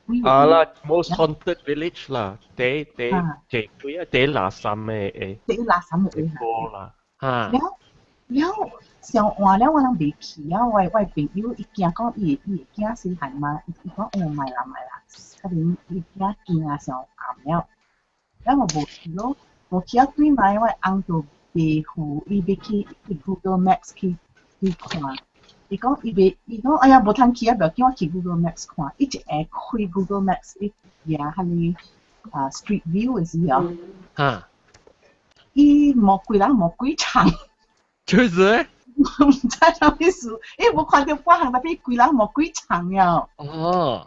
有幾個。啊啦，most haunted village 啦，第第第幾啊？第垃圾的誒。第垃圾的位啦。啊。了了，上換了我人袂去啊！我我朋友伊驚講伊伊囝細漢嘛，伊講哦莫啦莫啦，可能伊囝驚上暗了，了我無去咯，無去啊對來我翁就袂赴，伊欲去去 Google Maps 去去看，伊講伊袂，伊講哎呀無通去啊，無要緊我去 Google Maps 看，伊一下開 Google Maps 伊行彼個啊 Street View 的時候，嚇，伊無規人無幾層。就是。毋知啥意思，伊無看著半項，特別規人無幾層了。哦，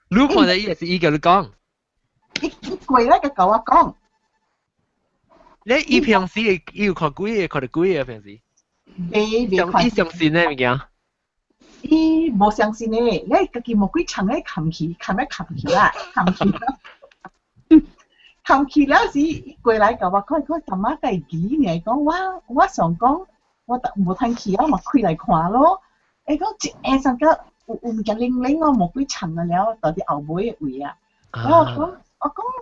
你看到伊也是伊共你講。伊過來就共我講。你伊平時伊有看鬼个，看著鬼个平時。未未看。伊相信呢物件？伊無相信呢，你家己無幾層咧冚去，冚咧冚去啦，冚去。冚去了時，伊過來共我講，講阿媽家己呢，講我想講。我無通去啊，嘛開來看咯。伊講一下上個有物件零零哦，無幾層啊了，到佇後尾的位啊。我講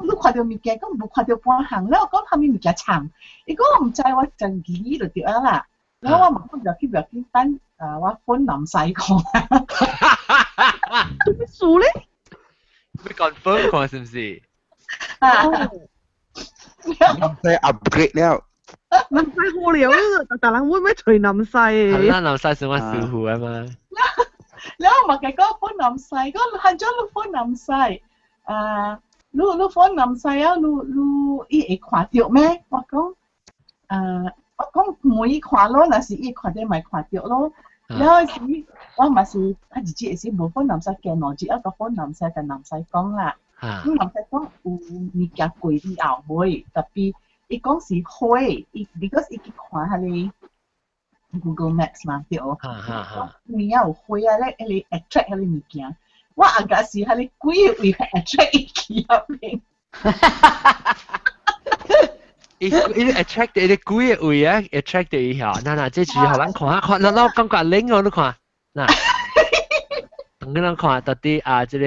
你看著物件，講無看著半項了，我講啥物物件層？伊講我毋知，我真記就對啊啦。然後我嘛講不要緊，不要緊，等啊我phone南西看。做咩事咧？你 confirm 看是毋是？啊！南西 upgrade 了。南西好了，但人會唔會隨南西？係啦，南西算我師傅啊嘛。然後嘛，佢講phone 南西，講漢咗你phone南西，啊，你phone南西啊，你伊會看著咩？我講，我講每看咯，若是伊看著咪看著咯。然後時我嘛是啊，日子會時無phone南西行兩日，啊個phone南西共南西講啦。咁南西講有物件過以後尾，特別。伊講是火，伊 because 伊去看彼个 Google Maps 嘛，對。物件有火啊，咧，彼个 attract 彼个物件。我阿個是彼个鬼位 attract 伊去遐邊。伊 attract 伊個鬼的位啊，attract 伊嚇。嗱嗱，這次予咱看看，咱咱感覺靈哦，你看，嗱，等咱看到底啊，這個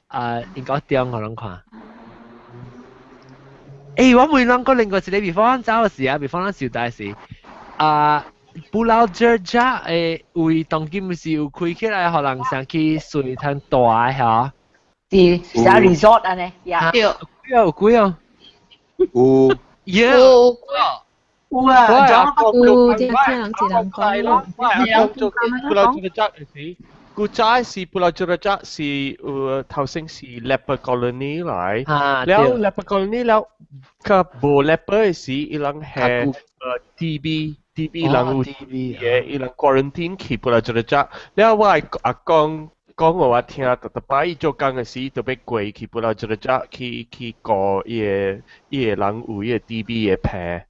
啊，應該點予咱看。我問咱個另外一個地方走時啊，比方咱小大時，啊，Pulau Jerjak 的位當今是有開起來，予人上去水灘大嚇。是啥 resort 啊呢？呀，對，有鬼哦。有。有。有啊，有，聽人一人講咯。做 Pulau Jerjak 時，古早是 Pulau Jerjak 是有頭先是 leper colony 來，了 leper colony 了，較無 leper 時，伊人係TB 人有 TB 嘅，伊人 quarantine 去 Pulau Jerjak，了我阿公講予我聽，逐逐擺伊做工的時，就欲過去 Pulau Jerjak 去顧伊个人有伊個 TB 的病。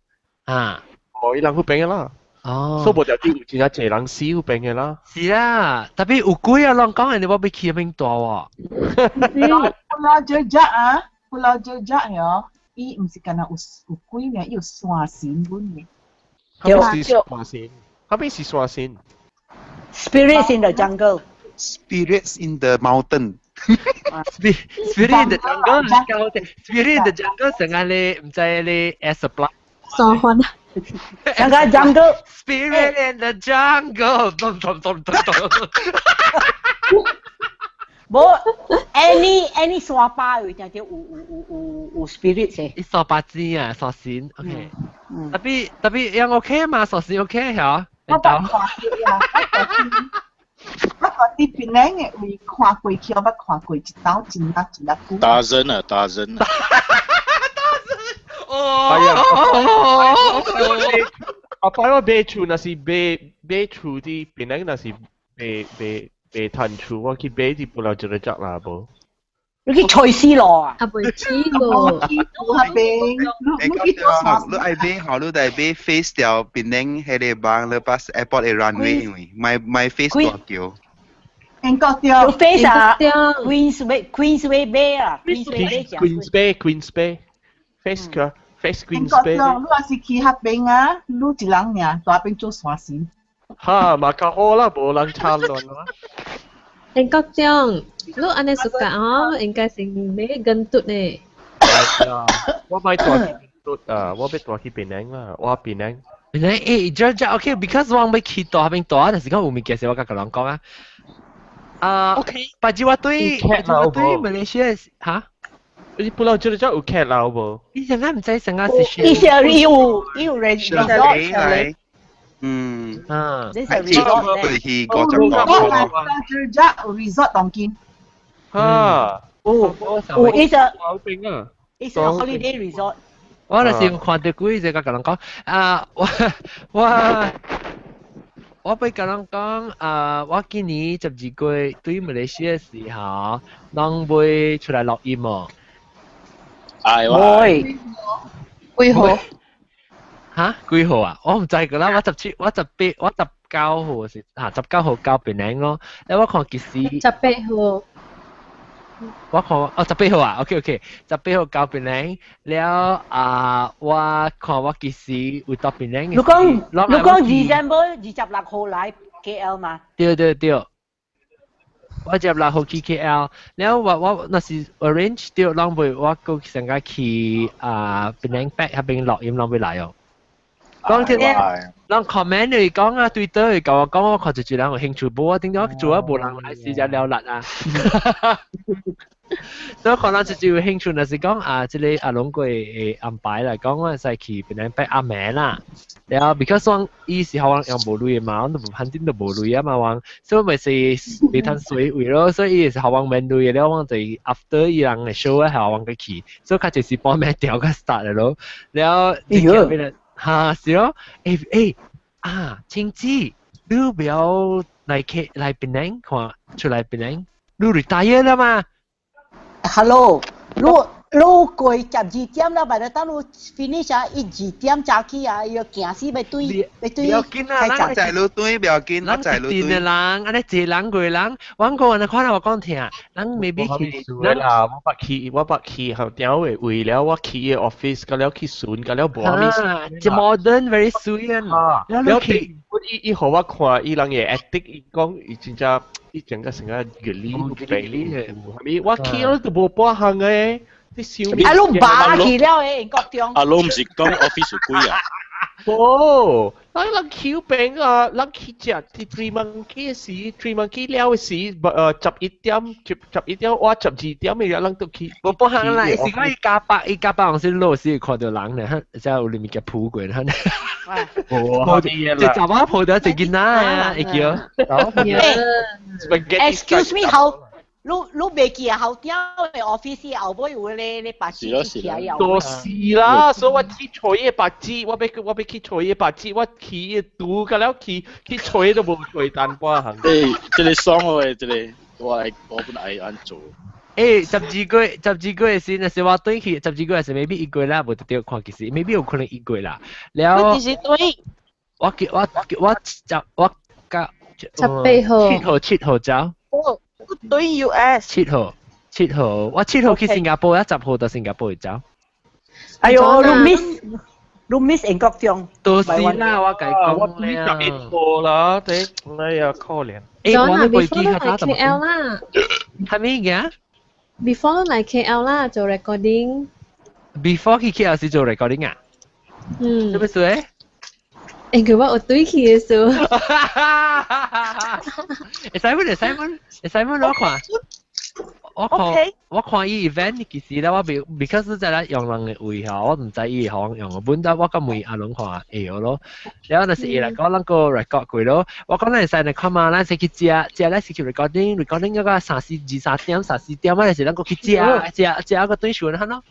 啊！哦，伊人彼邊的啦。哦。所以無條啲有真正濟人死彼邊的啦。是啦，特別有鬼啊！攏講的你我欲去彼邊住喎。 Pulau Jerjak 啊，Pulau Jerjak 喲，伊毋是干焦有鬼呢，伊有山神本呢。彼是山神，彼是山神。 Spirits in the jungle. Spirits in the mountain. Spirit in the jungle, Spirit in the jungle 成日你毋知你 air supply。山番。那個 jungle Spirit in the jungle，咚咚咚咚咚。無 any 山巴有聽著有 spirit 嘅。伊山巴子啊，山神，OK。特別特別樣 OK 嘛，山神 OK 嚇。我捌看過啊，我佇檳城的位看過去，我捌看過一道真啊真啊久。打人啊，打人啊！哦，係啊！阿擺我買厝，若是買厝佇檳城，若是買趁厝，我去買佇 Pulau Jerjak 啦，無。你去菜市路啊？啊，袂起無。去嗰邊，你去你愛買好，你愛買 face 條檳城彼个網，你 pass airport 的 runway，因為買 face 大橋。英國對。有 face 啊，Queensway Bay 啊，Queensway Bay Queens Bay face 個 face 英國對，你若是去彼邊啊，你一人爾大邊做山神。哈，嘛較好啦，無人插亂啦。英國長，你按呢 suka 哦，應該是買跟嘟呢。係啊，我買大去嘟啊，我欲帶去檳城啦，我檳城。檳城誒，這這 OK，because 我欲去大邊大，但是講有物件時我共人講啊。啊，OK，白子我對馬來西亞嚇。你 Pulau Jerjak 有 cat 樓無？你陣間毋知陣間是伊是有 resort。嗯。啊。這是 resort 咧。去50個。 Pulau Jerjak 有 resort 當今。哈。有有，伊是老兵啊。伊是 holiday resort。我那時看到鬼就甲人講啊，我欲共人講啊，我今年12月對馬來西亞時候，攏欲出來錄音無？係會。幾號？嚇？幾號啊？我毋知個啦，我17，我18，我19號是嚇，19號交檳城咯。咧我看其實。18號。我看哦，十八號啊，OK OK，十八號交檳城了啊，我看我幾時會到檳城。你講 December 26號來 KL 嘛？對對對，我26號去 KL，了我若是 arrange 掉，攏袂我閣上個去啊檳城 back 彼邊錄音攏欲來哦。講聽人 comment 嚟講啊，對對，共我講，我看一一人有興趣，無我頂咗做啊，無人來時就了力啊。所以可能一有興趣，若是講啊，這個阿龍過會安排來講，我會使去檳城拜阿妹啦。然後，because 我伊時候我用無鐳的嘛，我都無反正都無鐳啊嘛，我所以咪是袂通隨位咯，所以伊是予我免鐳的了，我就 after 伊人的 show 咧，予我去，所以較就是半暝調較 start 的咯。然後，哈是咯，欸啊，青子，你不要來 K 來檳城看出來檳城，你 retire 啦嘛？Hello，你過12點啦，by the time 你 finish 啊，伊2點早起啊，伊要行死欲對欲對。不要緊啊，咱在路對不要緊，咱在路對。的人，按呢濟人過人，我講按呢看我講聽，人 maybe 去。啦，我捌去後點會為了我去伊 office，佮了去巡，佮了無啥物。這 modern very 水啊。了去，伊予我看伊人的 attic，伊講伊真正伊整個成個月曆病歷，啥物？我去了都無半項的。啊，攏拔去了的，英國中。啊，攏毋是講 office 有鬼啊？哦，咱人去病啊，咱去食佇 Three Monkey 時，Three Monkey 了時，11點，11點，我12點的人都去。無半項啦，是講伊加班，伊加班時落時看著人咧，才有裡面嘅抱過咧。無，一查某抱著一囡仔啊，會叫。 Excuse me，好。你袂記啊？後點的 office 後尾有咧白紙起來有。就是啦，所以我去揣伊白紙，我欲去揣伊白紙，我去伊拄個了去揣都無揣單半項。欸，這个爽哦，這个我本來按做。欸，12月，12月時，若是我轉去，十二月是 maybe 一月啦，無得著看其實，maybe 有可能一月啦。了。你幾時轉？我我我十我甲 18號。7號7號走。哦。對 US。七號，七號，我七號去新加坡，一十號到新加坡走。哎喲，你 miss 你 miss 英國中。都是啦，我共講我11號啦，對，哎呀，可憐。欸，我那飛機較早 KL 啦。係咩嘅？Before 來 KL 啦，做 recording。 Before 去 KL 是做 recording 啊？嗯。做咩事咧？欸，佢話我對去嘅時候。會使問，會使問，會使問我看。我看我看伊 event 其實咧，我未 because 在咧用人的位吼，我毋知伊會用用。本來我甲問阿龍看會曉咯。然後若是伊來講，咱個 record 過咯。我講咱會使來看嘛，咱先去食，食咱是去 recording，recording 嗰個三四二三點、三四點啊，是咱閣去食食食個對數啦咯。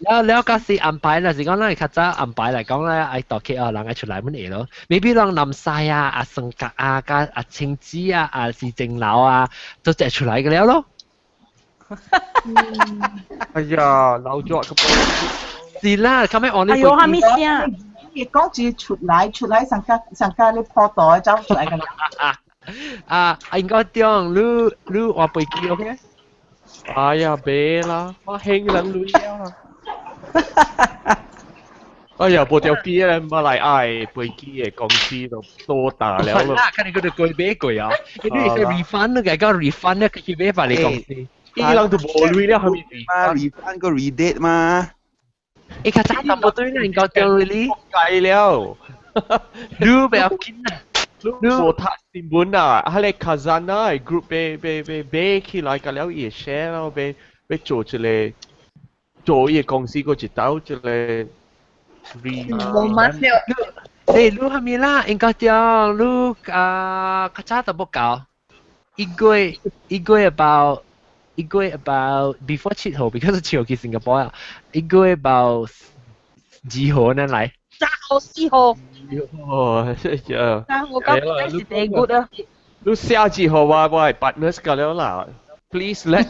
了了，嗰時安排啦，是講咱較早安排來講咧，愛到 KL 人愛出來阮會咯。maybe 人南西啊、阿生格啊、加阿青子啊、阿是正樓啊，都就出來個了咯。哎呀，老咗個是啦，後尾我呢？哎喲，哈咪聲？伊講住出來出來，上家上家你破袋走出來個。啊，應該點？你換飛機 OK？哎呀，別啦，我興人鐳了。哎呀，無條機咧，馬來亞飛機的公司都多大了咯。看你嗰度貴買貴啊！你是 refund 你個 refund 咧，去買翻你公司。伊人都無鐳了，係咪 refund 個 redate 嘛？欸，較早淡薄對啦，應該掉你。計了，你不要緊啊！你無讀新聞啊？彼个 Khazanah 的 group 被被被買起來，個了伊 share 咯，欲欲做一个做伊公司個一道一个。無乜了。欸，你啥物啦？應該講你啊，較早都無夠，一個月一個月包一個月 about before 7號，because 7號去新加坡啊，一個月 about 2號呢來。3號4號。哦，謝謝。但我感覺是第 good 啊。你下幾號我係 partners 㗎了啦。Please let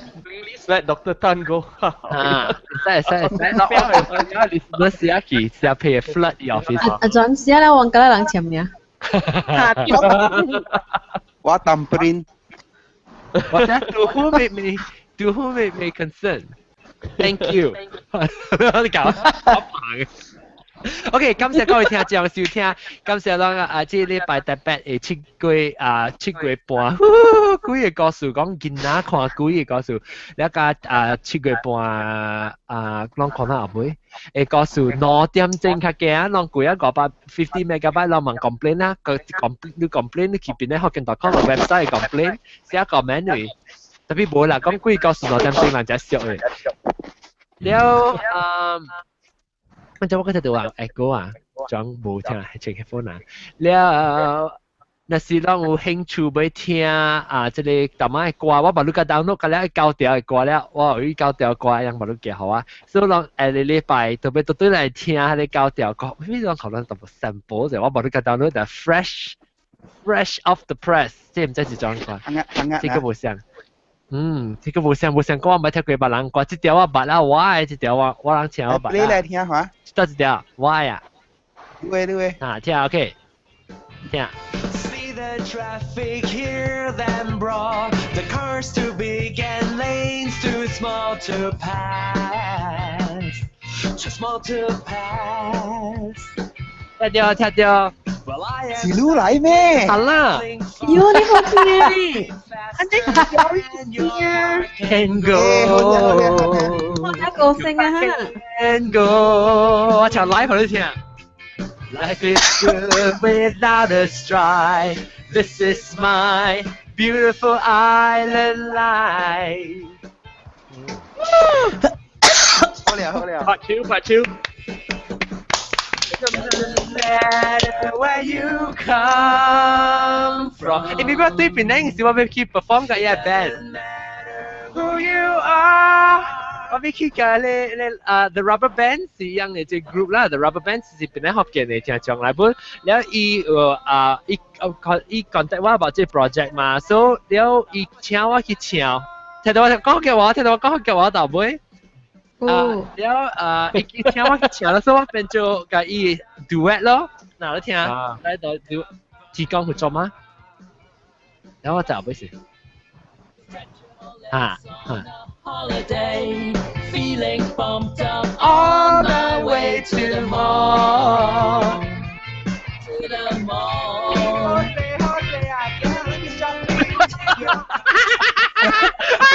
Dr. Tan go。啊，使使使，你你寫去寫批 flood office。阿莊寫了，我甲人簽名。我 thumbprint。我 To whom it may concern. Thank you。你搞好煩嘅。OK，感謝各位聽眾收聽，感謝咱啊，這禮拜特別會7月啊7月半，鬼个故事講囡仔看鬼个故事，了加啊七月半啊，攏看到後尾，會故事2點鐘較驚，攏貴啊550 megabyte，攏問 complain 啦，個 complain 你 complain 你去邊咧福建 .com 個 website complain，寫 comment 嚟，特別無啦，講鬼故事2點鐘人才熟嘅，了啊。我就我嗰陣就話 echo 啊，裝無聽係 headphone 啊。了，若是咱有興趣欲聽啊，這個淡仔的歌，我把你甲 download 甲了9條的歌了，我有九條歌樣把你寄予我。所以講下個禮拜特別特對來聽彼个九條歌，咩攏可能特別 sample 者，我把你甲 download 就 fresh off the press，這毋知是怎款，這個無像。嗯，這個無像無像歌，我毋捌聽過別人歌，這條我捌啦，我的這條我我人聽我捌。你來聽下。佗一條，我的啊。對對。啊，聽 OK，聽。 See the traffic here then bro. The cars too big and lanes too small to pass. Too small to pass. 聽到聽到。 Well, I am 是你來咩？好啦。喲，你好聽，安尼表演啊。 Can go。我聽歌聲啊。 Can go，我唱 live 予你聽。Life is good without a strife. This is my beautiful island life. 好了好了。拍手拍手。 Doesn't matter where you come from。欸，maybe 我對邊呢時我欲去 perform 個一 band。Who you are？我欲去共咧咧啊，The Rubber Band 是樣的這 group 啦，The Rubber Band 是邊咧福建的聽將來本，了伊有啊伊伊 contact 我 about 這 project 嘛，所以了伊請我去唱，聽到我講嘅話，聽到我講嘅話到尾。啊，了啊，伊伊請我去唱了，所以我變做共伊 duet 咯。嗱，你聽，來到就提供合作嗎？然後我就不是，啊啊。 Holiday, feeling pumped up on my way to the mall. To the mall.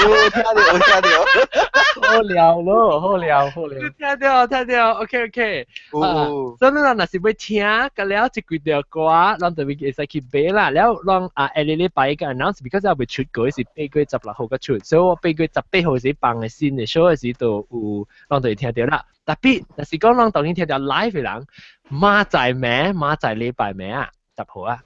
有聽到有聽到。好料咯，好料好料。聽到聽到，OK OK。哦。所以咱若是欲聽，佮了這幾條歌，咱就會會使去買啦。了，咱啊下個禮拜個 announce，because 猶未出過是8月16號才出，所以我8月18號時放的新的 show 的時就有，咱就會聽到啦。特別若是講咱當然聽到 live 的人，明仔暝，明仔禮拜暝啊，10號啊，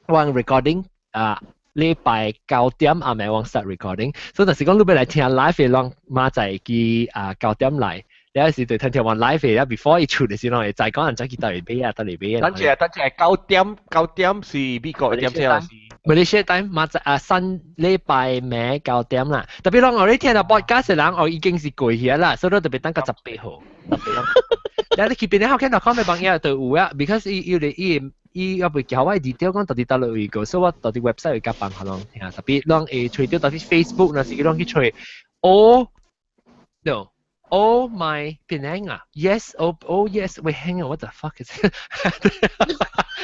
我 recording 啊。禮拜9點暗暝我 start recording，所以若是講你欲來聽 live 的，咱明仔去啊九點來，你有時就聽聽完 live 的，before 伊出的時，攏會知講人知去佗位買啊，佗位買啊。等陣等陣，九點是美國點鐘是？ Malaysia time 明仔啊新禮拜暝九點啦，特別當我哋聽到 podcast 的人，我已經是過去啦，所以特別等到18號。你去邊咧？福建 .com 的網頁就有啊，because 伊伊伊伊猶未交我 detail 講到底佗落位個，所以我到底 website 會較放予攏聽。特別攏會揣著到底 Facebook，若是攏去揣 Oh no Oh my Penang 啊，Yes oh oh yes wait hang on what the fuck is it？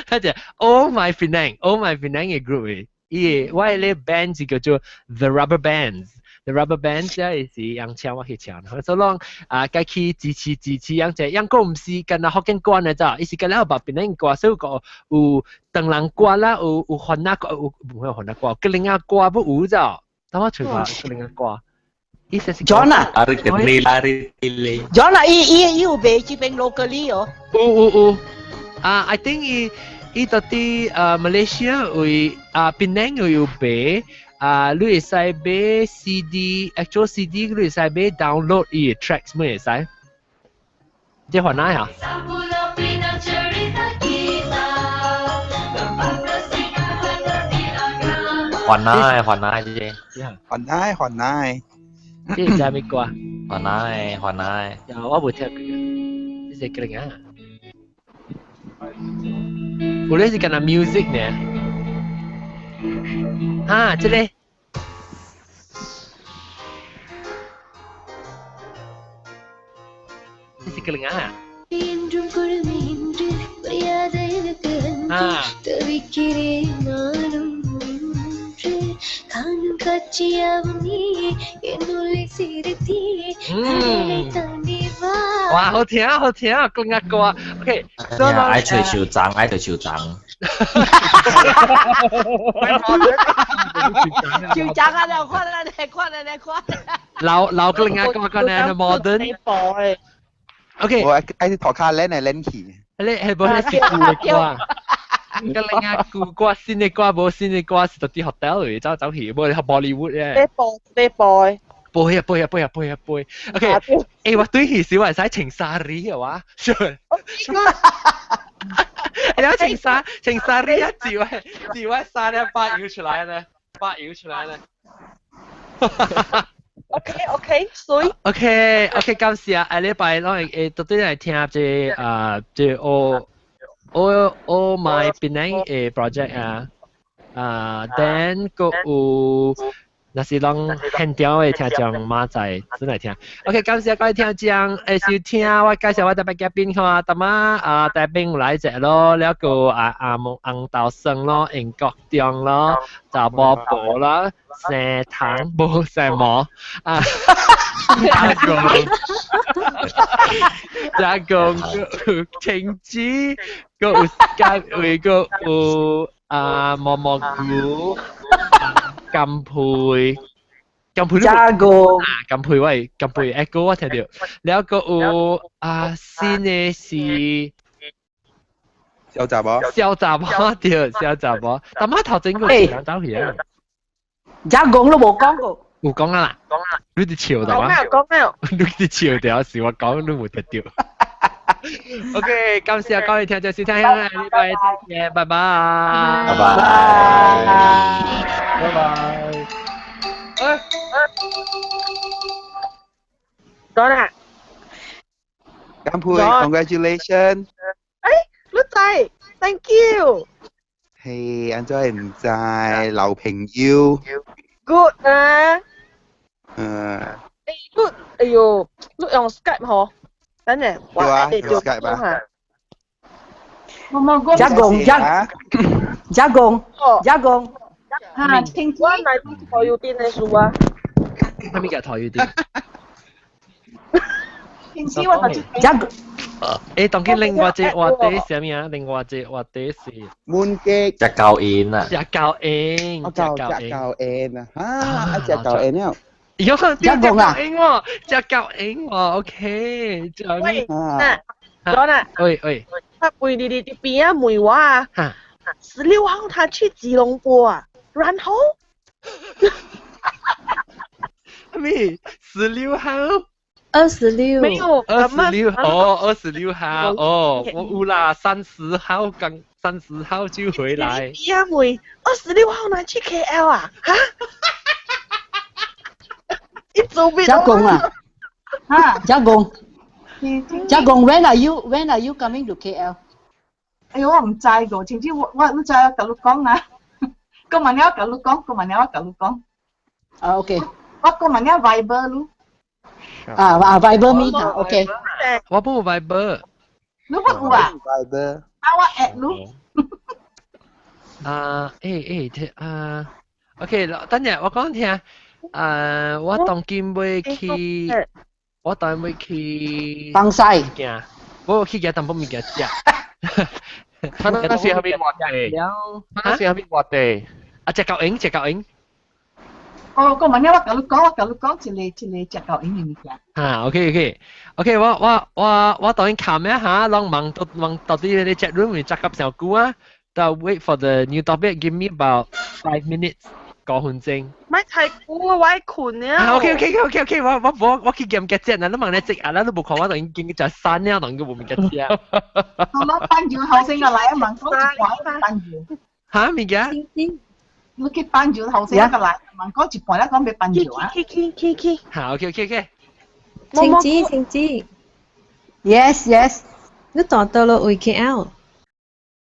他就 Oh my Penang Oh my Penang 嘅 group 嘅，伊我嘅 band 是叫做 The Rubber Bands。The Rubber Bands 咧是人請我去唱，所以講啊，該去支持支持人者，人講毋是干焦福建歌呢咋，伊是干焦捌檳城歌，所以講有唐人歌啦，有有番仔歌，有無有番仔歌，吉林仔歌不有咋？等我揣下吉林仔歌。意思是 John 啊 Lari kene lari tile. John 啊，伊伊伊有賣這邊 locally 哦。有有有，啊，I think 伊伊到底馬來西亞為啊檳城又有賣啊，你會使買 CD，actual CD 你會使買 download 伊嘅 tracks 咩會使？這還哪啊？還奶還奶啫，還奶還奶，這是啥物歌？還奶還奶。有我無聽過，這是個啊。有咧是干那 music 呢？啊，這個。這是個啊。啊。嗯，哇，好聽啊，好聽啊，更加歌。OK，愛吹手掌，愛對手掌。手掌啊，你看啦，你看啦，你看。老老更加歌個呢，modern。OK，我愛是塗骹練來練去。你係無係是舊的歌？個另外舊歌新的歌無新的歌是到啲 hotel 裏走走去，無你學 Bollywood 咧。你播你播。背啊背啊背啊背啊背。OK，誒我對起時我係使穿紗嘅話，你要穿紗穿紗啊，幾位幾位三兩八搖出來呢？八搖出來呢？ OK OK，所以 OK OK，感謝啊！下禮拜攏會會到底來聽這啊這我我我 my Penang 的 project 啊啊，then 閣有。若是攏現場的聽眾馬仔真來聽。OK，感謝各位聽眾會收聽，我介紹我特別嘉賓看，淡仔啊大兵來者咯，了個啊阿木紅豆酸咯，英國中咯，查某婆啦，生糖無生毛啊，加工加工青子，閣有加位閣有啊毛毛菇。金佩，金佩都加個啊，金佩喂，金佩一個我聽到，แล้ว個有啊新的是小雜寶，小雜寶對，小雜寶，但媽頭前個是人走去啊，加工都無講過，有講啊啦，你佇笑到啊？講咩？你佇笑掉是我講你無聽到。OK，感謝各位聽眾收聽，下禮拜見，拜拜，拜拜，拜拜。哎，講啦，乾杯，Congratulations！哎，女仔，Thank you。嘿，安怎會毋知？老朋友。 Good 啊。嗯。哎，你，哎喲，你用 Skype 嗬？等陣，我用 Skype 啊。加工加加工加工。啊，聽我來台語店的書啊。啥物叫台語店？平時我就加工。誒，當今另外一個話題是啥物啊？另外一個話題是。滿記。隻狗煙啊！隻狗煙，隻狗煙啊！啊，隻狗煙了。有隻狗煙喎，隻狗煙喎，OK。喂，啊，講啦。喂喂。他背你你邊啊問我啊，16號他去吉隆坡啊，然後。咩？16號？26。沒有。26哦，26號哦，我有啦，30號剛30號就回來。邊啊問，26號拿去 KL 啊？哈？一周邊。加工啊！啊，加工。加工，when are you coming to KL？哎呦，我唔知個，總之我唔知我甲你講啊。過萬了我甲你講，過萬了我甲你講。啊，OK。我過萬了 Viber 咯。啊啊，Viber 咪啊，OK。我冇 Viber。你冇有啊？Viber。啊，我 add 你。啊，誒啊，OK，等陣我講聽。我當今欲去，我當欲去。東西。物我去食淡薄物件食。他那時係咪話地？那時係咪話地？啊，隻狗影，隻狗影。哦，過問我甲你講，我甲你講一個一個隻狗影的物件。啊，OK，OK，OK，我當然看咩嚇，攏問到問到底你 chat room 咪隻夾上久啊？但 wait for the new topic. Give me about 5 minutes，5分鐘。咪太久啊，我愛睏啊。 OK，我去檢結啫，嗱，你問你即啊，你都無看我就已經就刪了，當佢無物件食。我班住後生個來啊，問講一半班住。嚇物件？你去班住後生個來，問講一半咧，講欲班住啊。去去去去。嚇，OK。晴子晴子，Yes。你蹛佗落位 KL？